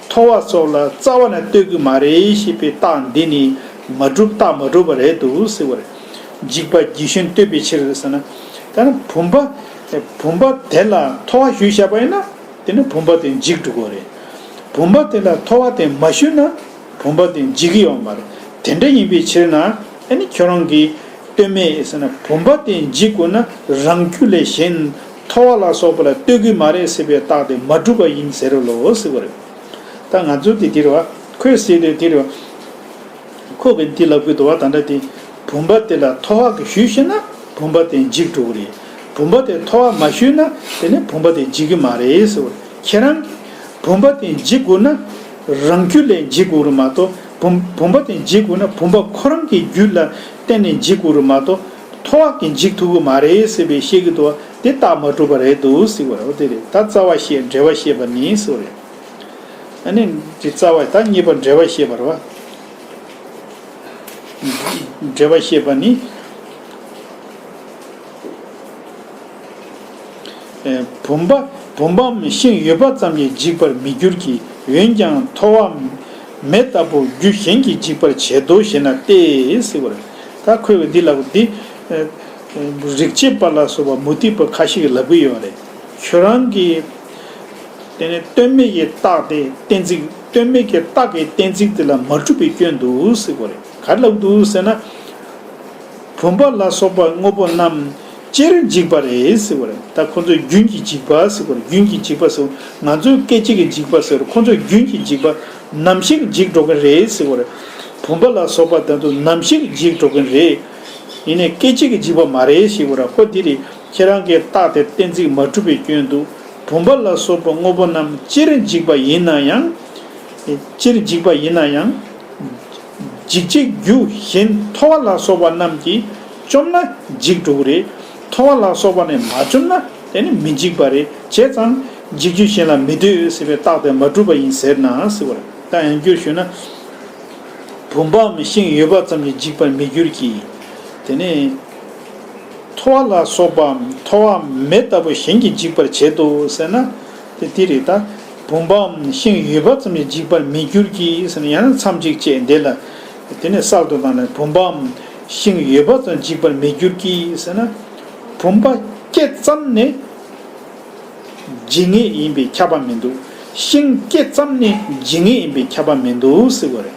ཐོ་བ་སོགས་ལ་རྩ་བ་ནས་ལྟོས་ཀྱི་མ་རེད་ཞེས་པའི་རྟགས་འདི་ནི་མ་གྲུབ། རྟགས་མ་གྲུབ་པ་རེད་འདུག་ཟེར་བ་རེད། འཇིགས་པ་རྒྱུ་གཞན་ལྟོས་པའི་ཕྱིར་ཟེར་ན། ད་ནི་བུམ་པ་བུམ་པ་དེ་ལ་ཐོ་བ་ཞུས་བཞག་པ་ཡིན་ན་དེ་ནི་བུམ་པ་དེ་འཇིག་འགྲོ་གི་རེད། བུམ་པ་དེ་ལ་ཐོ་བ་དེ་མ་ཞུས་ན་བུམ་པ་དེ་འཇིག་གི་ཡོད་མ་རེད། དེ་འདྲ་ཡིན་པའི་ཕྱིར་ན་ཨ་ནི་ཁྱོད་རང་གིས་ལྟོས་མེད་ཟེར་ན་བུམ་པ་དེ་འཇིག་དགོས་ན་རང་རྒྱུ་ལས་གཞན་ཐོ་བ་ལ་སོགས་པ་ལ་ལྟོས་ཀྱི་མ་རེད་ཟེར་བའི་རྟགས་དེ་མ་གྲུབ་པ་ཡིན་ཟེར་རོ་ལོ་ཟེར་བ་རེད། ད་ང་ཚོ་དེ་དེ་རེད་བ། ཁོས་ཟེར་དུས་དེ་རེད་བ། ཁོ་གིས་འདི་ལབ་ཀྱི་འདུག་བ། ད་ལྟ་དེ་བུམ་པ་དེ་ལ་ཐོ་བ་གིས་ཞུས་ཤེ་ན་བུམ་པ་དེ་འཇིག་འགྲོ་གི་རེད། བུམ་པ་དེ་ཐོ་བ་མ་ཞུས་ན་དེ་ནི་བུམ་པ་དེ་འཇིག་གི་མ་རེད་ཟེར་བ། ཁྱེད་རང་གིས་བུམ་པ་དེ་འཇིག་དགོས་ན་རང་རྒྱུ་ལས་འཇིག་དགོས་རེད་མ་གཏོགས་བུམ་བུམ་པ་དེ་འཇིག་དགོས་ན་བུམ་པ་ཁོ་རང་གི་རྒྱུ་ལ་བརྟེན་ནས་འཇིག་དགོས་རེད་མ་གཏོགས་ཐོ་བ་གིས་འཇིག་ཐུབ་ཀྱི་མ་རེད་ཟེར་བའི་བཤད་ཀྱི་འདུག་བ། དེ་རྟགས་མ་གྲུབ་པ་རེད་འདུག་ཟེར་བ་རེད། འོ་དེ་རེད། ད་རྩ་བ་བཤད་འགྲེལ་བ་བཤད་པ་ནི་ཟེར་བ་རེད། ཨ་ནི་དེ་རྩ་བ་ད་གཉིས་པ་འགྲེལ་བ་བཤད་པ་རེད་བ། འགྲེལ་བ་བཤད་པ་ནི། ཨེ། བུམ་པ་བུམ་པའམ་ཤིང་ཡོད་པ་ཙམ་གྱིས་འཇིག་པར་མི་འགྱུར་གྱི། འོན་ཀྱང་ཐོ་བའམ་མེ་ལྟ་བུ་རྒྱུ་གཞན་གྱིས་འཇིག་པར་བྱེད་དོ་ཞེ་ན་སྟེ་ཟེར་བ་རེད། ད་ཁོས་འདི་ལབ་འདི། ཨེ། རིག་བྱེད་པ་ལ་སོགས་པ་མུ་སྟེགས་པ་ཁ་ཤས་ཀྱིས་ལབ་ཀྱི་ཡོད་རེད། ཁྱོད་རང་གིས་དེ་ནས་ལྟོས་མེད་ཀྱི་རྟགས་དེ་གཏན་ཚིགས། ལྟོས་མེད་ཀྱི་རྟགས་ཀྱི་གཏན་ཚིགས་དེ་ལ་མ་གྲུབ་པའི་སྐྱོན་འདུག་ཟེར་བ་རེད། ག་རེ་ལབ་འདུག་ཟེར་ན། བུམ་པ་ལ་སོགས་པ་དངོས་པོ་རྣམས་སྤྱིར་འཇིག་པ་རེད་ཟེར་བ་རེད། ད་ཁོ་ཚོ་རྒྱུན་གྱི་འཇིག་པ་ཟེར་བ་རེད། རྒྱུན་གྱི་འཇིག་པ་ཟེར་བ། ང་ཚོས་སྐད་ཅིག་གི་འཇིག་པ་ཟེར་བ་རེད། ཁོ་ཚོ་རྒྱུན་གྱི་འཇིག་པ། ནམ་ཞིག་འཇིག་འགྲོ་གི་རེད་ཟེར་བ་རེད། བུམ་པ་ལ་སོགས་པ་དེ་ཚོ་ནམ་ཞིག་འཇིག་འགྲོ་གི་རེད། ཡིན་ནའི་སྐད་ཅིག་གི་འཇིག་པ་མ་རེད་ཟེར་བ་རེད། ཁོ་འདི་རེད། ཁྱེད་རང་གི་རྟགས་དེ་གཏན་ཚིགས་མ་གྲུབ་པའི་སྐྱོན་འདུག་བུམ་པ་ལ་སོགས་པ་དངོས་པོ་རྣམས་སྤྱིར་འཇིག་པ་ཡིན་ན་ཡང་། སྤྱིར་འཇིག་པ་ཡིན་ན་ཡང་། འཇིག་བྱེད་རྒྱུ་གཞན་ཐོ་བ་ལ་སོགས་པ་རྣམས་ཀྱིས་བཅོམ་ན་འཇིག་འགྲོ་གི་རེད། ཐོ་བ་ལ་སོགས་པ་ནས་མ་བཅོམ་ན་དེ་ནི་མི་འཇིག་པ་རེད། བྱས་ཙང་འཇིག་རྒྱུ་གཞན་ལ་མི་ལྟོས་ཟེར་བའི་རྟགས་དེ་མ་གྲུབ་པ་ཡིན་ཟེར་ན་ཟེར་བ་རེད། ད་ཡང་བསྐྱར་ཞུས་ན། བུམ་པའམ་ཤིང་ཡོད་པ་ཙམ་གྱིས་འཇིག་པར་མི་འགྱུར་གྱི། དེ་ནས། ཐོ་བ་ལ་སོགས་པའམ་ཐོ་བའམ་མེ་ལྟ་བུ་གཞན་གྱིས་འཇིག་པར་བྱེད་དོ་ཟེར་ན། དེ་དེ་རེད་ད། བུམ་པའམ་ཤིང་ཡོད་པ་ཙམ་གྱིས་འཇིག་པར་མི་འགྱུར་གྱི་ཟེར་ན་ཡང་ན་མཚམས་གཅིག་བཅད་འདི་ལ། དེ་ནས་གསར་དུ་བཏང་ན་བུམ་པའམ་ཤིང་ཡོད་པ་ཙམ་འཇིག་པར་མི་འགྱུར་གྱི་ཟེར་ན། བུམ་པ་སྐྱེས་ཙམ་ནས། འཇིག་ངེས་ཡིན་པས་ཁྱབ་པ་མི་འདུག་ཤིང་སྐྱེས་ཙམ་ནས་འཇིག་ངེས་ཡིན་པས་ཁྱབ་པ་མི་འདུག་ཟེར་བ་རེད།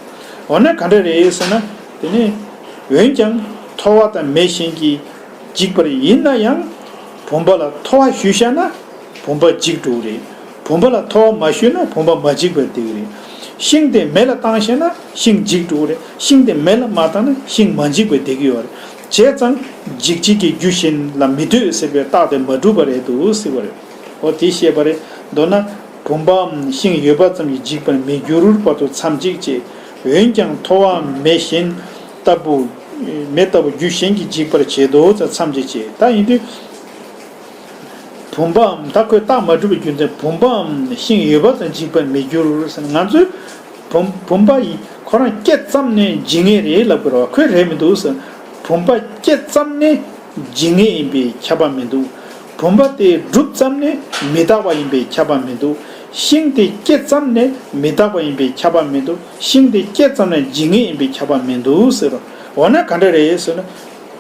འོ་ན་ག་འདྲ་རེད་ཟེར་ན། དེ་ནས། འོན་ཀྱང་ཐོ་བ་དང་མེ་གཞན་གྱིས་འཇིག་པར་ཡིན་ན་ཡང་། བུམ་པ་ལ་ཐོ་བ་ཞུས་བཞག་ན་བུམ་པ་འཇིག་འགྲོ་གི་རེད། བུམ་པ་ལ་ཐོ་བ་མ་ཞུས་ན་བུམ་པ་མ་འཇིག་པར་བསྡད་ཀྱི་རེད། ཤིང་དེ་མེ་ལ་བཏང་བཞག་ན་ཤིང་འཇིག་འགྲོ་གི་རེད། ཤིང་དེ་མེ་ལ་མ་བཏང་ན་ཤིང་མ་འཇིག་པར་བསྡད་ཀྱི་ཡོད་རེད། བྱས་ཙང་འཇིག་བྱེད་ཀྱི་རྒྱུ་གཞན་ལ་མི་ལྟོས་ཟེར་བའི་རྟགས་དེ་མ་གྲུབ་པ་རེད་འདུག་ཟེར་བ་རེད། འོ་དེ་བཤད་པ་རེད། མདོར་ན། བུམ་པའམ་ཤིང་ཡོད་པ་ཙམ་གྱིས་འཇིག་པར་མི་འགྱུར་བར་དུ་མཚམས་གཅིག་བཅད། འོན་ཀྱང་ཐོ་བའམ་མེ་གཞན་ལྟ་བུ། མེ་ལྟ་བུ་རྒྱུ་གཞན་གྱིས་འཇིག་པར་བྱེད་དོ་ཙམ་མཚམས་གཅིག་བཅད། ད་ཡིན་དུས། བུམ་པའམ་ད་ཁོས་རྟགས་མ་གྲུབ་པའི་རྒྱུ་མཚན་བུམ་པའམ་ཤིང་ཡོད་པ་ཙམ་འཇིག་པར་མི་འགྱུར་ཟེར་ན་ང་ཚོས། བུམ་བུམ་པ་ཡིས་ཁོ་རང་སྐྱེས་ཙམ་ནས་འཇིག་ངེས་རེད་ལབ་དགོས་རེད་བ། ཁོས་རེད་མི་འདུག་ཟེར། བུམ་པ་སྐྱེས་ཙམ་ནས་འཇིག་ངེས་ཡིན་པས་ཁྱབ་པ་མི་འདུག་བུམ་པ་དེ་གྲུབ་ཙམ་ནས་མི་རྟག་པ་ཡིན་པས་ཁྱབ་པ་མི་འདུག་ཤིང་དེ་སྐྱེས་ཙམ་ནས་མི་རྟག་པ་ཡིན་པས་ཁྱབ་པ་མི་འདུག་ཤིང་དེ་སྐྱེས་ཙམ་ནས་འཇིག་ངེས་ཡིན་པས་ཁྱབ་པ་མི་འདུག་ཟེར་རོ། འོ་ན་ག་འདྲ་རེད་ཟེར་ན།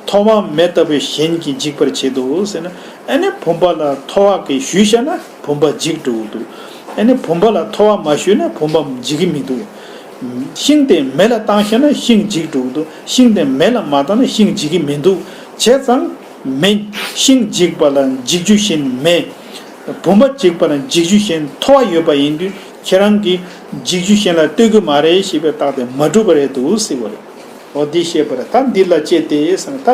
ཐོ་བ་མེ་ལྟ་བུའི་གཞན་གྱིས་འཇིག་པར་བྱེད་དོ་ཟེར་ན། ཨ་ནི་བུམ་པ་ལ་ཐོ་བ་གིས་ཞུས་བཞག་ན་བུམ་པ་འཇིག་འགྲོ་གི་འདུག་ཨ་ནི་བུམ་པ་ལ་ཐོ་བ་མ་ཞུས་ན་བུམ་པ་འཇིག་གི་མི་འདུག་ཤིང་དེ་མེ་ལ་བཏང་བཞག་ན་ཤིང་འཇིག་འགྲོ་གི་འདུག་ཤིང་དེ་མེ་ལ་མ་བཏང་ན་ཤིང་འཇིག་གི་མི་འདུག་བྱས་ཙང་མེ། ཤིང་འཇིག་པ་ལ་འཇིག་རྒྱུ་གཞན་མེད། བུམ་པ་འཇིག་པར་འཇིག་རྒྱུ་གཞན་ཐོ་བ་ཡོད་པ་ཡིན་དུས་ཁྱེད་རང་གིས་འཇིག་རྒྱུ་གཞན་ལ་ལྟོས་ཀྱི་མ་རེད་ཞེས་པའི་རྟགས་དེ་མ་གྲུབ་པ་རེད་འདུག་ཟེར་བ་རེད། འོ་འདི་བཤད་པ་རེད། ད་འདི་ལ་དཔྱད་དེ་ཟེར་ན་ད་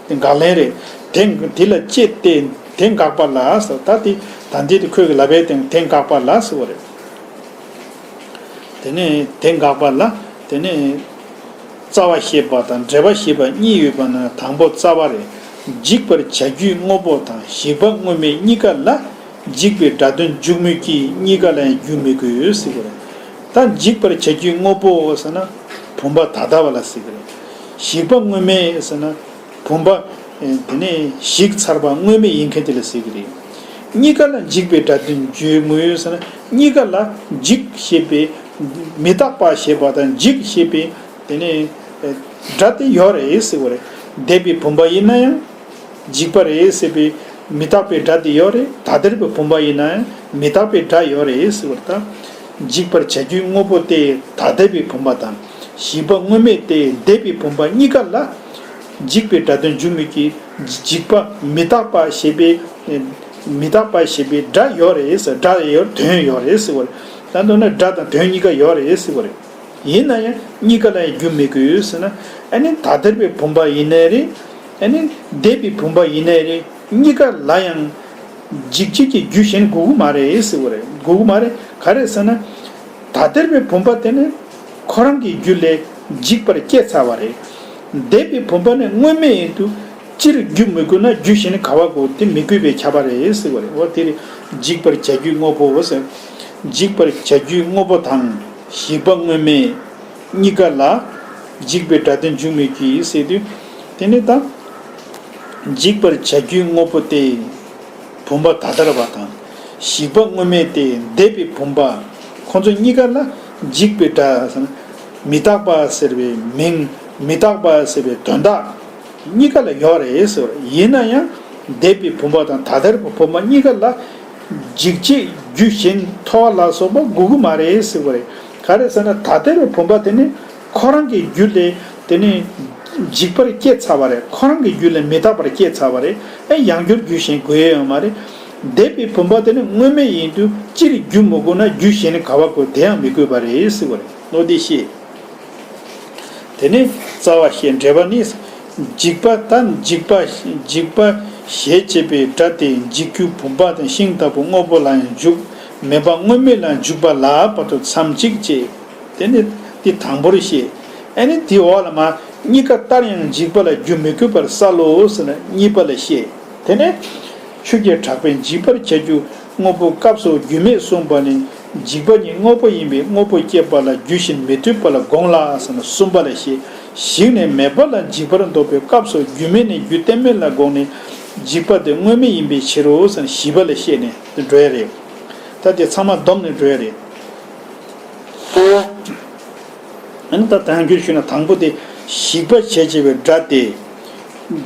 འདི་དགག་ལན་རེད། དེ་འདི་ལ་དཔྱད་དེ་དེ་དགག་པ་ལ་ཟེར། ད་འདི་ད་འདི་དེ་ཁོས་ཀྱི་ལབ་པའི་སྟེང་དེ་དགག་པ་ལ་ཟེར་བ་རེད། དེ་ནས་དེ་དགག་པ་ལ་དེ་ནས་རྩ་བ་ཞེས་པ་དང་འབྲེལ་པ་ཞེས་པ་གཉིས་ཡོད་པ་ན་དང་པོ་རྩ་བ་རེད། འཇིག་པར་བྱ་རྒྱུའི་དངོས་པོ་དང་ཞིག་པ་དངོས་མེད་གཉིས་ཀ་ལ་འཇིག་པའི་སྒྲ་དོན་འཇུག་མོད་ཀྱི་གཉིས་ཀ་ལ་ཡང་རྒྱུ་མི་དགོས་ཟེར་གི་རེད། ད་འཇིག་པར་བྱ་རྒྱུའི་དངོས་པོ་ཟེར་ན་བུམ་པ་ད་ལྟ་བ་ལ་ཟེར་གི་རེད། ཞིག་པ་དངོས་མེད་ཟེར་ན། བུམ་པ། དེ་ནས་ཞིག་ཚར་བ་དངོས་མེད་ཡིན་མཁན་དེ་ལ་ཟེར་གྱི་རེད། གཉིས་ཀ་ལ་འཇིག་པའི་སྒྲ་དོན་འཇུག་མོད་ཟེར་ན་གཉིས་ཀ་ལ་འཇིག་ཞེས་པའི་མི་རྟག་པ་ཞེས་པ་དང་འཇིག་ཞེས་པའི་དེ་ནས་སྒྲ་དེ་ཡོད་རེད་ཟེར་བ་རེད། འདས་པའི་བུམ་པ་ཡིན་ན་ཡང་འཇིག་པ་རེད་ཟེར་བའི་མི་རྟག་པའི་སྒྲ་དེ་ཡོད་རེད། ད་ལྟར་བའི་བུམ་པ་ཡིན་ན་ཡང་མི་རྟག་པའི་སྒྲ་ཡོད་རེད་ཟེར་བ་རེད། ད་འཇིག་པར་བྱ་རྒྱུའི་དངོས་པོ་དེ་ད་ལྟར་བའི་བུམ་པ་དང་ཞིག་པ་དངོས་མེད་དེ་འདས་པའི་བུམ་པ་གཉིས་ཀ་ལ། འཇིག་པའི་སྒྲ་དོན་འཇུག་མོད་ཀྱི་འཇིག་པ་མི་རྟག་པ་ཞེས་པའི་མི་རྟག་པ་ཞེས་པའི་སྒྲ་ཡོད་རེད་ཟེར། སྒྲ་ཡོད་དོན་ཡོད་རེད་ཟེར་བ་རེད། ད་མདོར་ན་སྒྲ་དང་དོན་གཉིས་ཀ་ཡོད་རེད་ཟེར་བ་རེད། ཡིན་ན་ཡང་གཉིས་ཀ་ལ་ཡང་རྒྱུ་མི་དགོས་ཟེར་ན། ཨ་ནི་ད་ལྟར་བའི་བུམ་པ་ཡིན་ནའི་རེད། ཨ་ནི་འདས་པའི་བུམ་པ་ཡིན་ནའི་རེད། གཉིས་ཀ་ལ་ཡང་འཇིག་བྱེད་ཀྱི་རྒྱུ་གཞན་དགོས་ཀྱི་མ་རེད་ཟེར་བ་རེད། དགོས་ཀྱི་མ་རེད། ག་རེ་ཟེར་ན། ད་ལྟར་བའི་བུམ་པ་དེ་ནི་ཁོ་རང་གི་རྒྱུ་ལས་འཇིག་པར་སྐྱེས་ཚར་བ་རེད། འདས་པའི་བུམ་པ་ནི་དངོས་མེད་ཡིན་དུས་སྤྱིར་རྒྱུ་མི་དགོས་ན་རྒྱུ་གཞན་ག་བ་དགོས། དེ་མི་དགོས་པའི་ཁྱབ་པ་རེད་ཟེར་བ་རེད། འོ་དེ་རེད། འཇིག་པར་བྱ་རྒྱུའི་དངོས་པོ་ཟེར། འཇིག་པར་བྱ་རྒྱུའི་དངོས་པོ་དང་ཞིག་པ་དངོས་མེད་གཉིས་ཀ་ལ་འཇིག་པའི་སྒྲ་དོན་འཇུག་མོད་ཀྱི་ཟེར་དུས། དེ་ནི་ད་འཇིག་པར་བྱ་རྒྱུའི་དངོས་པོ་སྟེ། བུམ་པ་ད་ལྟར་བ་དང་ཞིག་པ་དངོས་མེད་དེ་འདས་པའི་བུམ་པ། ཁོ་ཚོ་གཉིས་ཀ་ལ་འཇིག་པའི་སྒྲ་ཟེར་ན། མི་རྟག་པ་ཟེར་བའི་མིང་། མི་རྟག་པ་ཟེར་བའི་དོན་དག་གཉིས་ཀ་ལ་ཡོད་རེད་ཟེར་བ་རེད། ཡིན་ན་ཡང་འདས་པའི་བུམ་པ་དང་ད་ལྟར་བའི་བུམ་པ་གཉིས་ཀ་ལ་འཇིག་བྱེད་རྒྱུ་གཞན་ཐོ་བ་ལ་སོགས་པ་དགོས་ཀྱི་མ་རེད་ཟེར་བ་རེད། ག་རེ་ཟེར་ན་ད་ལྟར་བའི་བུམ་པ་དེ་ནི་ཁོ་རང་གི་རྒྱུ་ལས་དེ་ནི་འཇིག་པར་སྐྱེས་ཚར་བ་རེད། ཁོ་རང་གི་རྒྱུ་ལས་མི་རྟག་པར་སྐྱེས་ཚར་བ་རེད། ཨེ་ཡང་བསྐྱར་རྒྱུ་གཞན་དགོས་ཡ་ཡོད་མ་རེད། འདས་པའི་བུམ་པ་དེ་ནི་དངོས་མེད་ཡིན་དུས་སྤྱིར་རྒྱུ་མི་དགོས་ན་རྒྱུ་གཞན་ནི་ག་བ་དགོས། དེ་ཡང་མི་དགོས་པ་རེད་ཟེར་བ་རེད། འོ་དེ་ཤེས། དེ་ནས་རྩ་བ་ཤེས། འགྲེལ་པ་ནི། འཇིག་པ་ལྟར་འཇིག་པ་འཇིག་པ་ཞེས་བྱེད་པའི་སྒྲ་དེ་འཇིག་རྒྱུ་བུམ་པ་དང་ཤིང་ལྟ་བུ་དངོས་པོ་ལ་ཡང་འཇུག་མེད་པ་དངོས་མེད་ལ་འཇུག་པ་ལ་བར་དུ་མཚམས་གཅིག་ཅེས། དེ་ནི་དེ་དང་པོར་བཤད། ཨ་ནི་དེའི་འོག་ལ་མ། གཉིས་ཀ་ལྟར་ཡང་འཇིག་པ་ལ་རྒྱུ་མི་དགོས་པར་སལ་ལོ་ཟེར་ན་གཉིས་པ་ལ་བཤད། དེ་ནས་ཆོས་ཀྱི་གྲགས་པས་འཇིག་པར་བྱ་རྒྱུ་དངོས་པོའི་སྐབས་སུ་རྒྱུ་མེད་གསུངས་པ་ནི་འཇིག་པ་ཉིད་དངོས་པོ་ཡིན་པས་དངོས་པོ་སྐྱེད་པ་ལ་རྒྱུ་གཞན་མི་ལྟོས་པ་ལ་དགོངས་ལ་ཟེར་ན་གསུམ་པ་ལ་བཤད། ཞིག་ནས་མེད་པ་ལ་འཇིག་པར་འདོགས་པའི་སྐབས་སུ་རྒྱུ་མེད་ནས་རྒྱུ་གཏན་མེད་ལ་དགོངས་ནས་འཇིག་པ་དེ་དངོས་མེད་ཡིན་པའི་ཕྱིར་རོ་ཟེར་ན་བཞི་པ་ལ་བཤད་ནས་འགྲོ་ཡ་རེད། ད་དེ་ཚང་མ་བསྡོམས་ནས་འགྲོ་ཡ་རེད། ཨ་ནི་ད་དོན་འགྱུར་ཞུས་ན་དང་པོ་དེ་ཞིག་པ་ཞེས་བྱ་བའི་སྒྲ་དེ་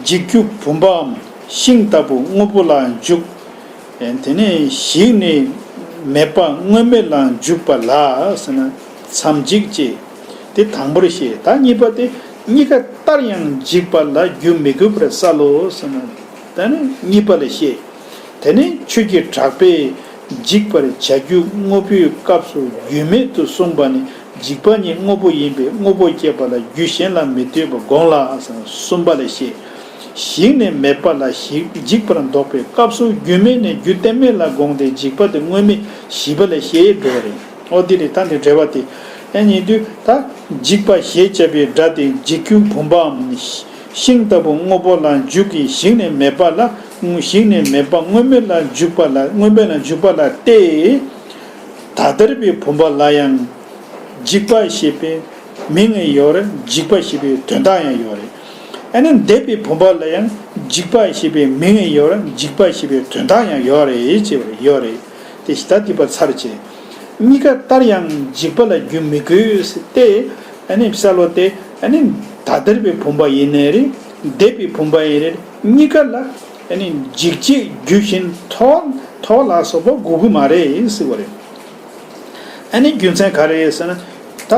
འཇིག་རྒྱུ་བུམ་པའམ་ཤིང་ལྟ་བུ་དངོས་པོ་ལ་འཇུག་དེ་ནས་ཞིག་ནས་མེད་པ་དངོས་མེད་ལ་འཇུག་པ་ལ་ཟེར་ན་མཚམས་འཇིག་ཅེས་དེ་དང་པོར་བཤད། ད་གཉིས་པ་དེ་གཉིས་ཀ་ལྟར་ཡང་འཇིག་པ་ལ་རྒྱུ་མི་དགོས་པར་སལ་ལོ་ཟེར་ན་ད་ནི་གཉིས་པ་ལ་བཤད། དེ་ནས་ཆོས་ཀྱི་གྲགས་པས་འཇིག་པར་བྱ་རྒྱུ་དངོས་པོའི་སྐབས་སུ་རྒྱུ་མེད་དུ་གསུངས་པ་ནི་འཇིག་པ་ཉིད་དངོས་པོ་ཡིན་པས་དངོས་པོ་སྐྱེད་པ་ལ་རྒྱུ་གཞན་ལ་མི་ལྟོས་པ་དགོངས་ལ་གསུམ་པ་ལ་བཤད། ཞིག་ནས་མེད་པ་ལ་ཞིག་འཇིག་པར་འདོགས་པའི་སྐབས་སུ་རྒྱུ་མེད་ནས་རྒྱུ་གཏན་མེད་ལ་དགོངས་ཏེ་འཇིག་པ་དེ་དངོས་མེད་བཞི་པ་ལ་བཤད་འགྲོ་བ་རེད། འོ་འདི་རེད། ད་འདི་འགྲེལ་པ་དེ་ཨེ་ཡིན་དུས་ད་འཇིག་པ་ཞེས་བྱ་བའི་སྒྲ་དེ་འཇིག་རྒྱུ་བུམ་པའམ། ཤིང་ལྟ་བུ་དངོས་པོ་ལ་འཇུག་གི་ཞིག་ནས་མེད་པ་ལ། ཞིག་ནས་མེད་པ་དངོས་མེད་ལ་འཇུག་པ་ལ་དངོས་མེད་ལ་འཇུག་པ་ལ་སྟེ། ད་ལྟར་བའི་བུམ་པ་ལ་ཡང་འཇིག་པ་ཞེས་པའི་མིང་ཡང་ཡོད་རེད། འཇིག་པ་ཞེས་པའི་དོན་དག་ཡང་ཡོད་རེད། ཨ་ནི་འདས་པའི་བུམ་པ་ལ་ཡང་འཇིག་པ་ཞེས་པའི་མིང་ཡང་ཡོད་རེད། འཇིག་པ་ཞེས་པའི་དོན་དག་ཡང་ཡོད་རེད་ཅེས་པ་ཡོད་རེད། དེ་ད་འདི་པ་ཚར་བཅད། གཉིས་ཀ་ལྟར་ཡང་འཇིག་པ་ལ་རྒྱུ་མི་དགོས་ཏེ། ཨ་ནི་སལ་ལོ་དེ་ཨ་ནི་ད་ལྟར་བའི་བུམ་པ་ཡིན་ནའི་རེད། འདས་པའི་བུམ་པ་ཡིན་རེད། གཉིས་ཀ་ལ་ཨ་ནི་འཇིག་བྱེད་རྒྱུ་གཞན་ཐོགས་ཐོགས་ལ་སོགས་པ་དགོས་ཀྱི་མ་རེད་ཟེར་བ་རེད། ཨ་ནི་རྒྱུ་མཚན་ག་རེ་ཟེར་ན། ད་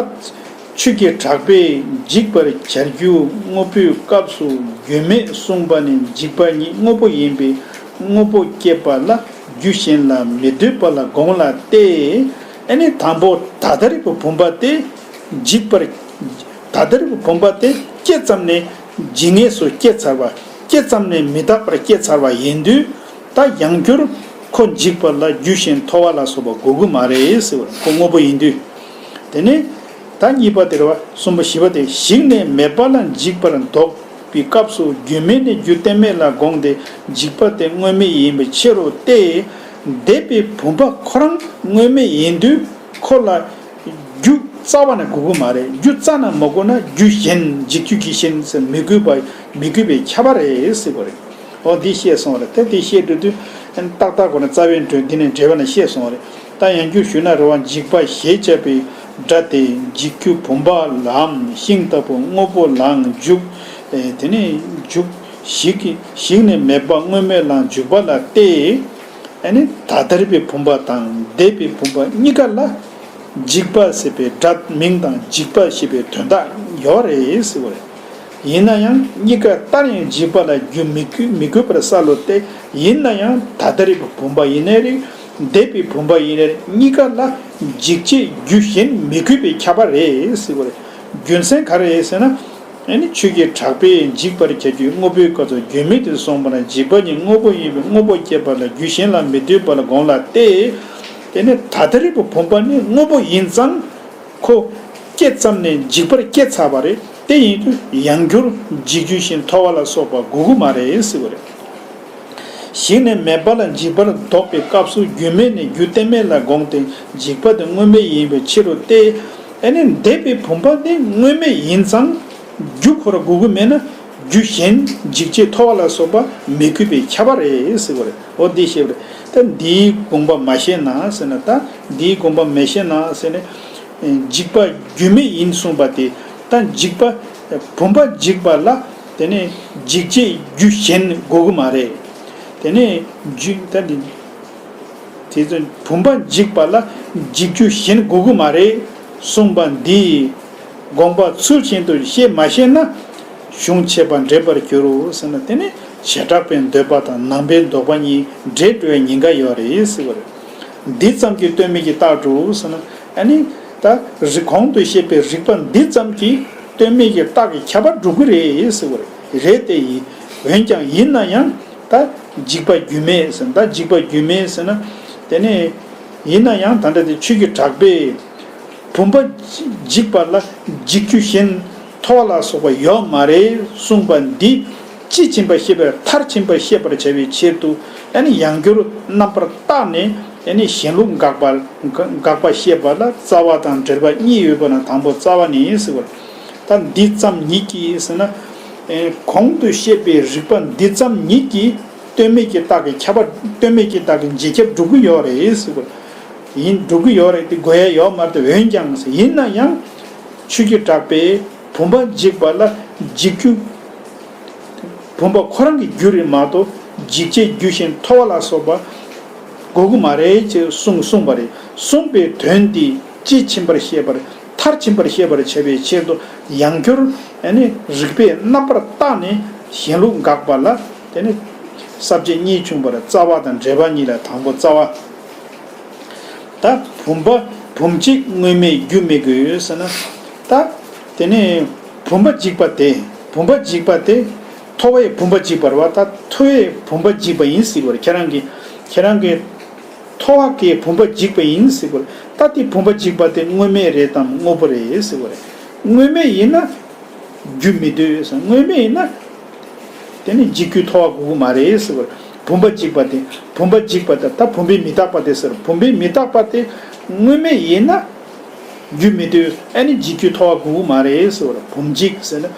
ཆོས་ཀྱི་གྲགས་པས་འཇིག་པར་བྱ་རྒྱུ་དངོས་པོའི་སྐབས་སུ་རྒྱུ་མེད་གསུངས་པ་ནི་འཇིག་པ་ཉིད་དངོས་པོ་ཡིན་པས་དངོས་པོ་སྐྱེད་པ་ལ་ རྒྱུ་གཞན་ལ་མི་ལྟོས་པ་ལ་དགོངས་ལ་སྟེ། ཨ་ནི་དང་པོ་ད་ལྟ་རིག་པའི་བུམ་པ་དེ་འཇིག་པར། ད་ལྟ་རིག་པའི་བུམ་པ་དེ་སྐྱེས་ཙམ་ནས་འཇིག་ངེས་སུ་སྐྱེས་ཚར་བ། སྐྱེས་ཙམ་ནས་མི་རྟག་པར་སྐྱེས་ཚར་བ་ཡིན་དུས། ད་ཡང་བསྐྱར་ཁོ་འཇིག་པ་ལ་རྒྱུ་གཞན་ཐོབ་པ་ལ་སོགས་པ་དགོས་ཀྱི་མ་རེད་ཟེར་བ་རེད། ཁོ་དངོས་པོ་ཡིན་དུས། དེ་ནས་ད་གཉིས་པ་དེ་རེད་བ། གསུམ་པ་བཞི་པ་དེ་གཞིག་ནས་མེད་པ་ལ་འཇིག་པར་འདོགས་པའི་སྐབས་སུ་རྒྱུ་མེད་ནས་རྒྱུ་གཏན་མེད་ལ་དགོངས་ཏེ་འཇིག་པ་དེ་དངོས་མེད་ཡིན་པའི་ཕྱིར་རོ་སྟེ། འདས་པའི་བུམ་པ་ཁོ་རང་དངོས་མེད་ཡིན་དུས་ཁོ་ལ་རྒྱུ་རྩ་བ་ནས་དགོས་ཀྱི་མ་རེད། རྒྱུ་རྩ་ནས་མ་དགོས་ན་རྒྱུ་གཞན་འཇིག་རྒྱུ་གི་གཞན་ཟེར་མི་དགོས་པ་མི་དགོས་པའི་ཁྱབ་པ་རེད་ཟེར་བ་རེད། འོ་འདི་བཤད་སོང་བ་རེད། ད་འདི་བཤད་འགྲོ་དུས་ཏག་ཏག་གོ་ན་རྩ་བའི་འགྲོས་འདི་ནས་འགྲེལ་པ་ནས་བཤད་སོང་བ་རེད། ད་ཡང་བསྐྱར་ཞུས་ན་རེད་བ། འཇིག་པ་ཞེས་བྱ་བའི་སྒྲ་དེ་འཇིག་རྒྱུ་བུམ་པ་ལའམ་ཤིང་ལྟ་བུ་དངོས་པོ་ལའང་འཇུག་ཨེ་དེ་ནས་འཇུག་གཞིག་གཞིག་ནས་མེད་པ་དངོས་མེད་ལའང་འཇུག་པ་ལ་སྟེ། ཨ་ནི་ད་ལྟ་རིག་པའི་བུམ་པ་དང་འདས་པའི་བུམ་པ་གཉིས་ཀ་ལ་འཇིག་པ་ཟེར་བའི་སྒྲ་མིང་དང་འཇིག་པ་ཞེས་པའི་དོན་དག་ཡོད་རེད་ཟེར་བ་རེད། ཡིན་ན་ཡང་གཉིས་ཀ་ལྟར་ཡང་འཇིག་པ་ལ་རྒྱུ་མི་དགོས་མི་དགོས་པར་གསལ་ལོ་སྟེ། ཡིན་ན་ཡང་ད་ལྟ་རིག་པའི་བུམ་པ་ཡིན་ནའི་རེད། འདས་པའི་བུམ་པ་ཡིན་ནའི་རེད། གཉིས་ཀ་ལ་འཇིག་བྱེད་རྒྱུ་གཞན་མི་དགོས་པའི་ཁྱབ་པ་རེད་ཟེར་བ་རེད། རྒྱུ་མཚན་ག་རེ་རེད་ཟེར་ན། ཨ་ནི་ཆོས་ཀྱི་གྲགས་པས་འཇིག་པར་བྱ་རྒྱུའི་དངོས་པོའི་སྐབས་སུ་རྒྱུ་མེད་དུ་སོང་བ་ན་འཇིག་པ་ཉིད་དངོས་པོ་ཡིན་པས་དངོས་པོ་སྐྱེད་པ་ལ་རྒྱུ་གཞན་ལ་མི་ལྟོས་པ་ལ་དགོངས་ལ་སྟེ། དེ་ནས་ད་ལྟ་རིག་པའི་བུམ་པ་ནི་དངོས་པོ་ཡིན་ཙང་། ཁོ་སྐྱེས་ཙམ་ནས་འཇིག་པར་སྐྱེས་ཚར་བ་རེད། དེ་ཡིན་དུས་ཡང་བསྐྱར་འཇིག་རྒྱུ་གཞན་ཐོབ་པ་ལ་སོགས་པ་དགོས་ཀྱི་མ་རེད་ཟེར་བ་རེད། གཞིག་ནས་མེད་པ་ལ་འཇིག་པར་འདོགས་པའི་སྐབས་སུ་རྒྱུ་མེད་ནས་རྒྱུ་གཏན་མེད་ལ་དགོངས་ཏེ་འཇིག་པ་དེ་དངོས་མེད་ཡིན་པའི་ཕྱིར་རོ་སྟེ། ཨ་ནི་འདས་པའི་བུམ་པ་དེ་དངོས་མེད་ཡིན་ཙང་། རྒྱུ་ཁོ་ར་དགོས་ཀྱི་མེད་ན་རྒྱུ་གཞན་འཇིག་བྱེད་ཐོབ་པ་ལ་སོགས་པ་མི་དགོས་པའི་ཁྱབ་པ་རེད་ཟེར་བ་རེད། འོ་འདི་ཤེས་པ་རེད། ད་འདིའི་དགོངས་པ་མ་ཤེས་ན་ཟེར་ན། ད་འདིའི་དགོངས་པ་མི་ཤེས་ན་ཟེར་ན། འཇིག་པ་རྒྱུ་མེད་ཡིན་གསུངས་པ་དེ། ད་འཇིག་པ་བུམ་པ་འཇིག་པ་ལ་དེ་ནས་འཇིག་བྱེད་རྒྱུ་གཞན་དགོས་ཀྱི་མ་རེད། དེ་ནས་རྒྱུ་ད་འདི། དེ་ཚོ་བུམ་པ་འཇིག་པ་ལ་འཇིག་རྒྱུ་གཞན་དགོས་ཀྱི་མ་རེད་གསུངས་པ་འདིས་དགོངས་པ་ཚུལ་བཞིན་དུ་ཤེས་མ་ཤེས་ན་གཞུང་འཆད་པ་འདྲེན་པར་འགྱུར་རོ་ཟེར་ན། དེ་ནི་བྱེ་བྲག་པའི་འདོད་པ་དང་ནང་པའི་འདོད་པ་གཉིས་འདྲེས་འགྲོ་བའི་ཉེན་ཁ་ཡོད་རེད་ཟེར་བ་རེད། འདི་ཙམ་གྱིས་ལྟོས་མེད་ཀྱི་རྟགས་གྲུབ་ཟེར་ན། ཨ་ནི་ད་རིག་གོང་དུ་བཤད་པའི་རིག་པ་འདི་ཙམ་གྱིས་ལྟོས་མེད་ཀྱི་རྟགས་ཀྱི་ཁྱབ་པ་འགྲུབ་ཀྱི་རེད་ཟེར་བ་རེད། རེད་དེ་ཡིན། འོན་ཀྱང་ཡིན་ན་ཡང་། ད་འཇིག་པ་རྒྱུ་མེད་ཟེར། ད་འཇིག་པ་རྒྱུ་མེད་ཟེར་ན། དེ་ནས་ཡིན་ན་ཡང་ད་ལྟ་དེ་ཆོས་ཀྱི་གྲགས་པས་བུམ་པ་འཇིག་པ་ལ་འཇིག་རྒྱུ་གཞན་ཐོབ་པ་ལ་སོགས་པ་ཡོད་མ་རེད་གསུངས་པ་འདི་དཔྱིས་ཕྱིན་པ་ཤེས་པར་མཐར་ཕྱིན་པ་ཤེས་པར་བྱ་བའི་ཕྱིར་དུ། ཨ་ནི་ཡང་བསྐྱར་རྣམ་པར་བརྟགས་ནས། ཨ་ནི་གཞན་ལུགས་དགག་པ་དགག་པ་བཤད་པ་ལ་རྩ་བ་དང་འགྲེལ་པ་གཉིས་ཡོད་པ་ན་དང་པོ་རྩ་བ་ནས་ཟེར་བར། ད་འདི་ཙམ་ཉིད་ཀྱིས་ཟེར་ན། ཨེ་གོང་དུ་བཤད་པའི་རིགས་པ་འདི་ཙམ་ཉིད་ཀྱིས་ལྟོས་མེད་ཀྱི་རྟགས་ཀྱི་ཁྱབ་པ། ལྟོས་མེད་ཀྱི་རྟགས་ཀྱི་འཇིག་ཁྱབ་འགྲུབ་ཀྱི་ཡོད་རེད་ཟེར་བ། ཡིན། འགྲུབ་ཀྱི་ཡོད་རེད་དེ་དགོས་ཡ་ཡོད་མ་རེད་དེ། འོན་ཀྱང་ཟེར། ཡིན་ན་ཡང་ཆོས་ཀྱི་གྲགས་པས་བུམ་པ་འཇིག་པ་ལ་འཇིག་རྒྱུ། བུམ་པ་ཁོ་རང་གི་རྒྱུ་རེད་མ་གཏོགས་འཇིག་བྱེད་རྒྱུ་གཞན་ཐོབ་པ་ལ་སོགས་པ་དགོས་ཀྱི་མ་རེད་ཅེས་གསུངས་གསུངས་པ་རེད། གསུངས་པའི་དོན་དེ་དཔྱིས་ཕྱིན་པར་ཤེས་པར། མཐར་ཕྱིན་པར་ཤེས་པར་བྱ་བའི་ཆེད་དུ་ཡང་བསྐྱར་ཨ་ནི་རིགས་པས་རྣམ་པར་བརྟགས་ནས་གཞན་ལུགས་དགག་པ་ལ། དེ་ནི་ས་བཅད་གཉིས་བྱུང་བར་རྩ་བ་དང་འགྲེལ་པ་གཉིས་ལ་དང་པོ་རྩ་བ། ད་བུམ་པ་བུམ་གཅིག་དངོས་མེད་རྒྱུ་མི་དགོས་ཟེར་ན། ད་དེ་ནི་བུམ་པ་འཇིག་པ་དེ། བུམ་པ་འཇིག་པ་དེ། ཐོ་བས་བུམ་པ་འཇིག་པ་རེད་བ། ད་ཐོ་བས་བུམ་པ་འཇིག་པ་ཡིན་ཟེར་བ་རེད། ཁྱེད་རང་གིས་ཁྱེད་རང་གིས། ཐོ་བ་གིས་བུམ་པ་འཇིག་པ་ཡིན་ཟེར་བ་རེད། ད་དེ་བུམ་པ་འཇིག་པ་དེ་དངོས་མེད་རེད་དམ་དངོས་པོ་རེད་ཟེར་བ་རེད། དངོས་མེད་ཡིན་ན་རྒྱུ་མི་འདོད་ཟེར། དངོས་མེད་ཡིན་ན་དེ་ནི་འཇིག་རྒྱུ་ཐོ་བ་དགོས་ཀྱི་མ་རེད་ཟེར་བ་རེད། བུམ་པ་འཇིག་པ་དེ། བུམ་པ་འཇིག་པ་དེ། ད་བུམ་པས་མི་རྟག་པ་དེ་ཟེར། བུམ་པས་མི་རྟག་པ་དེ་དངོས་མེད་ཡིན་ན་རྒྱུ་མི་འདོད། ཨ་ནི་འཇིག་རྒྱུ་ཐོ་བ་དགོས་ཀྱི་མ་རེད་ཟེར་བ་རེད། བུམ་འཇིག་ཟེར་ན།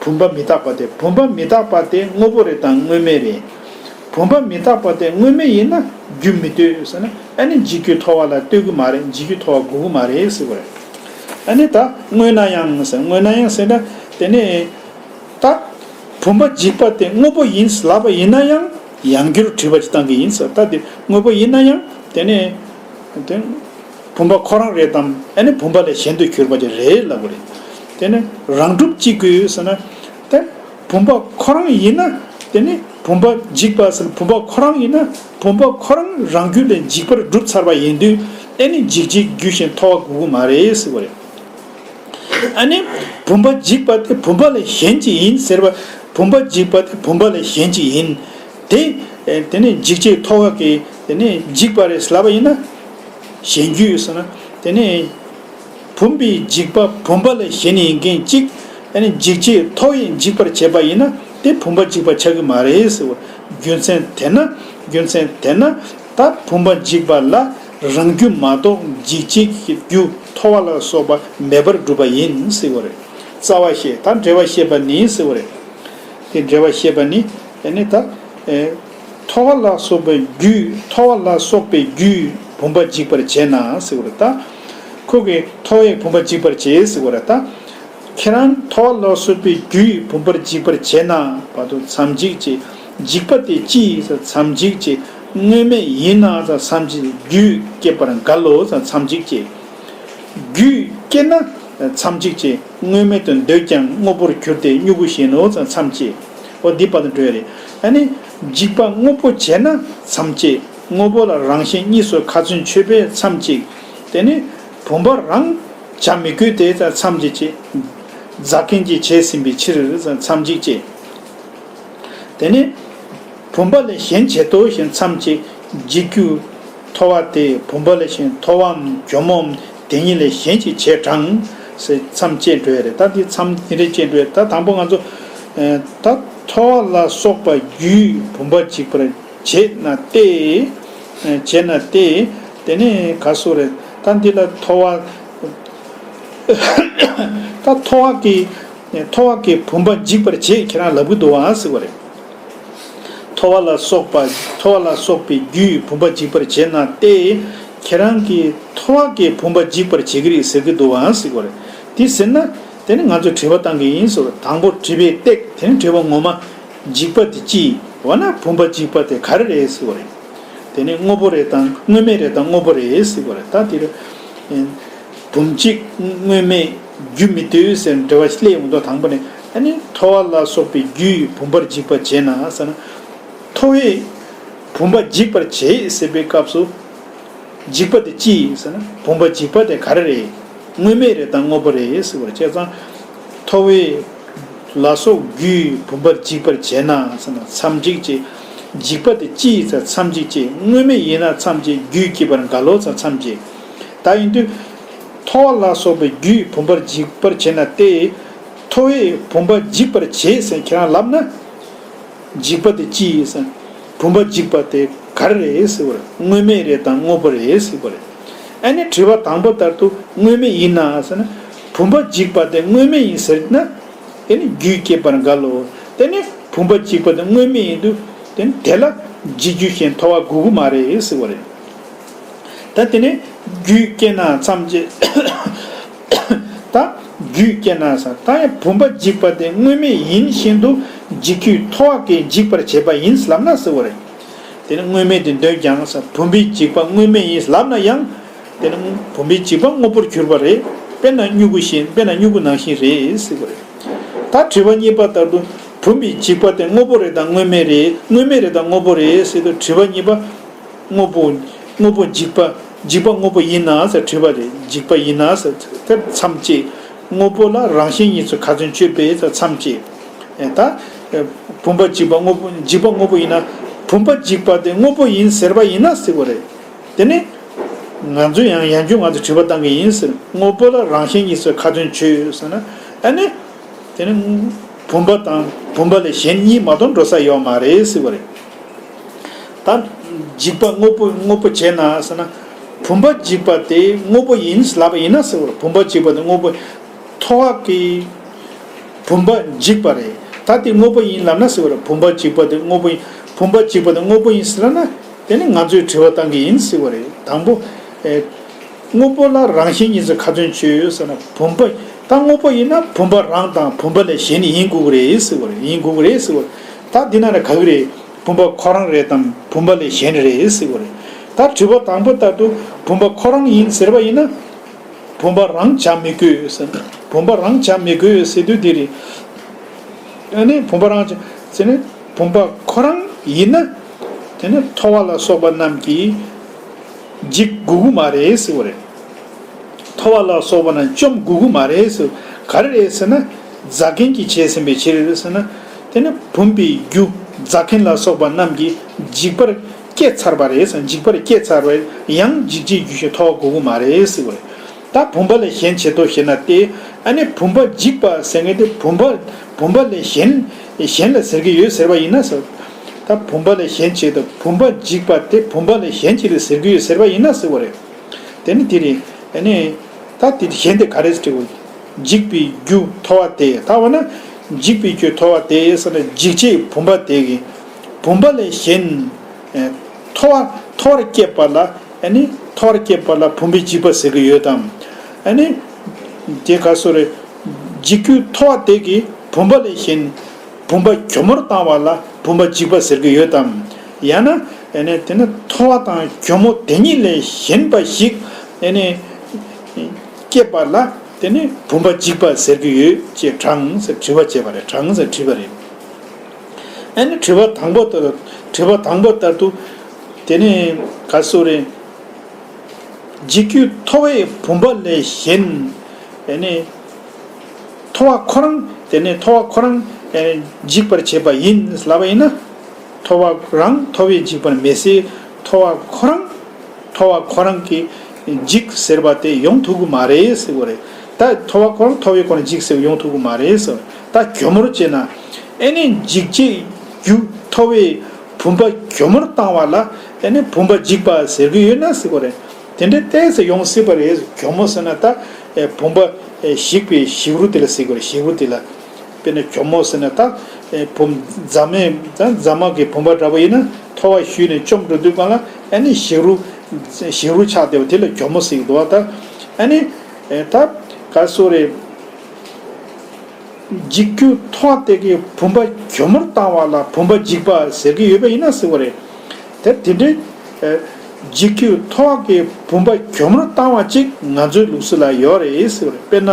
བུམ་པ་མི་རྟག་པ་དེ། བུམ་པ་མི་རྟག་པ་དེ་དངོས་པོ་རེད་དམ་དངོས་མེད་རེད། བུམ་པ་མི་རྟག་པ་དེ་དངོས་མེད་ཡིན་ན་རྒྱུ་མི་འདོད་ཟེར་ན། ཨ་ནི་འཇིག་རྒྱུ་ཐོ་བ་ལ་ལྟོས་ཀྱི་མ་རེད། འཇིག་རྒྱུ་ཐོ་བ་དགོས་ཀྱི་མ་རེད་ཟེར་བ་རེད། ཨ་ནི་ད་དངོས་ན་ཡང་ཟེར། དངོས་ན་ཡང་ཟེར་ན་དེ་ནི་ད་བུམ་པ་འཇིག་པ་དེ་དངོས་པོ་ཡིན་ལབ་པ་ཡིན་ན་ཡང་ཡང་བསྐྱར་དྲི་བ་ཅིག་བཏང་གི་ཡིན་ཟེར། ད་དེ་དངོས་པོ་ཡིན་ན་ཡང་དེ་ནི་དེ། བུམ་པ་ཁོ་རང་རེད་དམ། ཨ་ནི་བུམ་པ་ལས་གཞན་དུ་གྱུར་པ་ཅིག་རེད་ལབ་པ་རེད། དེ་ནི་རང་སྒྲུབ་ཅིག་དགོས་ཟེར་ན། དེ་བུམ་པ་ཁོ་རང་ཡིན་ན་དེ་ནི་ བུམ་པ་འཇིག་པ་ཟེར་བུམ་པ་ཁོ་རང་ཡིན་ན་བུམ་པ་ཁོ་རང་རང་རྒྱུད་ལས་འཇིག་པར་གྲུབ་ཚར་བ་ཡིན་དུས་ཨེ་ནི་འཇིག་བྱེད་རྒྱུ་གཞན་ཐོབ་པ་དགོས་ཀྱི་མ་རེད་ཟེར་བ་རེད། ཨ་ནི་བུམ་པ་འཇིག་པ་དེ་བུམ་པ་ལས་གཞན་གཅིག་ཡིན་ཟེར་བ། བུམ་པ་འཇིག་པ་དེ་བུམ་པ་ལས་གཞན་གཅིག་ཡིན། དེ་དེ་ནས་འཇིག་བྱེད་ཐོབ་པ་གིས་དེ་ནས་འཇིག་པ་རེད་ལབ་པ་ཡིན་ན། གཞན་རྒྱུད་ཟེར་ན་དེ་ནས་བུམ་པའི་འཇིག་པ་བུམ་པ་ལས་གཞན་ཡིན་མཁན་གཅིག་ཨ་ནི་འཇིག་བྱེད་ཐོབ་པས་འཇིག་པར་བྱེད་པ་ཡིན་ན་དེ་བུམ་པ་འཇིག་པ་ཆགས་ཀྱི་མ་རེད་ཟེར་བ། རྒྱུ་མཚན་དེ་ན་རྒྱུ་མཚན་དེ་ན་ད་བུམ་པ་འཇིག་པ་ལ་རང་རྒྱུ་མ་གཏོགས་འཇིག་བྱེད་ཀྱི་རྒྱུ་ཐོབ་པ་ལ་སོགས་པ་མེད་པར་གྲུབ་པ་ཡིན་ཟེར་བ་རེད། རྩ་བ་བཤད་ད་འགྲེལ་པ་བཤད་པ་ནི་ཟེར་བ་རེད། དེ་འགྲེལ་པ་བཤད་པ་ནི་དེ་ནི་ད། ཐོབ་པ་ལ་སོགས་པའི་རྒྱུས་ཐོབ་པ་ལ་སོགས་པའི་རྒྱུས་བུམ་པ་འཇིག་པར་བྱེད་ན་ཟེར་བ་རེད་ད། ཁོ་གིས་ཐོབ་པས་བུམ་པ་འཇིག་པར་བྱེད་ཟེར་བ་རེད་ད། ཁྱེད་རང་ཐོབ་པ་ལ་སོགས་པའི་རྒྱུས་བུམ་པར་འཇིག་པར་བྱེད་ན་བར་དུ་མཚམས་གཅིག་བྱེད། འཇིག་པ་དེ་ཅི་ཡིན་ཟེར་མཚམས་གཅིག་བྱེད། དངོས་མེད་ཡིན་ན་ཟེར་མཚམས་གཅིག་རྒྱུས་སྐྱེད་པར་འགལ་ལོ་ཟེར་མཚམས་གཅིག་བྱེད། རྒྱུས་སྐྱེད་ན་མཚམས་གཅིག་བྱེད། དངོས་མེད་དུ་འདོད་ཀྱང་དངོས་པོར་གྱུར་ཏེ་སྨྱུ་གུ་བཞིན་ནོ་ཟེར་མཚམས་བཅད། འོ་འདི་བར་དུ་འགྲོ་ཡ་རེད། ཨ་ནི་འཇིག་པ་དངོས་པོ་བྱས་ན་མཚམས་བཅད། དངོས་པོ་ལ་རང་གཞན་གཉིས་སུ་ཁ་ཚོན་ཆོད་པས་མཚམས་གཅིག་དེ་ནི་བུམ་པ་རང་བྱ་མི་དགོས་ཏེ་ཟེར་མཚམས་གཅིག་བཅད། རྫ་མཁན་གྱིས་བྱས་ཟིན་པའི་ཕྱིར་ཟེར་མཚམས་གཅིག་བཅད། དེ་ནས་བུམ་པ་ལས་གཞན་བྱེད་དོ་ཞེས་མཚམས་བཅད། འཇིག་རྒྱུ་ཐོབ་པ་དེ་བུམ་པ་ལས་གཞན་ཐོབ་པའམ་གྱོ་མོའམ་དེ་གཉིས་ལས་གཞན་གྱིས་བྱས་གྲང་ཟེར་མཚམས་བཅད་འགྲོ་ཡ་རེད། ད་འདི་མཚམས་འདི་འདྲས་བཅད་འགྲོ་ཡ། ད་དང་པོ་ང་ཚོ་ད་ཐོབ་པ་ལ་སོགས་པ་རྒྱུས་བུམ་པ་འཇིག་པར་བྱེད་ན་སྟེ། བྱེད་ན་སྟེ། དེ་ནས་ག་སོ་རེད། ད་འདི་ལ་ཐོབ་པ་ད་ཐོབ་པ་གིས་ཐོབ་པ་གིས་བུམ་པ་འཇིག་པར་བྱེད་ཁྱེད་རང་ལབ་གི་འདུག་ཨ་ཟེར་བ་རེད། ཐོབ་པ་ལ་སོགས་པ་ཐོབ་པ་ལ་སོགས་པའི་རྒྱུས་བུམ་པ་འཇིག་པར་བྱེད་ན་སྟེ། ཁྱེད་རང་གིས་ཐོབ་པ་གིས་བུམ་པ་འཇིག་པར་བྱེད་ཀྱི་རེད་ཟེར་གྱི་འདུག་ཨང་ཟེར་གྱི་རེད། དེ་ཟེར་ན་དེ་ནི་ང་ཚོས་དྲི་བ་བཏང་གི་ཡིན་ཟེར་བ། དང་པོ་དྲི་བའི་སྟེགས་དེ་ནི་དྲི་བ་ངོ་མ། འཇིག་པ་དེ་ཅི། འོ་ན་བུམ་པ་འཇིག་པ་དེ་ག་རེ་རེད་ཟེར་བ་རེད། དེ་ནི་དངོས་པོ་རེད་དང་དངོས་མེད་རེད་དང་དངོས་པོ་རེད་ཟེར་བ་རེད། ད་དེ་རེད། བུམ་གཅིག་དངོས་མེད་རྒྱུ་མི་ལྟོས་ཟེར་འགྲེལ་བ་སླེབས་ཡོང་དུས་དང་པོ་ནས་ཨ་ནི་ཐོབ་པ་ལ་སོགས་པའི་རྒྱུས་བུམ་པར་འཇིག་པར་བྱེད་ན་ཟེར་ན། ཐོབ་པས་བུམ་པ་འཇིག་པར་བྱེད་ཟེར་བའི་སྐབས་སུ། འཇིག་པ་དེ་ཅི་ཡིན་ཟེར་ན་བུམ་པ་འཇིག་པ་དེ་ག་རེ་རེད། དངོས་མེད་རེད་དང་དངོས་པོ་རེད་ཟེར་བ་རེད། བྱས་ཙང་། ཐོབ་པས་ལ་སོགས་རྒྱུས་བུམ་པར་འཇིག་པར་བྱེད་ན་ཟེར་ན་མཚམས་གཅིག་བཅད། འཇིག་པ་དེ་ཅི་ཡིན་ཟེར་མཚམས་གཅིག་བཅད། དངོས་མེད་ཡིན་ན་མཚམས་བཅད་རྒྱུས་སྐྱེད་པར་འགལ་ལོ་ཟེར་མཚམས་བཅད། ད་ཡིན་དུས། ཐོབ་པ་ལ་སོགས་པའི་རྒྱུས་བུམ་པར་འཇིག་པར་བྱེད་ན་སྟེ། ཐོབ་པས་བུམ་པ་འཇིག་པར་བྱེད་ཟེར་ཁྱེད་རང་ལབ་ན། འཇིག་པ་དེ་ཅི་ཡིན་ཟེར། བུམ་པ་འཇིག་པ་དེ་ག་རེ་རེད་ཟེར་བ་རེད། དངོས་མེད་རེད་དང་དངོས་པོ་རེད་ཟེར་བ་རེད། ཨ་ནི་དྲི་བ་དང་པོ་ལྟར་དུ་དངོས་མེད་ཡིན་ན་ཟེར་ན། བུམ་པ་འཇིག་པ་དེ་དངོས་མེད་ཡིན་ཟེར་ན། དེ་ནི་རྒྱུས་སྐྱེད་པར་འགལ་ལོ། དེ་ནི་བུམ་པ་འཇིག་པ་དེ་དངོས་མེད་ཡིན་དུས་དེ་ནི་དེ་ལ་འཇིག་རྒྱུ་གཞན་ཐོབ་པ་དགོས་ཀྱི་མ་རེད་ཟེར་བ་རེད། ད་དེ་ནས་རྒྱུས་སྐྱེས་ན་མཚམས་བཅད། ད་རྒྱུས་སྐྱེས་ན་ཟེར་ད་ཡང་བུམ་པ་འཇིག་པ་དེ་དངོས་མེད་ཡིན་བཞིན་དུ་འཇིག་རྒྱུས་ཐོབ་པ་གིས་འཇིག་པར་བྱེད་པ་ཡིན་ལབ་ན་ཟེར་བ་རེད། དེ་ནི་དངོས་མེད་དུ་འདོད་ཀྱང་ཟེར་བུམ་པའི་འཇིག་པ་དངོས་མེད་ཡིན་ལབ་ན་ཡང་། དེ་ནི་བུམ་པའི་འཇིག་པ་དངོས་པོར་གྱུར་པ་རེད། དཔེར་ན་སྨྱུ་གུ་བཞིན་དཔེར་ན་སྨྱུ་གུ་ནང་བཞིན་རེད་ཟེར་བ་རེད། ད་དྲི་བ་གཉིས་པ་ལྟར་དུ་བུམ་པའི་འཇིག་པ་དེ་དངོས་པོ་རེད་དང་དངོས་མེད་རེད། དངོས་མེད་རེད་དང་དངོས་པོ་རེད་ཟེར་དུས་དྲི་བ་གཉིས་པ། དངོས་པོ། དངོས་པོ་འཇིག་པ། འཇིག་པ་དངོས་པོ་ཡིན་ན་ཟེར་དྲི་བ་རེད། འཇིག་པ་ཡིན་ན་ཟེར་དེར་མཚམས་བཅད། དངོས་པོ་ལ་རང་གཞན་གཉིས་སུ་ཁ་ཚོན་གཅོད་པས་ཟེར་མཚམས་བཅད། ཨེ་ད། བུམ་པ་འཇིག་པ་དངོས་པོ། འཇིག་པ་དངོས་པོ་ཡིན་ན། བུམ་པ་འཇིག་པ་དེ་དངོས་པོ་ཡིན་ཟེར་བ་ཡིན་ན་ཟེར་བ་རེད། དེ་ནི། ང་ཚོས་ཡང་ཡང་བསྐྱར་ང་ཚོས་དྲི་བ་བཏང་གི་ཡིན་ཟེར། དངོས་པོ་ལ་རང་གཞན་གཉིས་སུ་ཁ་ཚོན་གཅོད་ཟེར་ན། ཨ་ནི། དེ་ནི། བུམ་པ་དང་བུམ་པ་ལས་གཞན་གཉིས་མ་གཏོགས་འགྲོ་ས་ཡོད་མ་རེད་ཟེར་བ་རེད། ད། འཇིག་པ་དངོས་པོ་དངོས་པོ་བྱས་ན་ཟེར་ན། བུམ་པ་འཇིག་པ་དེ་དངོས་པོ་ཡིན་ལབ་པ་ཡིན་ན་ཟེར་བ་རེད། བུམ་པ་འཇིག་པ་དེ་དངོས་པོ། ཐོབ་པ་གིས། བུམ་པ་འཇིག་པ་རེད། ད་དེ་དངོས་པོ་ཡིན་ལབ་ན་ཟེར་བ་རེད། བུམ་པ་འཇིག་པ་དེ་དངོས་པོ་ཡིན། བུམ་པ་འཇིག་པ་དེ་དངོས་པོ་ཡིན་ཟེར་ན། དེ་ནི་ང་ཚོས་དྲི་བ་བཏང་གི་ཡིན་ཟེར་བ་རེད། དང་པོ། ཨེ། དངོས་པོ་ལ་རང་གཞན་གཉིས་སུ་ཁ་ཚོན་གཅོད་ཟེར་ན་བུམ་པ། ད་དངོས་པོ་ཡིན་ན་བུམ་པ་རང་དང་བུམ་པ་ལས་གཞན་ཡིན་དགོས་ཀྱི་རེད་ཟེར་བ་རེད། ཡིན་དགོས་ཀྱི་རེད་ཟེར་བ་རེད། ད་འདི་ན་ནི་ག་གི་རེད། བུམ་པ་ཁོ་རང་རེད་དམ་བུམ་པ་ལས་གཞན་རེད་ཟེར་བ་རེད། ད་དྲི་བ་དང་པོ་ལྟར་དུ་བུམ་པ་ཁོ་རང་ཡིན་ཟེར་བ་ཡིན་ན། བུམ་པ་རང་བྱ་མི་དགོས་ཟེར། བུམ་པ་རང་བྱ་མི་དགོས་ཟེར་དུས་འདི་རེད། ཨ་ནི་བུམ་པ་རང་བྱ་ཟེར་ནས་ བུམ་པ་ཁོ་རང་ཡིན་ན། དེ་ནི་ཐོ་བ་ལ་སོགས་པ་རྣམས་ཀྱིས་འཇིག་དགོས་ཀྱི་མ་རེད་ཟེར་བ་རེད། ཐོ་བ་ལ་སོགས་པ་རྣམས་བཅོམ་དགོས་ཀྱི་མ་རེད་ཟེར། ག་རེ་རེད་ཟེར་ན། རྫ་མཁན་གྱིས་བྱས་ཟིན་པའི་ཕྱིར་ཟེར་ན། དེ་ནི་བུམ་པའི་རྒྱུ་རྫ་མཁན་ལ་སོགས་པ་རྣམས་ཀྱིས་འཇིག་པར་བསྐྱེད་ཚར་བ་རེད་ཟེར། འཇིག་པར་བསྐྱེད་ཚར་བས་ཡང་འཇིག་བྱེད་རྒྱུ་ཞིག་ཐོ་བ་དགོས་ཀྱི་མ་རེད་ཟེར་བ་རེད། ད་བུམ་པ་ལས་གཞན་བྱེད་དོ་ཞེ་ན་སྟེ། ཨ་ནི་བུམ་པ་འཇིག་པ་ཟེར་མཁན་དེ་བུམ་པ་བུམ་པ་ལས་གཞན་གཞན་ལ་ཟེར་གྱི་ཡོད་ཟེར་བ་ཡིན་ན་ཟེར། ད་བུམ་པ་ལས་གཞན་བྱེད་དོ། བུམ་པ་འཇིག་པ་དེ་བུམ་པ་ལས་གཞན་ཅིག་ལ་ཟེར་གྱི་ཡོད་ཟེར་བ་ཡིན་ན་ཟེར་བ་རེད། དེ་ནི་དེ་རེད། ཨ་ནི་ད་དེ་གཞན་དེ་ག་རེ་ཟེར་དགོས། འཇིག་པའི་རྒྱུ་ཐོ་བ་དེ། ད་འོ་ན་འཇིག་པའི་རྒྱུ་ཐོ་བ་དེ་ཟེར་ན་འཇིག་བྱེད་བུམ་པ་དེ་གི་བུམ་པ་ལས་གཞན་ཐོ་བ་ཐོ་བར་བསྐྱེད་པ་ལ། ཨ་ནི་ཐོ་བར་བསྐྱེད་པ་ལ་བུམ་པའི་འཇིག་པ་ཟེར་གྱི་ཡོད་དམ། ཨ་ནི་དེ་ག་སོ་རེད། འཇིག་རྒྱུ་ཐོ་བ་དེ་གིས་བུམ་པ་ལས་གཞན་བུམ་པ་གྱོ་མོར་བཏང་བ་ལ་བུམ་པ་འཇིག་པ་ཟེར་གྱི་ཡོད་དམ། ཡང་ན་ཨ་ནི་དེ་ནི་ཐོ་བ་དང་གྱོ་མོ་དེ་གཉིས་ལས་གཞན་པ་ཞིག་ཨ་ནི་བསྐྱེད་པ་ལ་དེ་ནི་བུམ་པ་འཇིག་པ་ཟེར་གྱི་ཡོད་ཅེས་དྲངས་ཟེར་དྲི་བ་བྱས་པ་རེད། དྲངས་ཟེར་དྲིས་པ་རེད། ཨ་ནི་དྲི་བ་དང་པོ་ལྟར་དྲི་བ་དང་པོ་ལྟར་དུ། དེ་ནི་ག་སོ་རེད། འཇིག་རྒྱུ་ཐོ་བས་བུམ་པ་ལས་གཞན། ཨ་ནི་ཐོ་བ་ཁོ་རང་། དེ་ནི་ཐོ་བ་ཁོ་རང་ཨ་ནི་འཇིག་པར་བྱེད་པ་ཡིན་ལབ་པ་ཡིན་ན། ཐོ་བ་རང་ཐོ་བས་འཇིག་པར་མི་སྲིད། ཐོ་བ་ཁོ་རང་ཐོ་བ་ཁོ་རང་གིས་འཇིག་ཟེར་བ་དེ་ཡོང་ཐུབ་ཀྱི་མ་རེད་ཟེར་བ་རེད། ད་ཐོ་བ་ཁོ་རང་ཐོ་བས་ཁོ་རང་འཇིག་ཟེར་བ་ཡོང་ཐུབ་ཀྱི་མ་རེད་ཟེར། ད་གྱོ་མོར་བྱས་ན། ཨ་ནི་འཇིག་བྱེད་རྒྱུ་ཐོ་བས་བུམ་པ་གྱོ་མོར་བཏང་བ་ལ་ཨ་ནི་བུམ་པ་འཇིག་པ་ཟེར་གྱི་ཡོད་ན་ཟེར་བ་རེད། དེ་འདྲའི་ཏོག་ཙམ་ཡོང་སྲིད་པ་རེད། གྱོ་མོ་ཟེར་ན་ད་བུམ་པ་ཞིག་པའི་ཞིག་རུ་དེ་ལ་ཟེར་གྱི་རེད། ཞིག་རུ་དེ་ལ། དཔེར་ན་གྱོ་མོ་ཟེར་ན་ད་ཨེ་བུམ་རྫ་མའི་ད་རྫ་མ་གི་བུམ་པ་འདྲ་པོ་ཡིན་ན་ཐོ་བ་གཞུས་ནས་བཅོམ་འགྲོ་དུས་སྒང་ལ་ཨ་ནི་ཞིག་རུ་ཞིག་རུ་ཆགས་བསྡད་པ་དེ་ལ་གྱོ་མོ་ཟེར་གྱི་འདུག་བ། ད་ཨ་ནི་ཨེ་ད་ག་སོ་རེད། འཇིག་རྒྱུ་ཐོ་བ་དེ་གིས་བུམ་པ་གྱོ་མོར་བཏང་བ་ལ་བུམ་པ་འཇིག་པ་ཟེར་གྱི་ཡོད་པ་ཡིན་ན་ཟེར་བ་རེད། དེ་དེ་འདྲའི་ཨེ་འཇིག་རྒྱུ་ཐོ་བ་གིས་བུམ་པ་གྱོ་མོར་བཏང་བ་ཅིག་ང་ཚོའི་ལུགས་སྲོལ་ལ་ཡོད་རེད་ཟེར་བ་རེད། དཔེར་ན་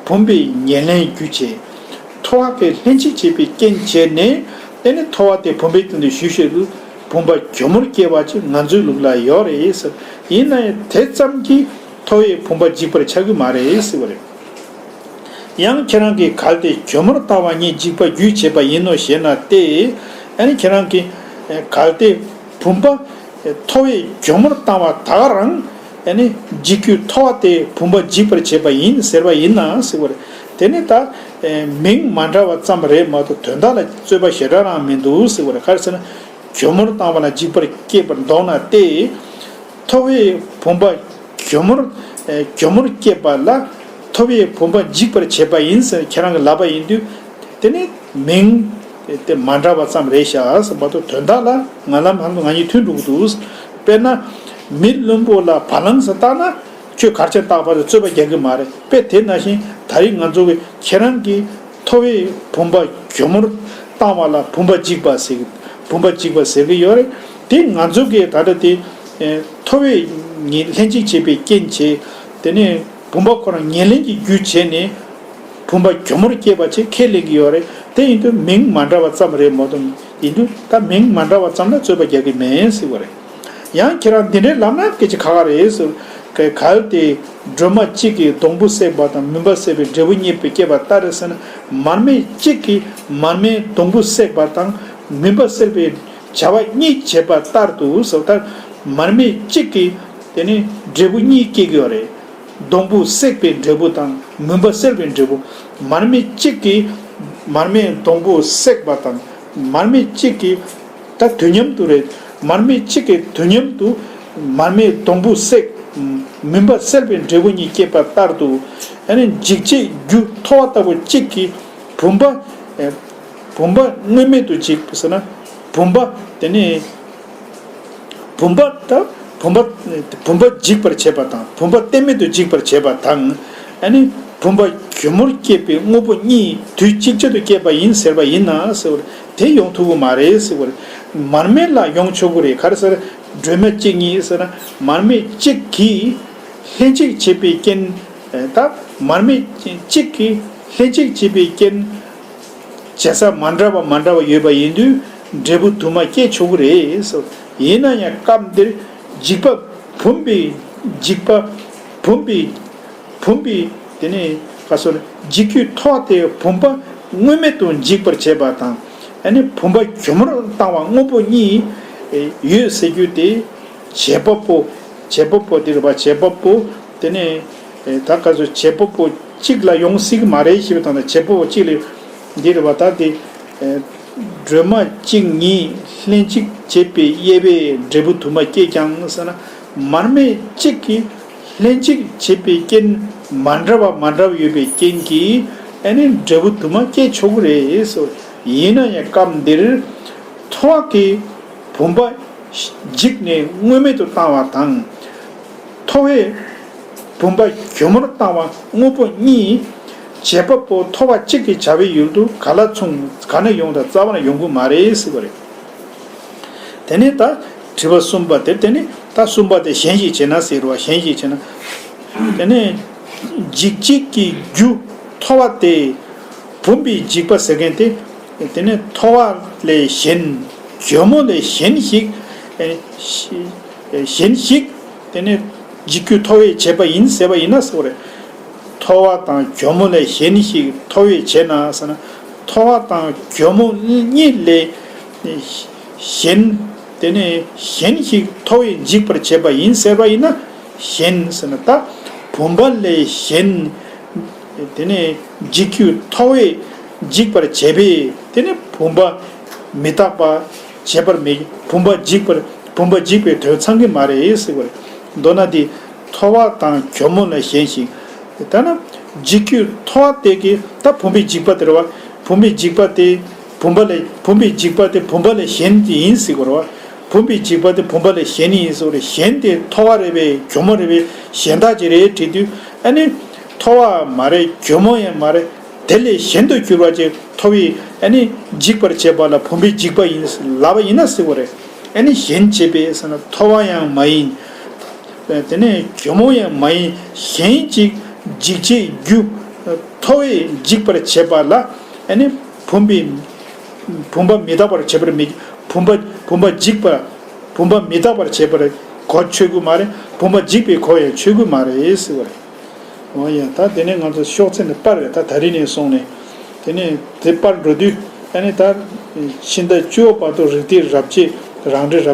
བུམ་པའི་ཉེར་ལེན་རྒྱུ་བྱས། ཐོ་བ་གིས་ལྷན་ཅིག་བྱེད་པའི་རྐྱེན་བྱས་ནས་དེ་ནི་ཐོ་བ་དེ་བུམ་པའི་སྟེང་དུ་ཞུགས་ཞེས་དུས་བུམ་པ་གྱོ་མོར་སྐྱེ་བ་ཅིག་ང་ཚོའི་ལུགས་ལ་ཡོད་རེད་ཟེར། ཡིན་ན་ཡང་དེ་ཙམ་གྱིས་ཐོ་བས་བུམ་པ་འཇིག་པར་ཆགས་ཀྱི་མ་རེད་ཟེར་བ་རེད། ཡང་ཁྱེད་རང་གིས་གལ་ཏེ་གྱོ་མོར་བཏང་བ་ཉིད་འཇིག་པ་རྒྱུ་བྱེད་པ་ཡིན་ནོ་ཞེ་ན་སྟེ། ཨ་ནི་ཁྱེད་རང་གིས་གལ་ཏེ་བུམ་པ་ཐོ་བས་གྱོ་མོར་བཏང་བ་ད་ག་རང་ཨ་ནི་འཇིག་རྒྱུ་ཐོ་བ་དེ་བུམ་པ་འཇིག་པར་བྱེད་པ་ཡིན་ཟེར་བ་ཡིན་ན་ཟེར་བ་རེད། དེ་ནི་ད་མིང་མ་འདྲ་བ་ཙམ་རེད་མ་གཏོགས་དོན་དག་ལ་རྩོད་པ་ཞེ་དྲག་རང་མི་འདུག་ཟེར་བ་རེད། ག་རེ་ཟེར་ན། གྱོ་མོར་བཏང་བ་ལ་འཇིག་པར་སྐྱེས་པར་མདོར་ན་སྟེ། ཐོ་བས་བུམ་པ་གྱོ་མོར་ཨེ་གྱོ་མོར་སྐྱེས་པ་ལ་ཐོ་བས་བུམ་པ་འཇིག་པར་བྱེད་པ་ཡིན་ཟེར་ཁྱེད་རང་གིས་ལབ་པ་ཡིན་དུས། དེ་ནི་མིང་དེ་མ་འདྲ་བ་ཙམ་རེད་ཤག་ཟེར་མ་གཏོགས་དོན་དག་ལ་ང་ལ་ཧ་ལམ་ང་གཉིས་མཐུན་འགྲོ་གི་འདུག། དཔེར་ན། མི་བླུན་པོ་ལ་བ་ལང་ཟེར་བཏགས་ན་ཁྱོད་གར་ཆེན་བཏགས་པ་ལ་རྩོད་པ་རྒྱག་གི་མ་རེད། དཔེ་དེ་ནང་བཞིན་ད་རིང་ང་ཚོ་གིས་ཁྱེད་རང་གིས། ཐོ་བས་བུམ་པ་གྱོ་མོར་བཏང་བ་ལ་བུམ་པ་འཇིག་པ་ཟེར་གི། བུམ་པ་འཇིག་པ་ཟེར་གི་ཡོད་རེད། དེ་ང་ཚོ་གིས་ད་ལྟ་དེ་ཨེ་ཐོ་བས་ཉེར་ལྷན་ཅིག་བྱེད་པའི་རྐྱེན་བྱས། དེ་ནས་བུམ་པ་ཁོ་རང་ཉེར་ལེན་གྱི་རྒྱུ་བྱས་ནས་བུམ་པ་གྱོ་མོར་སྐྱེས་པ་ཅིག་ཁས་ལེན་གི་ཡོད་རེད། དེ་ཡིན་དུས་མིང་མ་འདྲ་བ་ཙམ་རེད་མ་གཏོགས། ཡིན་དུས་ད་མིང་མ་འདྲ་བ་ཙམ་ལ་རྩོད་པ་རྒྱག་གི་མེད་ཟེར་བ་རེད། ཡང་ཁྱེད་རང་འདི་འདྲའི་ལབ་ན་སྐད་ཆ་ཁག་ཁག་རེད་ཟེར། གལ་ཏེ་སྒྲོན་མ་གཅིག་གིས་སྡོང་བུ་བསྲེགས་པ་དང་མུན་པ་བསལ་བའི་འབྲས་བུ་རྙེད་པའི་སྐྱེས་པ་ལྟར་ཟེར་ན། མར་མེ་གཅིག་གིས་མར་མེའི་སྡོང་བུ་བསྲེགས་པ་དང་མུན་པ་བསལ་བའི་བྱ་བ་གཉིས་བྱས་པ་ལྟར་དུ་ཟེར། ད་མར་མེ་གཅིག་གིས་དེ་ནི་འབྲས་བུ་གཉིས་སྐྱེ་གི་ཡོད་རེད། སྡོང་བུ་བསྲེགས་པའི་འབྲས་བུ་དང་མུན་པ་བསལ་བའི་འབྲས་བུ། མར་མེ་གཅིག་གིས་མར་མེའི་སྡོང་བུ་བསྲེགས་པ་དང་མར་མེ་གཅིག་གིས། ད་དུས་མཉམ་དུ་རེད། མར་མེ་གཅིག་གིས་དུས་མཉམ་དུ་མར་མེའི་སྡོང་བུ་བསྲེགས། མུན་པ་བསལ་བའི་འབྲས་བུ་གཉིས་སྐྱེས་པ་ལྟར་དུ། ཨ་ནི་འཇིག་བྱེད་རྒྱུ་ཐོ་བ་ལྟ་བུ་གཅིག་གིས་བུམ་པ། ཨེ་བུམ་པ་དངོས་མེད་དུ་འཇིག་ཟེར་ན། བུམ་པ་དེ་ནི་བུམ་པ་ད་བུམ་པ་བུམ་པ་འཇིག་པར་བྱེད་པ་དང་བུམ་པ་གཏན་མེད་དུ་འཇིག་པར་བྱེད་པ་དང་། ཨ་ནི་བུམ་པ་གྱོ་མོར་སྐྱེས་པའི་དངོས་པོ་གཉིས་དུས་གཅིག་ཅར་དུ་སྐྱེས་པ་ཡིན་ཟེར་བ་ཡིན་ན་ཟེར་བ་རེད། དེ་ཡོང་ཐུབ་ཀྱི་མ་རེད་ཟེར་བ་རེད། མར་མེ་ལ་ཡོང་ཆོག་གི་རེད། ག་རེ་ཟེར། སྒྲོན་མ་གཅིག་གཉིས་ཟེར་ན་མར་མེ་གཅིག་གིས་ལྷན་ཅིག་བྱེད་པའི་རྐྱེན། ད་མར་མེ་གཅིག་གིས་ལྷན་ཅིག་བྱེད་པའི་རྐྱེན། བྱེད་ས་མ་འདྲ་བ་མ་འདྲ་བ་ཡོད་པ་ཡིན་དུས། འབྲས་བུ་དུ་མ་སྐྱེ་ཆོག་གི་རེད་ཟེར། ཡིན་ན་ཡང་སྐབས་འདིར་འཇིག་པ་བུམ་པའི་འཇིག་པ་བུམ་པའི་བུམ་པའི་དེ་ནས་ག་སོ་རེད། འཇིག་རྒྱུའི་ཐོག་དེ་བུམ་པ་མངོན་མེད་དུ་འཇིག་པར་བྱེད་པ་དང་། ཨ་ནི་བུམ་པ་གྱོ་མོར་བཏང་བ་དངོས་པོ་གཉིས་ཡོད་ཟེར་རྒྱུ་དེ། བྱེད་པ་པོ། བྱེད་པ་པོ་འདི་རེད་པ། བྱེད་པ་པོ་དེ་ནས་ད་ག་ཚོད་བྱེད་པ་པོ་གཅིག་ལ་ཡོང་སྲིད་ཀྱི་མ་རེད་ཞེས་པ་དང་། བྱེད་པ་པོ་གཅིག་ལ་འདི་རེད་པ། ད་དེ་སྒྲོལ་མ་གཅིག་ཉིད་ལྷན་ཅིག་བྱེད་པའི་དབྱེ་བས་འབྲས་བུ་དུ་མ་སྐྱེ་ཀྱང་ཟེར་ན། མར་མེ་གཅིག་གིས་ལྷན་ཅིག་བྱེད་པའི་རྐྱེན་མ་འདྲ་བ་མ་འདྲ་བ་ཡོད་པའི་རྐྱེན་གྱིས་ཨ་ནི་འབྲས་བུ་དུ་མ་སྐྱེ་ཆོག་གི་རེད་ཟེར། ཡིན་ན་ཡང་སྐབས་འདིར་ཐོ་བ་གིས་བུམ་པ་འཇིག་ནས་དངོས་མེད་དུ་བཏང་བ་དང་། ཐོ་བས་བུམ་པ་གྱོ་མོར་བཏང་བ་དངོས་པོ་གཉིས། བྱེད་པ་པོ་ཐོ་བ་གཅིག་གི་བྱ་བའི་ཡུལ་དུ་ག་ལ་མཚུངས། ག་ནས་ཡོང་དང་རྩ་བ་ནས་ཡོང་གི་མ་རེད་ཟེར་བ་རེད། དེ་ནས་ད་དྲི་བ་གསུམ་པ་དེ། དེ་ནས་ད་གསུམ་པ་དེ་གཞན་ཞིག་བྱས་ན་ཟེར་བ། གཞན་ཞིག་བྱས་ན། དེ་ནས་འཇིག་བྱེད་ཀྱི་རྒྱུ་ཐོ་བ་སྟེ། བུམ་པའི་འཇིག་པ་ཟེར་མཁན་དེ། དེ་ནས་ཐོ་བ་ལས་གཞན། གྱོ་མོ་ལས་གཞན་ཞིག་ཨེ་གཞན་ཞིག་དེ་ནས་འཇིག་རྒྱུ་ཐོ་བས་བྱས་པ་ཡིན་ཟེར་བ་ཡིན་ན་ཟེར་བ་རེད། ཐོ་བ་དང་གྱོ་མོ་ལས་གཞན་ཞིག་ཐོ་བས་བྱས་ན་ཟེར་ན། ཐོ་བ་དང་གྱོ་མོ་གཉིས་ལས་གཞན། དེ་ནས་གཞན་ཞིག་ཐོ་བས་འཇིག་པར་བྱེད་པ་ཡིན་ཟེར་བ་ཡིན་ན། གཞན་ཟེར་ན་ད་བུམ་པ་ལས་གཞན། དེ་ནས་འཇིག་རྒྱུ་ཐོ་བས་འཇིག་པར་བྱེད་པས། དེ་ནི་བུམ་པ་མི་རྟག་པ་བྱེད་པར་མི། བུམ་པ་འཇིག་པར། བུམ་པ་འཇིག་པའི་དོན་ཚང་གི་མ་རེད་ཟེར་བ་རེད། མདོར་ན་དེ་ཐོ་བ་དང་གྱོ་མོ་ལས་གཞན་ཞིག་ད་ན་འཇིག་རྒྱུ་ཐོ་བ་དེ་གིས་ད་བུམ་པའི་འཇིག་པ་དེ་རེད་པ། བུམ་པའི་འཇིག་པ་དེ་བུམ་པ་ལས། བུམ་པའི་འཇིག་པ་དེ་བུམ་པ་ལས་གཞན་དེ་ཡིན་ཟེར་བ་རེད་པ། བུམ་པའི་འཇིག་པ་དེ་བུམ་པ་ལས་གཞན་ཡིན་ཟེར་བ་རེད། གཞན་དེ་ཐོ་བ་རེད་པས། གྱོ་མོ་རེད་པས། གཞན་དག་ཅིག་རེད་དྲིས་དུས། ཨ་ནི་ཐོ་བ་མ་རེད། གྱོ་མོ་ཡང་མ་རེད། དེ་ལས་གཞན་དུ་གྱུར་པ་ཅིག་ཐོ་བས་ཨ་ནི་འཇིག་པར་བྱེད་པ་ལ་བུམ་པའི་འཇིག་པ་ཡིན་ལབ་པ་ཡིན་ན་ཟེར་བ་རེད། ཨ་ནི་གཞན་བྱེད་པས་ཟེར་ན་ཐོ་བ་ཡང་མ་ཡིན། དེ་ནས་གྱོ་མོ་ཡང་མ་ཡིན། གཞན་ཅིག་འཇིག་བྱེད་རྒྱུ་ཐོ་བས་འཇིག་པར་བྱེད་པ་ལ་ཨ་ནི་བུམ་པའི། བུམ་པ་མི་རྟག་པར་བྱེད་པར་མི། བུམ་པ། བུམ་པ་འཇིག་པ། བུམ་པ་མི་རྟག་པར་བྱེད་པར་གོ་ཆོད་ཀྱི་མ་རེད། བུམ་པ་འཇིག་པའི་གོ་ཡང་ཆོད་ཀྱི་མ་རེད་ཟེར་བ་རེད། འོ་ཡ། ད་དེ་ནས་ང་ཚོ་ཤོག་ཚད་ནས་པར་རེད། ད་ད་རིང་ནས་སོང་ནས་དེ་ནས་དེ་པར་འགྲོ་དུས། ཨ་ནི་ད་ཕྱི་ཟླ་བཅུ་བར་དུ་རིགས་གཏེར་རབ་བྱེད་རང་འགྲེལ་རབ།